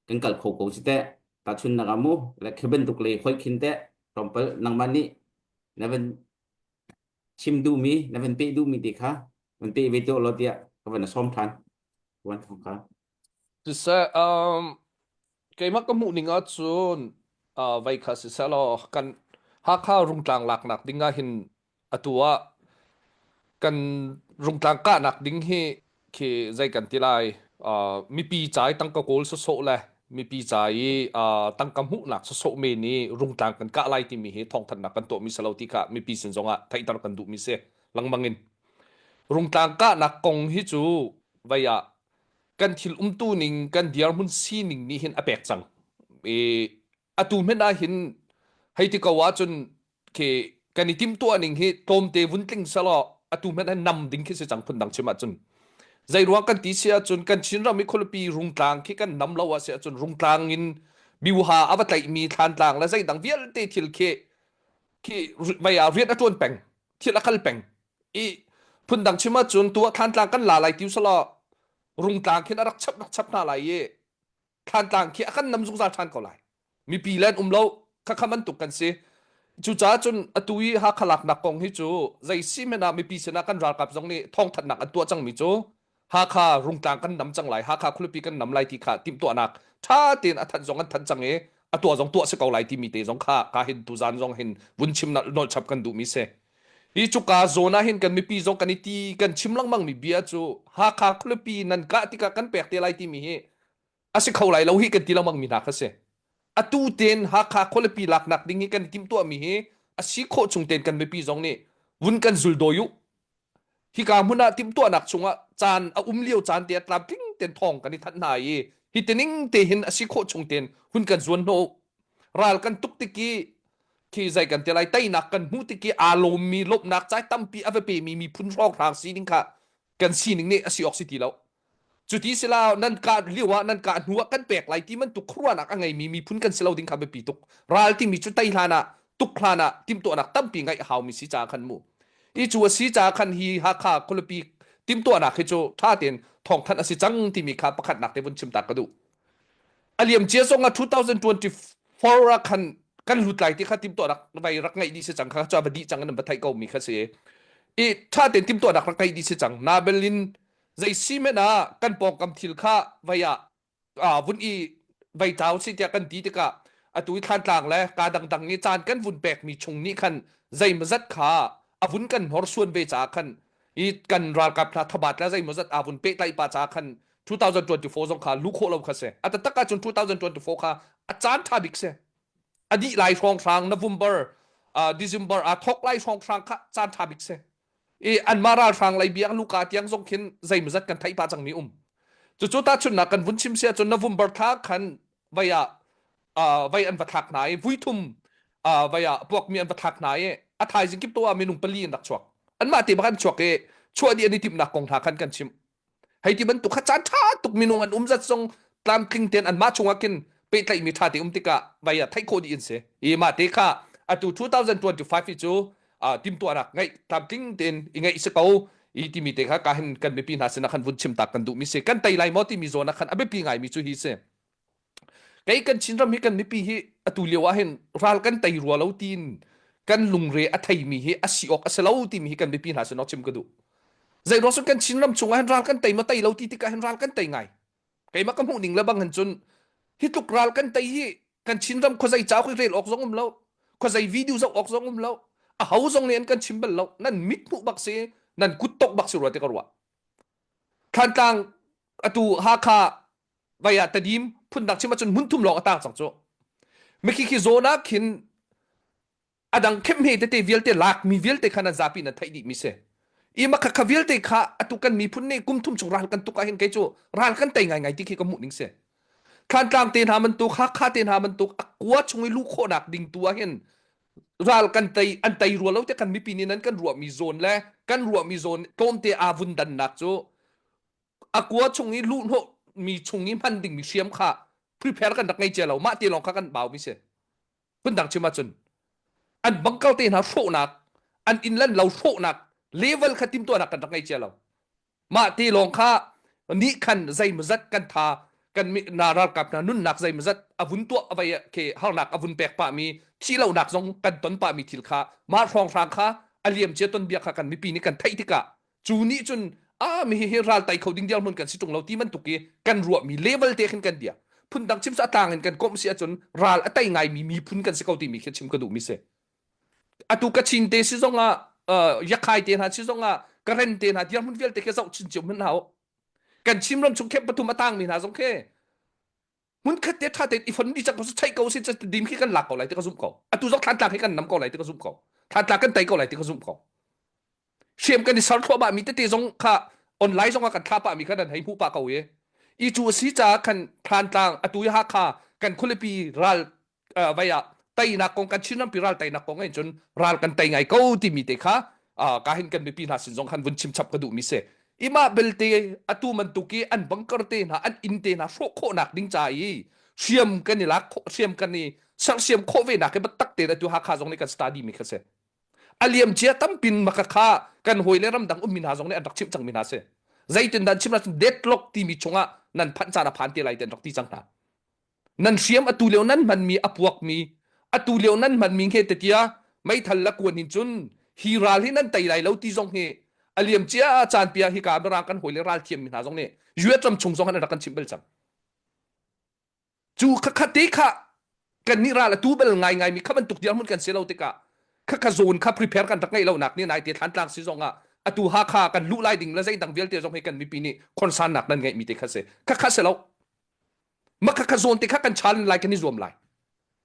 kan kal kho ko si teh tahchunnak ah mu le khi bantuk le hoi khin teh tlawmpal nangmah nih na van chim duhmi na van peh duhmi te kha van peh ve tuah law tiah ka van sawm ṭhan. Wan thong kha. Siseh, um, keimah ka hmuh ning ahcun uh, vei kha siseh law kan Hakha rungtlang laknak ding ah hin atu ah kan Rungtlang kahnak ding hi khi zei kan ti lai uh, mipi ca i tangka kawl sawsawh le mipi ca i uh, tangka hmuhnak sawsawh men i rungtlang kan kah lai timi hi thawngthanhnak kan tuahmi si lo ti kha mipi sin zongah theihter kan duhmi si lengmang in rungtlang kahnak kong hi cu vei ah kan thil umtu ning kan dirhmun sining nih hin a pek cang i atu hmenh ah hin hei ti ko ahcun khi kan i timhtuah ning hi tlawmte vun tling selaw atu hmanh hin nam ding khi si cang phundang chim ahcun zei ruang kan ti si ahcun kan Chinram i khualipi Rungtlang khi kan nam lo ah si ahcun Rungtlang in biuha a va tlaihmi Thlantlang le zeidang vialte thil khi khi vei ah rian a ṭuan peng thil a kal peng i phundang chim ahcun tu ah Thlantlang kan la lai ti usalaw Rungtlang khin a rak chap rak chap hna lai i Thlantlang khi a kan nam zungzal ṭhan ko lai. Mipi le an um lo khakha bantuk kan si. Cucaah cun atu i Hakha laknak kong hi cu zei si hmanh ah mipi sinah kan ralkap zong nih thawngthanhnak an tuah cangmi cu Hakha Rungtlang kan nam cang lai, Hakha khualipi kan nam lai ti kha timhtuahnak ṭha tein a thanh zong an thanh cang i a tuah zong tuah si ko lai timi te zong kha ka hin tuzan zong hin vun chim nolh chap kan duhmi si. Hi cuka zawn ah hin kan mipi zong kan i ti kan chim lengmang mi bia cu Hakha khualipi nan kah tikah kan pek te lai timi hi a si kho lai lo hi kan ti lengmang mi hna kha si. Atu tein Hakha khualipi laknak ding hi kan i timhtuah mi hi a si khawh chung tein kan mipi zong nih vun kan zul dawi u. Hika hmun ah timhtuahnak chungah caan a um lio caan te ah tlamtling tein thawng kan i thanh hna i hi tining te hin a si khawh chung tein hun kan zuan hnawh u. Ral kan tuk tik i khi zei kan ti lai teinak kan hmuh tik i aa lawmmi lawmhnak cai tampi a va pemi miphun hrawnghrang sining kha kan sining nih a si awk si ti lo cuti sila nan kah lio ah nan kah hnu ah kan pek lai ti bantuk khuaruahnak a ngeimi miphun kan si lo ding kha biapi tuk ral timi cu tei hlan ah tuk hlan ah timhtuahnak tampi ngeih a haumi si caah khan mu i cu a si caah khan hi Hakha khualipi timhtuahnak hi cu ṭha tein thawngthanh a si cang timi kha pakhatnak te vun chim ta ka duh a liam cia zong ah 2024 ah khan kan lut lai ti kha timtuahnak vai rak ngeih dih si cang kha cu va dih cang in va theih ko mi kha si i tha tein timtuahnak rak ngeih dih si cang na belin zei si men ah kan pawngkam thil kha vai ah vun i vai tau si tiah kan ti tikah atu i thlantlang le ka dangdang i caan kan vun pek mi chung nih khan zeimawzat kha a vun kan hnorsuan ve caah khan i kan ralkap hna thabat le zeimawzat aa vun pehtlaih pa caah khan 2024 zong kha lu khawh lo kha si. A taktak ahcun 2024 kha a caan ṭha bik si. A dih lai hrawnghrang November, uh, December aa thawk lai hrawnghrang kha caan ṭha bik si. I anmah ralhrang lei biak luka tiang zong khin zeimawzat kan theih pah cangmi um. Cucu tahchunhnak kan vun chim si ahcun November thla khan vai ah uh, vai an va thlak hna i vuithum uh, vai ah puakmi an va thlak hna i a thaizing kip to ah minung pali an rak chuak. Anmah te bak an chuak i chuah dih an i timhnak kong hna khan kan chim. Hei ti bantuk kha caan ṭha tuk minung an um zat zong tlamtling tein anmah chungah khin pehtlaihmi ṭha te um tikah vai ah theih khawh dih an si. I mah te kha atu 2025 hi cu uh, timtuahnak ngeih tlamtling tein i ngeih si ko i timi te kha ka hin kan mipi hna sinah khan vun chim tak kan duhmi si kan tei lai maw timi zawn ah khan a biapi ngaimi cu hi si. Kei kan Chinram hi kan mipi hi atu lio ah hin ral kan tei rua lo tiin kan lungre a theimi hi a si awk a si lo timi hi kan mipi hna sin chim ka duh. Zei ruang cun kan Chinram chungah hin ral kan tei ma tei lo ti tikah hin ral kan tei ngai. Keimah ka hmuh ning le bang hin cun hi tluk ral kan tei hi kan Chinram khuazei ca khi rel awk zong um lo. Khuazei video zoh awk zong um lo. A ho zong nih an kan chim bal lo. Nan mit hmuh bak si, nan kut tok bak si rua ti ka ruah. Thantlang atu Hakha vai ah Tedim phundang chim ahcun hmun thum lawng a tang cang cu. Mikhi khi zawn ah khin a dang khemhme tete vialte lakmi vialte kha nan zapi nan theih dihmi si. I makha kha vialte kha atu kan miphun nih kum thum chung ral kan tuk ahhin kei cu ral kan tei ngaingai ti khi ka hmuh ning si. Thlantlang te hna bantuk, Hakha te hna bantuk a kua chung i luh khawhnak ding tu ahhin ral kan tei an tei rua lo te kan mipi nih nan kan ruahmi zawn le kan ruahmi zawn tlawmte aa vun dannak cu a kua chung i luhhnawh mi chung i hman dingmi hriam kha prepare kan rak ngei cia lo mah te lawng kha kan bau mi si phundang chim ahcun an bangkal te hna hrawhnak an inn lan lo hrawhnak level kha timtuahnak kan rak ngei cia lo mah te lawng kha nih khan zeimawzat kan tha kan na ralkap hna nunnak zeimawzat a vun tuah a vei ke harnak a vun pek pah mi thi lonak zong kan ton pah mi thil kha mah hrawnghrang kha a liam cia ton bia kha kan mipi nih kan theih tikah cu nih cun a mi hi ral tai kho ding dirhmun kan si tung lo ti bantuk i kan ruahmi level te khin kan bia phundang chim sa tlang in kan komh si ahcun ral a tei ngaimi miphun kan si ko timi khi chim ka duhmi si atu Kachin te si zongah uh, Yakhai te hna si zongah. Karen te hna dirhmun vialte khi zoh chin cio hmanh hna u. Kan Chinram chung camp pathum a tangmi hna zong khi hmun khat te tha tein i fon dih cang ko chaih ko si dim khi kan lak ko lai ti ka zumh ko. Atu zong Thantlang hi kan nam ko lai ti ka zumh ko. Thantlang kan tei ko lai ti ka zumh ko. Hriam kan i ser thluahmah mi tete zong kha online zong ah kan thla pah mi kha nan hei hmuh pah ko i i cu a si caah khan Thantlang atu i Hakha kan khualipi ral vai ah teinak kong kan Chin rampi ral teinak kong in cun ral kan tei ngai ko timi te kha ka hin kan mipi hna sin zong khan vun chim chap ka duh mi si ima belte atu bantuk i an bunker te hna an inn te hna hrawh khawhnak ding ca i hriam kan i lak hriam kan i sersiam khawh ve nak hi tak te atu Hakha zong nih kan study mi kha si a liam cia tampin maka kha kan hawi le ramdang ummi hna zong nih an rak chimh cangmi hna si zeitin dan chim ahcun deadlock timi chungah nan phanh caan a phan te lai ti an rak ti cang hna nan hriam atu lio nan hmanmi a puakmi atu lio nan hmanmi nge te tia meithal la kuan hin cun hi ral hi nan tei lai lo ti zong hi a liam cia caan pia hi ka mirang kan hawi le ral thiam mi hna zong nih US ram chung zong han rak kan chimh bal cang cu khakha te kha kan nih ral atu bal ngai ngai mi kha bantuk dirhmun kan si lo tikah khakha zone kha prepare kan rak ngeih lo nak ni nai te Thantlang si zong ah atu Hakha kan luh lai ding le zeidang vialte zong hi kan mipi nih concern nak nan ngeih mi te kha si khakha si lo maka kha zawn te kha kan challenge lai kan i zuam lai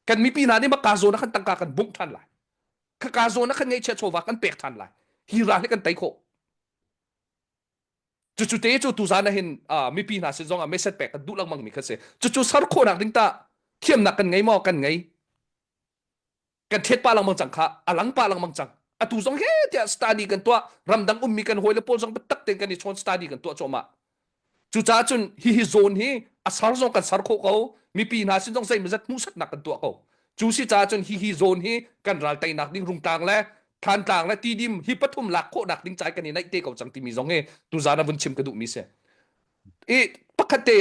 kan mipi hna nih maka zawn ah khan tangka kan bungh than lai khaka zawn ah khan ngeihchiah chawva kan pek than lai hi ral hi kan tei khawh cucu te cu tuzan ah hin mipi hna sin zong ah message pek kan duh lengmang mi kha si cucu ser khawhnak ding ta thiamnak kan ngei maw kan ngei kan thet pa lengmang cang kha a lang pa lengmang cang atu zong he tiah study kan tuah ramdang ummi kan hawi le pawl zong biatak tein kan i chawn study kan tuah cuahmah cucaah cun hihi zone hi a sar zong kan sar khawh ko mipi hna sin zong zeimawzat hmuhsaknak kan tuah ko cu si caah cun hihi zone hi kan ral teinak ding rungtlang le Thantlang le Tidim hi pathum lak khawhnak ding cai kan i naih te ko cang timi zong hi tuzan ah vun chim ka duhmi si i pakhat te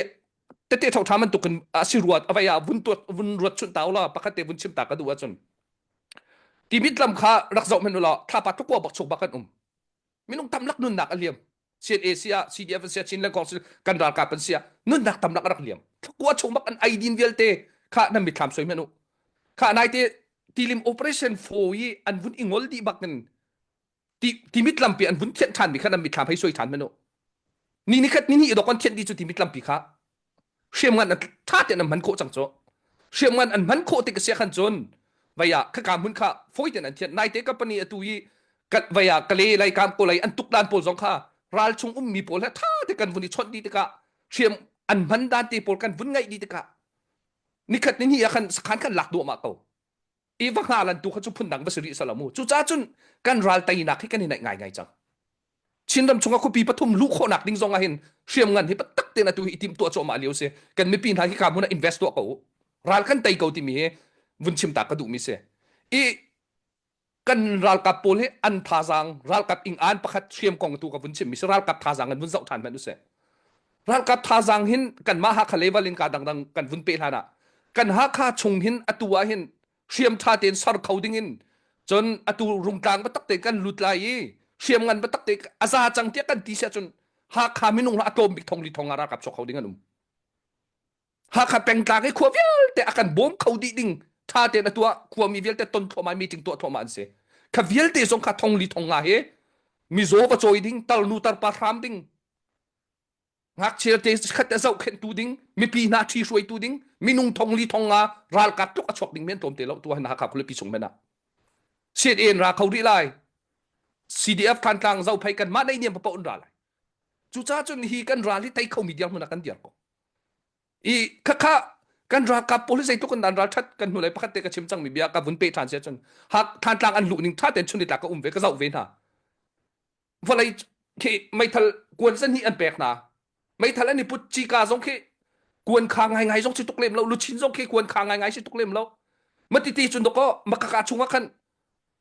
tete ṭha bantuk in a si ruat avai ah vun tuat vun ruat chunh ta ula pakhat te vun chim ta ka duh ahcun timit lam kha rak zoh men ula thlapa tlukua bak chuk bak kan um minung tamlak nunnak a liam CNA sia CDF an sia Chinland Council kan ralkap an sia nunnak tamlak a rak liam thlakua chung bak an ai din vialte kha nan mitthlam soi men u kha nai te tilim operation 4 i an vun ingol dih bak in ti timit lampi an vun thianh ṭhan mi kha nan mitthlam hei soi ṭhan men u ni ni khat ni ni dok an thianh dih cu timit lampi kha hriamngan an ṭha tein an hman khawh cang cu hriamngan an hman khawh tik a si khan cun vei ah khaka hmun kha fawi tein an thianh naite company atu i vei ah kale lai kam ko lai an tuk dan pawl zong kha ral chung ummi pawl he ṭha te kan vun i chawnh dih tikah hriam an hman dan te pawl kan vun ngaih dih tikah nikhat ni hnih ah khan sakhan khan lak duahmah ko i va hngalan tu kha cu phundang va si rih sala mu cucaah cun kan ral teinak hi kan i naih ngaingai cang Chinram chungah khuapi pathum luh khawhnak ding zong ah hin hriamngan hi patak tein atu hi i timh tuah cuahmah lio si kan mipi hna hi ka hmun ah invest tuah ko ral kan tei ko timi hi vun chim ta ka duhmi si i kan ralkap pawl hi an thazaang ralkap ing an pakhat hriam kong tu ka vun chim mi si ralkap thazaang an vun zoh than hmanh usih Ralkap thazaang hin kanmah Hakha level in ka dangdang kan vun pe hlan ah kan Hakha chung hin atu ah hin hriam tha tein ser kho ding in cun atu rungtlang biatak tein kan lut lai i hriam ngan biatak te a za cang tiah kan ti siah cun Hakha minung a tlawm bik thong li thong ah ralkap chuak kho ding an um. Hakha pengtlang i khua vialte a kan bawm kho dih ding tha tein a tuah khuami vialte ton thluahmah meeting tuah thluahmah an si. Kha vialte zong kha thong li thong nga hi mizaw va cawi ding tarnu tarpa hram ding ngakchia te khat a zohkhenhtu ding mipi hna ṭhi hruaitu ding minung thong li thong nga ralkap tluk a chuak ding men tlawm te lo tu han Hakha khualipi chung men ah CNA in ra kho rih lai CDF Thantlang Zophei kan mah nei niam papoh in ra lai cucaah cun hi kan ral hi tei kho mi dirhmun ah kan dir ko i khakha kan ralkap pawl hi zeitluk in dan ral that kan hnulei pakhat te ka chim cangmi bia ka vun pe ṭhan sia cun hak Thantlang an luh ning ṭha tein chun nitlak ka um ve ka zoh ve hna vawlei khi meithal kuan zan hi an pek hna meithal an i put cika zong khi kuan kha ngai ngai zong si tuk lem lo luchin zong khi kuan kha ngai ngai si tuk lem lo matiti cun doko makaka chungah khan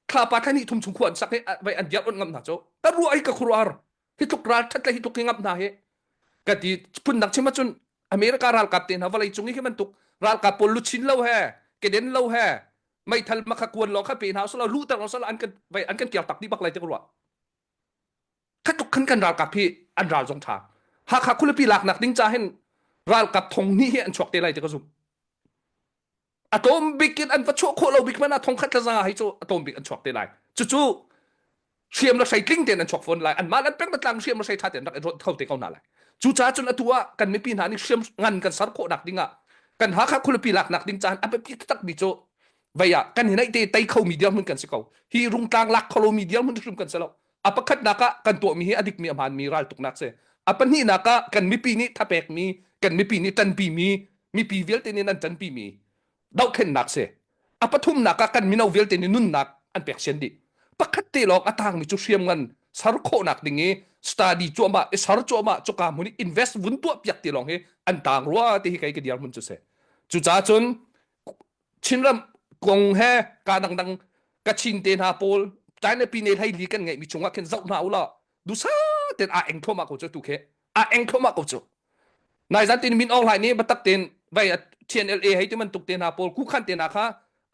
thlapa thla hnih thum chung khu an sak hi vai an diar on ngam hna cu ka ruah hi ka khuruar hi tluk ral that le hi tluk hi ngam hna hi ka ti phun dang chim ahcun America ralkap te hna vawlei cung i khi bantuk ralkap pawl luchin lo he keden lo he meithal makha kuan lawng kha pe hna usalaw luhter usalaw an kan vai an kan kiar tak dih bak lai ti ka ruah khatluk khan kan ralkap hi an ral zong tha Hakha khualipi laknak ding cha hin ralkap thong hnih hi an chuak te lai ti ka zum a tlawm bik in an va chuah khawh lo bik man ah thong khat le zanga hi cu a tlawm bik an chuak te lai cucu. Hriam le hrei tling tein an chuak fawn lai. Anmah an peng tlang hriam le hrei ṭha tein rak i rawt kho te ko hna lai. Cucaah cun atu ah kan mipi hna nih hriam ngan kan ser khawh nak ding ah kan Hakha khualipi laknak ding caan a biapi taktak mi cu vei ah kan hi naih te tei kho mi dirhmun kan si ko. Hi rungtlang lak kho lomi dirhmun hrim kan si lo. A pakhatnak ah kan tuahmi hi a dikmi a hmaanmi raltuknak si. A pahnihnak ah kan mipi nih thapekmi, kan mipi nih ṭanpimi, mipi vialte nih nan ṭanpimi dohthlennak si. A pathumnak ah kan mino vialte nih nunnak an pek sian dih. Pakhat te lawng a tangmi cu hriamngan ser khawhnak ding i study cuahmah i ser cuahmah cuka hmun i invest vun tuah piak ti lawng hi an tang rua ti hi kei ka dirhmun cu si. Cucaah cun Chinram kong he ka dangdang Kachin te hna pawl China pine hleili kan ngeihmi chungah khin zoh hna ulaw dusa ten a eng thluahmah ko cu tu khi a eng thluahmah ko cu nai zan tin min Aung Hlaing nih batak ten vai TNLA hei ti bantuk te hna pawl kukhan te hna kha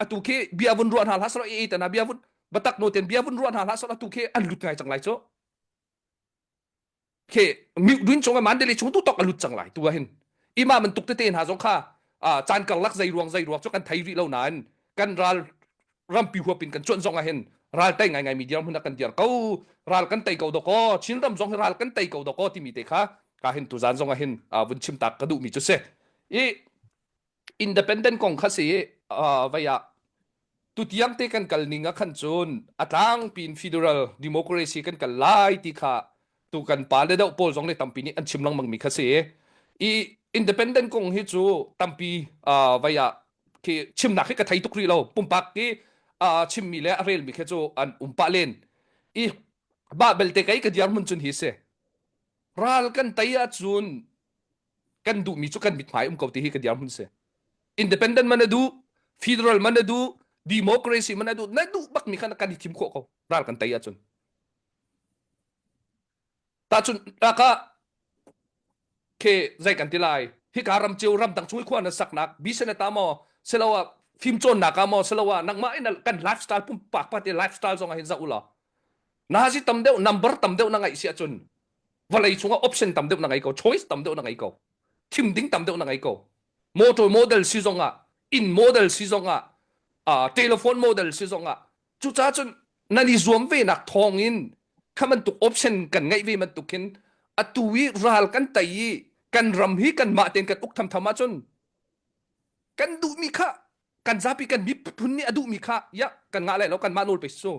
atu khi bia vun ruah hna hlah selaw AA te hna bia vun batak no ten bia vun ruah hna hlah selaw atu khi an lut ngai cang lai cu khi mute chung ah Mandalay chung tu tok a lut cang lai tu ah hin ima bantuk tete hna zong kha caan karlak zei ruang zei ruang cu kan thei rih lo nain kan ral rampi huap in kan cuanh zong ah hin ral tei ngai ngai mi dirhmun ah kan dir ko ral kan tei ko dawkaw Chinram zong hi ral kan tei ko dawkaw timi te kha ka hin tuzan zong ah hin vun chim tak ka duh mi cu si i independent kong kha si vai ah tutiang te kan kal ning ah khan cun a tlangpi in federal democracy kan kal lai ti kha tu kan pa le deuh pawl zong nih tampi nih an chim lengmang mi kha si i independent kong hi cu tampi vai ah khi chimnak hi ka thei tuk rih lo pumpak ki chimmi le a relmi kha cu an um pah len i ba belte kei ka diar mun cun hi si ral kan tei ahcun kan duhmi cu kan mithmai um ko ti hi ka dirhmun si independent man a duh federal man a duh democracy man a duh na duh bak mi kha kan i thim khawh ko ral kan tei ahcun tahchun ka ke zei kan ti lai hika ram cio ram dang chung khua na saknak bisenata maw selawa fimcawnnak ah maw selawa nangmah in kan lifestyle pumpak pa te lifestyle zong ah hin zau ulaw nazi tam deuh number tam deuh na ngaih si ahcun vawlei chungah option tam deuh na ngei ko choice tam deuh na ngei ko thim ding tam deuh na ngei ko motor model si zong ah inn model si zong ah uh, telephone model si zong ah cucaah cun nan i zuam ve nak thawng in kha bantuk option kan ngeih ve bantuk khin atu i ral kan tei i kan ram hi kan mah tein kan uk thamtham ahcun kan duhmi kha kan zapi kan miphun nih a duhmi kha ya kan ngah lai lo kan mah nawl pe su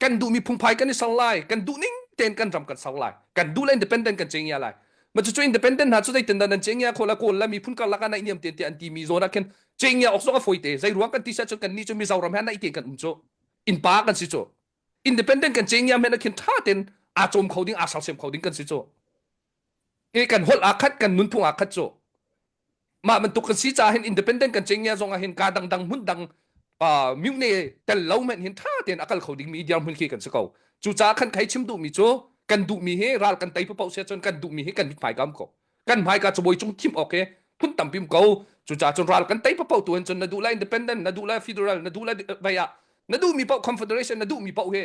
kan duhmi phungphai kan i ser lai kan duh ning tein kan ram kan ser lai kan duh le independent kan cengya lai ma cu independent hna cu zeitin dah nan cengya kho la kawl la miphun karlak ah naih niam tein tiah an timi zawn ah khin cengya awk zong a fawi te zei ruang kan ti sa cun kan ni cu Mizoram he naih tein kan um cu innpa kan si cu independent kan cengya men ah khin tha tein aa cawm kho ding aa sersiam kho ding kan si cu i kan holh aa khat kan nunphung aa khat cu mah bantuk kan si caah hin independent kan cengya zong ah hin ka dangdang hmun dang myune tel lo men hin tha tein a kal kho dingmi dirhmun khi kan si ko cucaah khan khai chim duhmi cu kan duhmi hi ral kan tei paoh sia cun kan duhmi hi kan hmai kam ko kan hmai ka cabuai cung thim awk hi phun tampi um ko cucaah cun ral kan tei paoh tu hin cun na duh lai independent na duh lai federal na duh lai vai ah na duhmi paoh confederation na duhmi paoh hi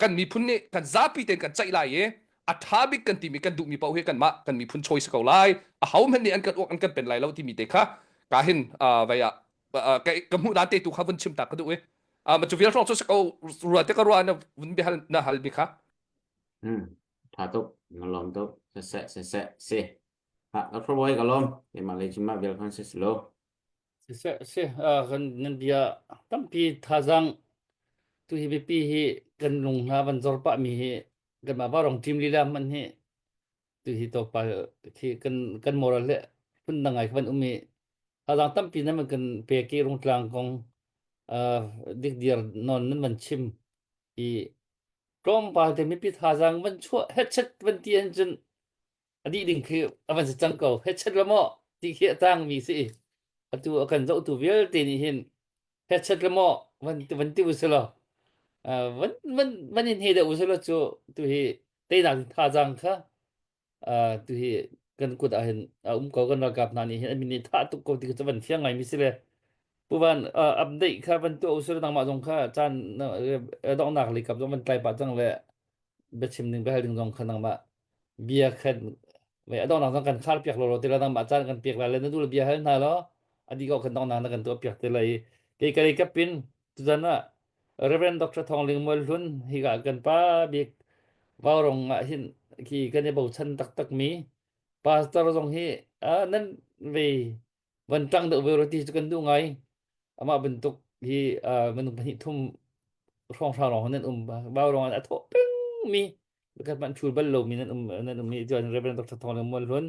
kan miphun nih kan zapi tein kan ceih lai i a ṭha bik kan timi kan duhmi paoh hi kanmah kan miphun choice ko lai a ho hmanh nih an kan uak an kan pen lai lo timi te kha ka hin vai ah ka hmuh dan te tu kha vun chim ta ka duh i ma cu vial hrawng cu si ko rua te ka rua na vun bia hal na hal mi kha Hmm. Tha tuk na lawm tuk siseh siseh si ha ka phro ka lawm keimah lei cuma vial khan si lo Siseh si kan nan bia tampi thazaang tu hi biapi hi kan lung hna van zor pah mi hi kanmah Vaurawng team lila hmanh hi tu hi tlawmpal khi kan kan moral le phundang ngai kan um i thazaang tampi nan van kan pek i Rungtlang kong uh, dikdiar nawn nan van chim i tlawmpal te mipi thazaang van chuah hetchet van ti ahcun cun a dih ding khi a van si cang ko hetchet la maw ti khi a tang mi si atu a kan zohtu vialte nih hin hetchet la maw van van ti usulaw van van van in he deuh usulaw cu tu hi teinak thazaang kha tu hi kan kut ah hin a um ko kan ralkap hna nih hin an min nih thah tuk ko ti cu van fiang ngai mi si le pu van update kha van tuah usulaw nangmah zong kha caan donghnak lei kap zong van tlai pah cang le biachim ding biahal ding zong kha nangmah bia khan a donghnak zong kan khar piak lo lo ti la nangmah caan kan pek lai le na duh le bia hal hna law a dih ko kan donghnak na kan tuah piak te lai kei ka lei kapin tuzan ah. Reverend Dr. Thawng Ling Mual Hlun higa kan pa bik Vaurong ah hin khi kan i bochan taktak mi pastor zong hi nan ve van ṭang deuh ve rua ti cu kan duh ngai. Amah bantuk hi minung pahnih thum hrawnghrang lawng nan um Vaurong ah a thawh peng mi kan man thul bal lomi nan um nan um i cun Reverend Dr. Thawng Ling Mual Hlun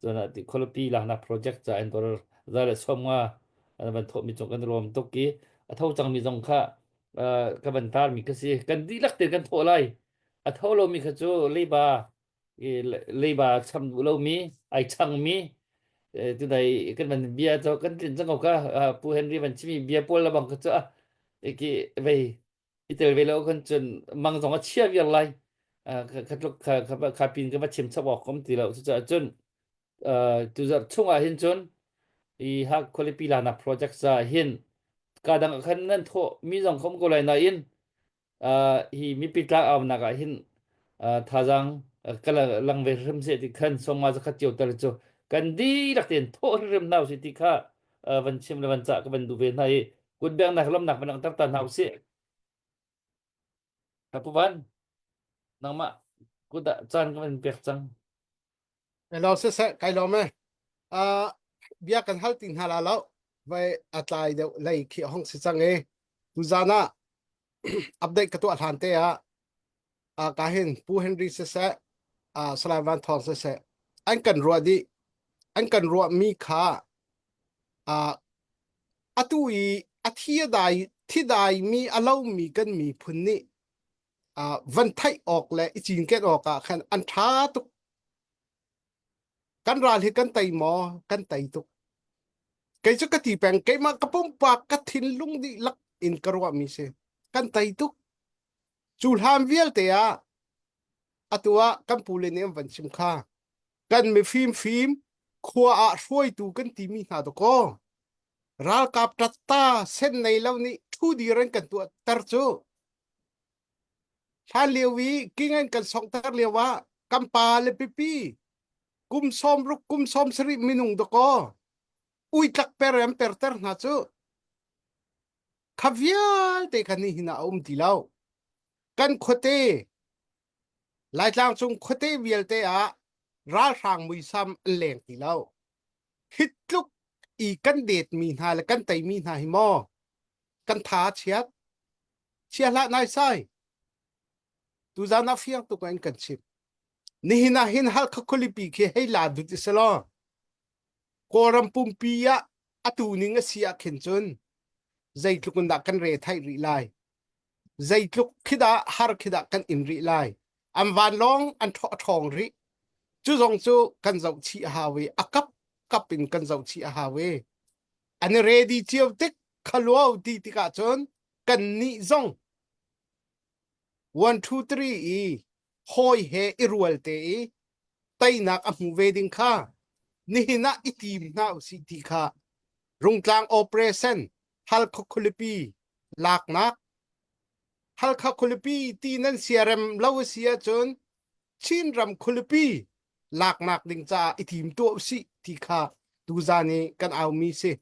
cun ti khualipi laknak project ca in dollar za le sawm nga an van thawh mi cung kan ruam tuk i a tho cang mi zong kha ka van tar mi ka si kan dihlak te kan thawh lai a tho lo mi kha cu leiba leiba cham duh lo mi ai chang mi tunai kan van bia cho kan tlin cang ko ka pu Henry van chimi bia pawl la bang ka chu ki vei i tel ve lo kan cun mang zong a chia viar lai kha tluk kha kha pin ka va chim chap awk kom ti lo cucaah cun tuzarh chung ah hin cun i ha khualipi lanak project ca hin ka dang ah khan nan thawh mi zong khom ko lai nain hi mipi tlak aunak ah hin thazaang ka lang ve hrim se ti khan songma zakhat cio tal cu kan dihlak tein thawh hrim hna usih ti kha van chim le van cah ka van duh ve hna i kutbengnak lawmnak van langhter ta hna usih. Pu Van, nangmah kut ah caan ka van pek cang. Hello siseh kai lawm e. Uh, bia kan hal ti hna la lo. Vai a tlai deuh lei khi hong si cang e. Tuzan ah update ka tuah hlan te ah uh, ka hin Pu Henry siseh uh, Salai Van Thawng siseh an kan ruah dih an kan ruah mi kha uh, atu i a thi a dai thi dai mi a lo mi kan miphun nih uh, van theih awk le i cinken awk ah khan an ṭha tuk. Kan ral hi kan tei maw? Kan tei tuk. Kei cu ka ti peng, keimah ka pumpak ka thinlung dihlak in ka ruahmi si. Kan tei tuk. Cu hlan vialte ah atu ah kan pule nih an van chim kha. Kan mifim fim khua ah hruaitu kan timi hna dakaw. Ralkap ṭatta sen nei lo nih ṭhu dir an kan tuah ter cu. Hlan lio i king an kan songhter lio ah kan pa le pipi kum sawm ruk kum sawm sarih minung dakaw uitlak per an perter hna cu kha vialte kha nihin ah a um ti lo. Kan khuate Laitlang cung khuate vialte ah ralhrang muisam an leng ti lo. Hi tluk i kan detmi hna le kan teimi hna hi maw kan tha a chiat chia hlah naisai tuzan ah fiang tuk in kan chim nihin ah hin Halkha khualipi khi hei la dut i selaw Kawlram pumpi ah atu ning a si ah khin cun zeitluk in dah kan re theih rih lai zeitluk khi dah har khi dah kan in rih lai an vanlawng an ṭhawng rih cu zong cu kan zoh chih a hau i a kap kap in kan zoh chih a hau i an i ready cio tik khaluau ti tikah cun kan nih zong 1 2 3 i hawi he i rual te i teinak a hmu ve ding kha nihin ah i tim hna usih ti kha Rungtlang operation Halkha khualipi laknak Halkha khualipi ti nan siarem lo a si ahcun Chinram khualipi laknak ding caah i tim tuah usih ti kha tuzan i kan aumi si.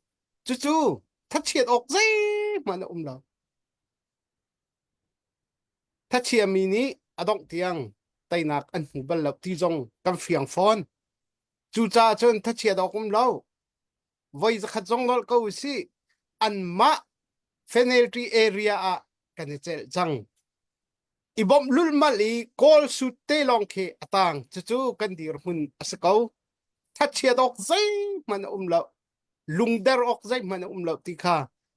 Cucu thachiat awk zeihmanh a um lo. Thachiami nih a dongh tiang teinak an hmu bal lo ti zong kan fiang fawn. Cucaah cun thachiat awk um lo. Voi zakhat zong nolh ko usih. Anmah penalty area ah kan i celh cang. I bawmh lulhmalh i goal sut te lawng khi a tang. Cucu kan dirhmun a si ko. Thachiat awk zeihmanh a um lo. Lungder awk zeihmanh a um lo ti kha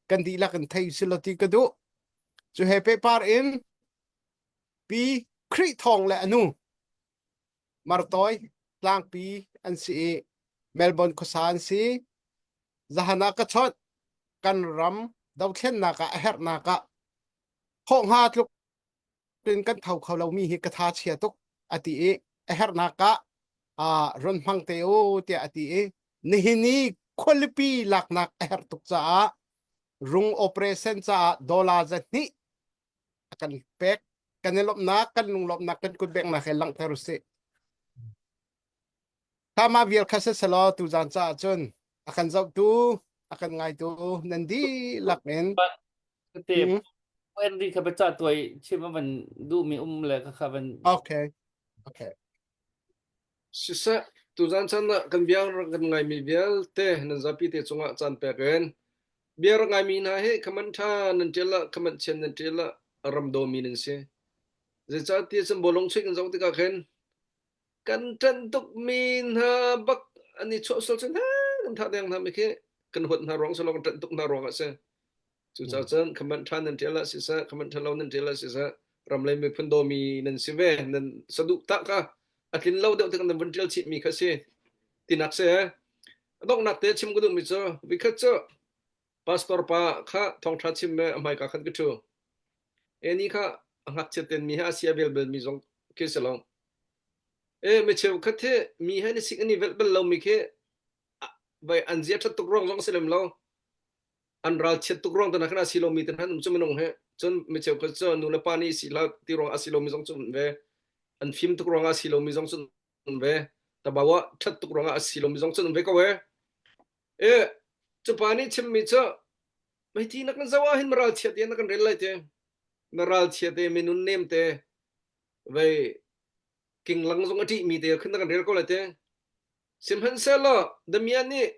kan dihlak in thei si lo ti ka duh. Cu he pehpar in Pi Khrih Thawng le a nu Martawi tlangpi an si i Melbourne khuasa an si. Zahan ah ka chawnh kan ram dothlennak ah a herhnak ah thawh hnga tluk in kan tho kho lomi hi ka tha chia tuk a ti i a herhnak ah uh, run hmang te u tiah a ti i nihin i khualipi laknak a herh tuk caah rung operation caah dollar zahnih a kan pek kan i lawmhnak kan lunglawmhnak kan kutbengnak he langhter usih Tama vial kha selaw tuzan caah cun a kan zohtu a kan ngaitu nan dihlak in Te Hmm. Henry kha biaca tuai chim a van duhmi um le kha kha van Okay. Okay. Siseh, tuzan chan ah kan bia rak kan ngaimi vialte nan zapi te cungah caan pek in bia rak ngaimi hna hi khaman ṭha nan ṭial ah khaman chian nan ṭial ah ram dawmi nan si. Zeicahtiah cun bawlung chuih kan zoh tikah khin kan ṭanh tukmi hna bak an i chuah sual cun kan thah deng hna mi khi kan huat hna ruang si lo kan ṭanh tuk hna ruang ah si. Cucaah cun khaman ṭha nan ṭial ah siseh, khaman ṭha lo nan ṭial ah siseh, ram le miphun dawmi nan si ve. Nan saduhtak kha a tlin lo deuh tik nan vun ṭial chihmi kha si. Tinak si. A donghnak te chim ka duhmi cu, vikhat cu pastor pa kha thawngṭha chim me a hmaika khan ka ṭhu. E ni kha a ngakchia ten mi he a sia vel bel mi zong khi si lo. E mi cheukhat hi mi he ni sik an i velh bal lo mi khi vai an zia ṭhat tuk ruang zong si lem lo. An ralchiat tuk ruang te khan a si lomi te hna um cu minung he cun mi cheukhat cu nu le pa nih si hlah ti ruang a si lomi zong cu um ve an fim tuk ruang ah a si lomi zong cu um ve tabawa ṭhat tuk ruang ah a si lomi zong cu um ve ko e e cu pa nih chimmi cu meiti na kan zoh ah hin ralchiat te na kan rel lai te na ralchiat te minun nem te vei kinglang zong a ṭih mi te khin na kan rel ko lai te sihmanhsehlaw Damian nih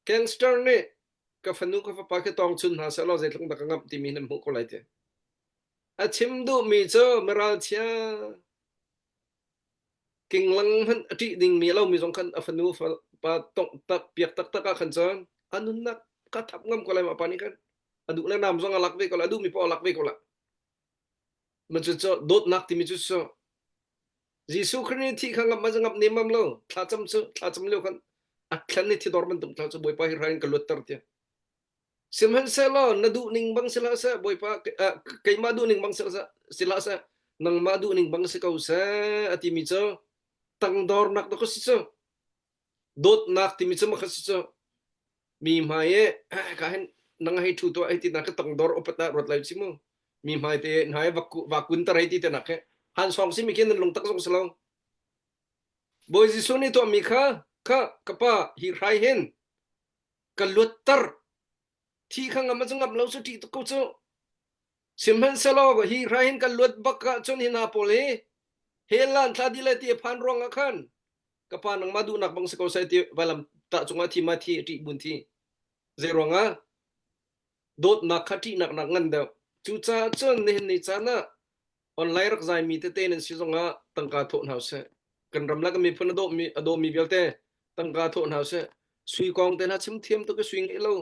Gangster nih ka fanu ka fapa khi tawng chun hna sehlaw zeitluk dah ka ngamh timi nan hmuh ko lai ti. A chim duhmi cu miralchia kinglang hmanh a ṭih dingmi a lomi zong khan a fanu pa tongh tak piak taktak ah khan cun a nunnak ka thap ngam ko lai mah pa nih khan a duh le nam zong a lak ve ko lai a duhmi paoh a lak ve ko lai. Ma cu cu dawtnak timi cu cu Jesuh Khrih nih thi kha ngamh ma ngamh nemam lo thlacam cu thlacam lio khan a thlen i thidor bantuk thla cu Bawipa hi rai in ka luatter tiah sihmanhsehlaw na duh ning bang si hlah seh Bawipa keimah duh ning bang si hlah seh nangmah duh ning bang si ko seh a timi cu tangdornak dah si cu dawtnak timi cu makha si cu mi hmai i ka hin nang hei thu tuah hei ti na ka tangdor upat ah ruat lai si mu mi hmai te hna va kun tar hei ti te nak he han song si mi khin nan lung tak zong si lo Bawi Jesuh nih tuahmi kha kha ka pa hi hrai hin ka luatter thi kha ngam cu ngam lo su ṭih tuk ko cu sihmanhsehlaw hi hrai hin kan luat bak ah cun hi hna pawl hi hell ah an thla dih lai ti a phan ruang ah khan ka pa nangmah duhnak bang si ko sai ti vailam tah cungah thi ma thi ṭih bun thi zei ruangah dawtnak kha ṭihnak nak ngan deuh cucaah cun nihin ni caan ah online rak zaimi tete nan si zongah tangka thawh hna usih kan ram le kan miphun a dawmi a dawmi vialte tangka thawh hna usih sui kong te hna chim thiam tuk i sui ngeih lo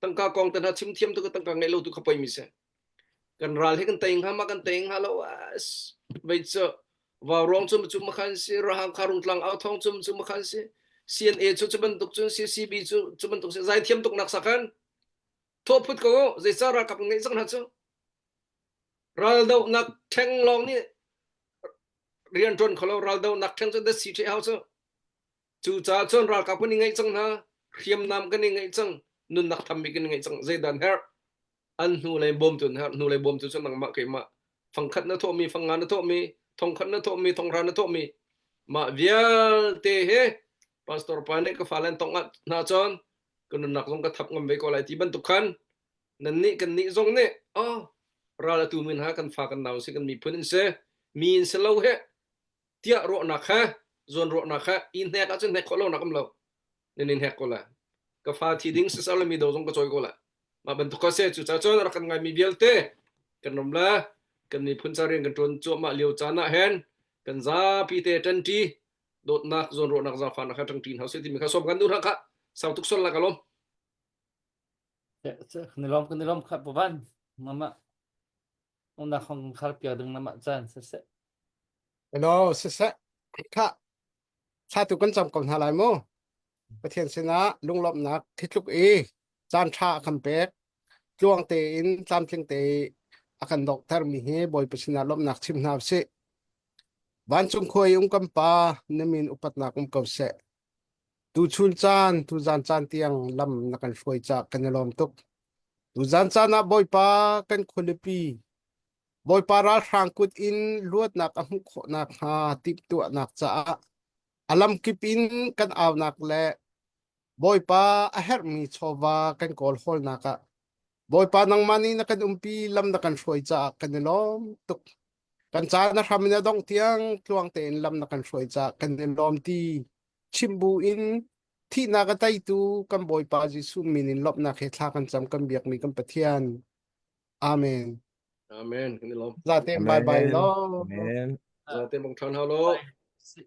tangka kong te hna chim thiam tuk i tangka ngeih lo tu kha poi mi si kan ral hi kan tei hnga ma kan tei hnga lo as vei cu vauruang cu cu makhan si rahang kharung tlang au thong cu cu makhan si CNA cu cu bantuk cun CCB cu cu bantuk si zai thiam tuk nak sakhan thawh phut ko zeisa ralkap ngeih cang hna cu raldohnak ṭheng lawng nih rian ṭuan kho lo raldohnak ṭheng cu the si hau cu cucaah cun ralkap kan i ngeih cang hna hriamnam kan i ngeih cang nunnak thammi kan i ngeih cang zeidan herh an hnu lei bawmtu an herh hnu lei bawmtu cu nangmah keimah fangkhat na thawhmi fangnga na thawhmi thongkhat na thawhmi thonghra na thawhmi mah vialte he pastor pa nih ka fale an tongh hna cun ka nunnak zong ka thap ngam ve ko lai ti bantuk khan nannih kannih zong nih oh ral atu min ha kan fa kan nau si kan miphun in si mi in si lo he tiah ruahnak he zawn ruahnak he i hnek ahcun hnek khawh lo nak um lo nan in hek ko la ka fa thi ding sisar le mi do zong ka cawi ko la mah bantuk ka se cu ca cun rak kan ngai mi vialte kan ram la kan miphun ca rian kan ṭuan cuahmah lio caan ah hen kan zapi te ṭanṭi dawtnak zawn ruahnak zaangfahnak kha ṭangṭi hna usih timi kha sawm kan duh hna kha sau tuk sol la ka lawm Kan i lawm kan i lawm kha pavan mama una khong khar piak ding nama caan siseh. Hello, siseh. Kha thla tu kan cam ko hna lai mu. Pathian sinah lunglawmhnak thitluk i caan ṭha a kan pek. Tluang tein tlamtling te a kan donghtermi hi Bawipa sinah lawmhnak chim hna usih. Vancung khua i um kan Pa, na min upatnak um ko seh. Tuchun caan, tuzan caan tiang lam na kan hruai caah kan i lawm tuk. Tuzan caan ah Bawipa kan khualipi, Bawipa ralhrang kut in luatnak a hmuh khawh nakhnga timhtuahnak caah a lamkip in kan aunak le Bawipa a herhmi chawva kan kawl hawlnak ah. Bawipa nangmah nih na kan umpi lam na kan hruai caah kan i lawm tuk. Kan ca na hram in a dongh tiang tluang tein lam na kan hruai caah kan i lawm ti chim bu in thihnak a teitu kan Bawipa Jesuh min in lawmhnak he thla kan cam kan biakmi kan Pathian. Amen. Amen. Kan i lawm. Zaten bye bye Amen. law. Amen. Zaten bong ṭhan hau lo. Si.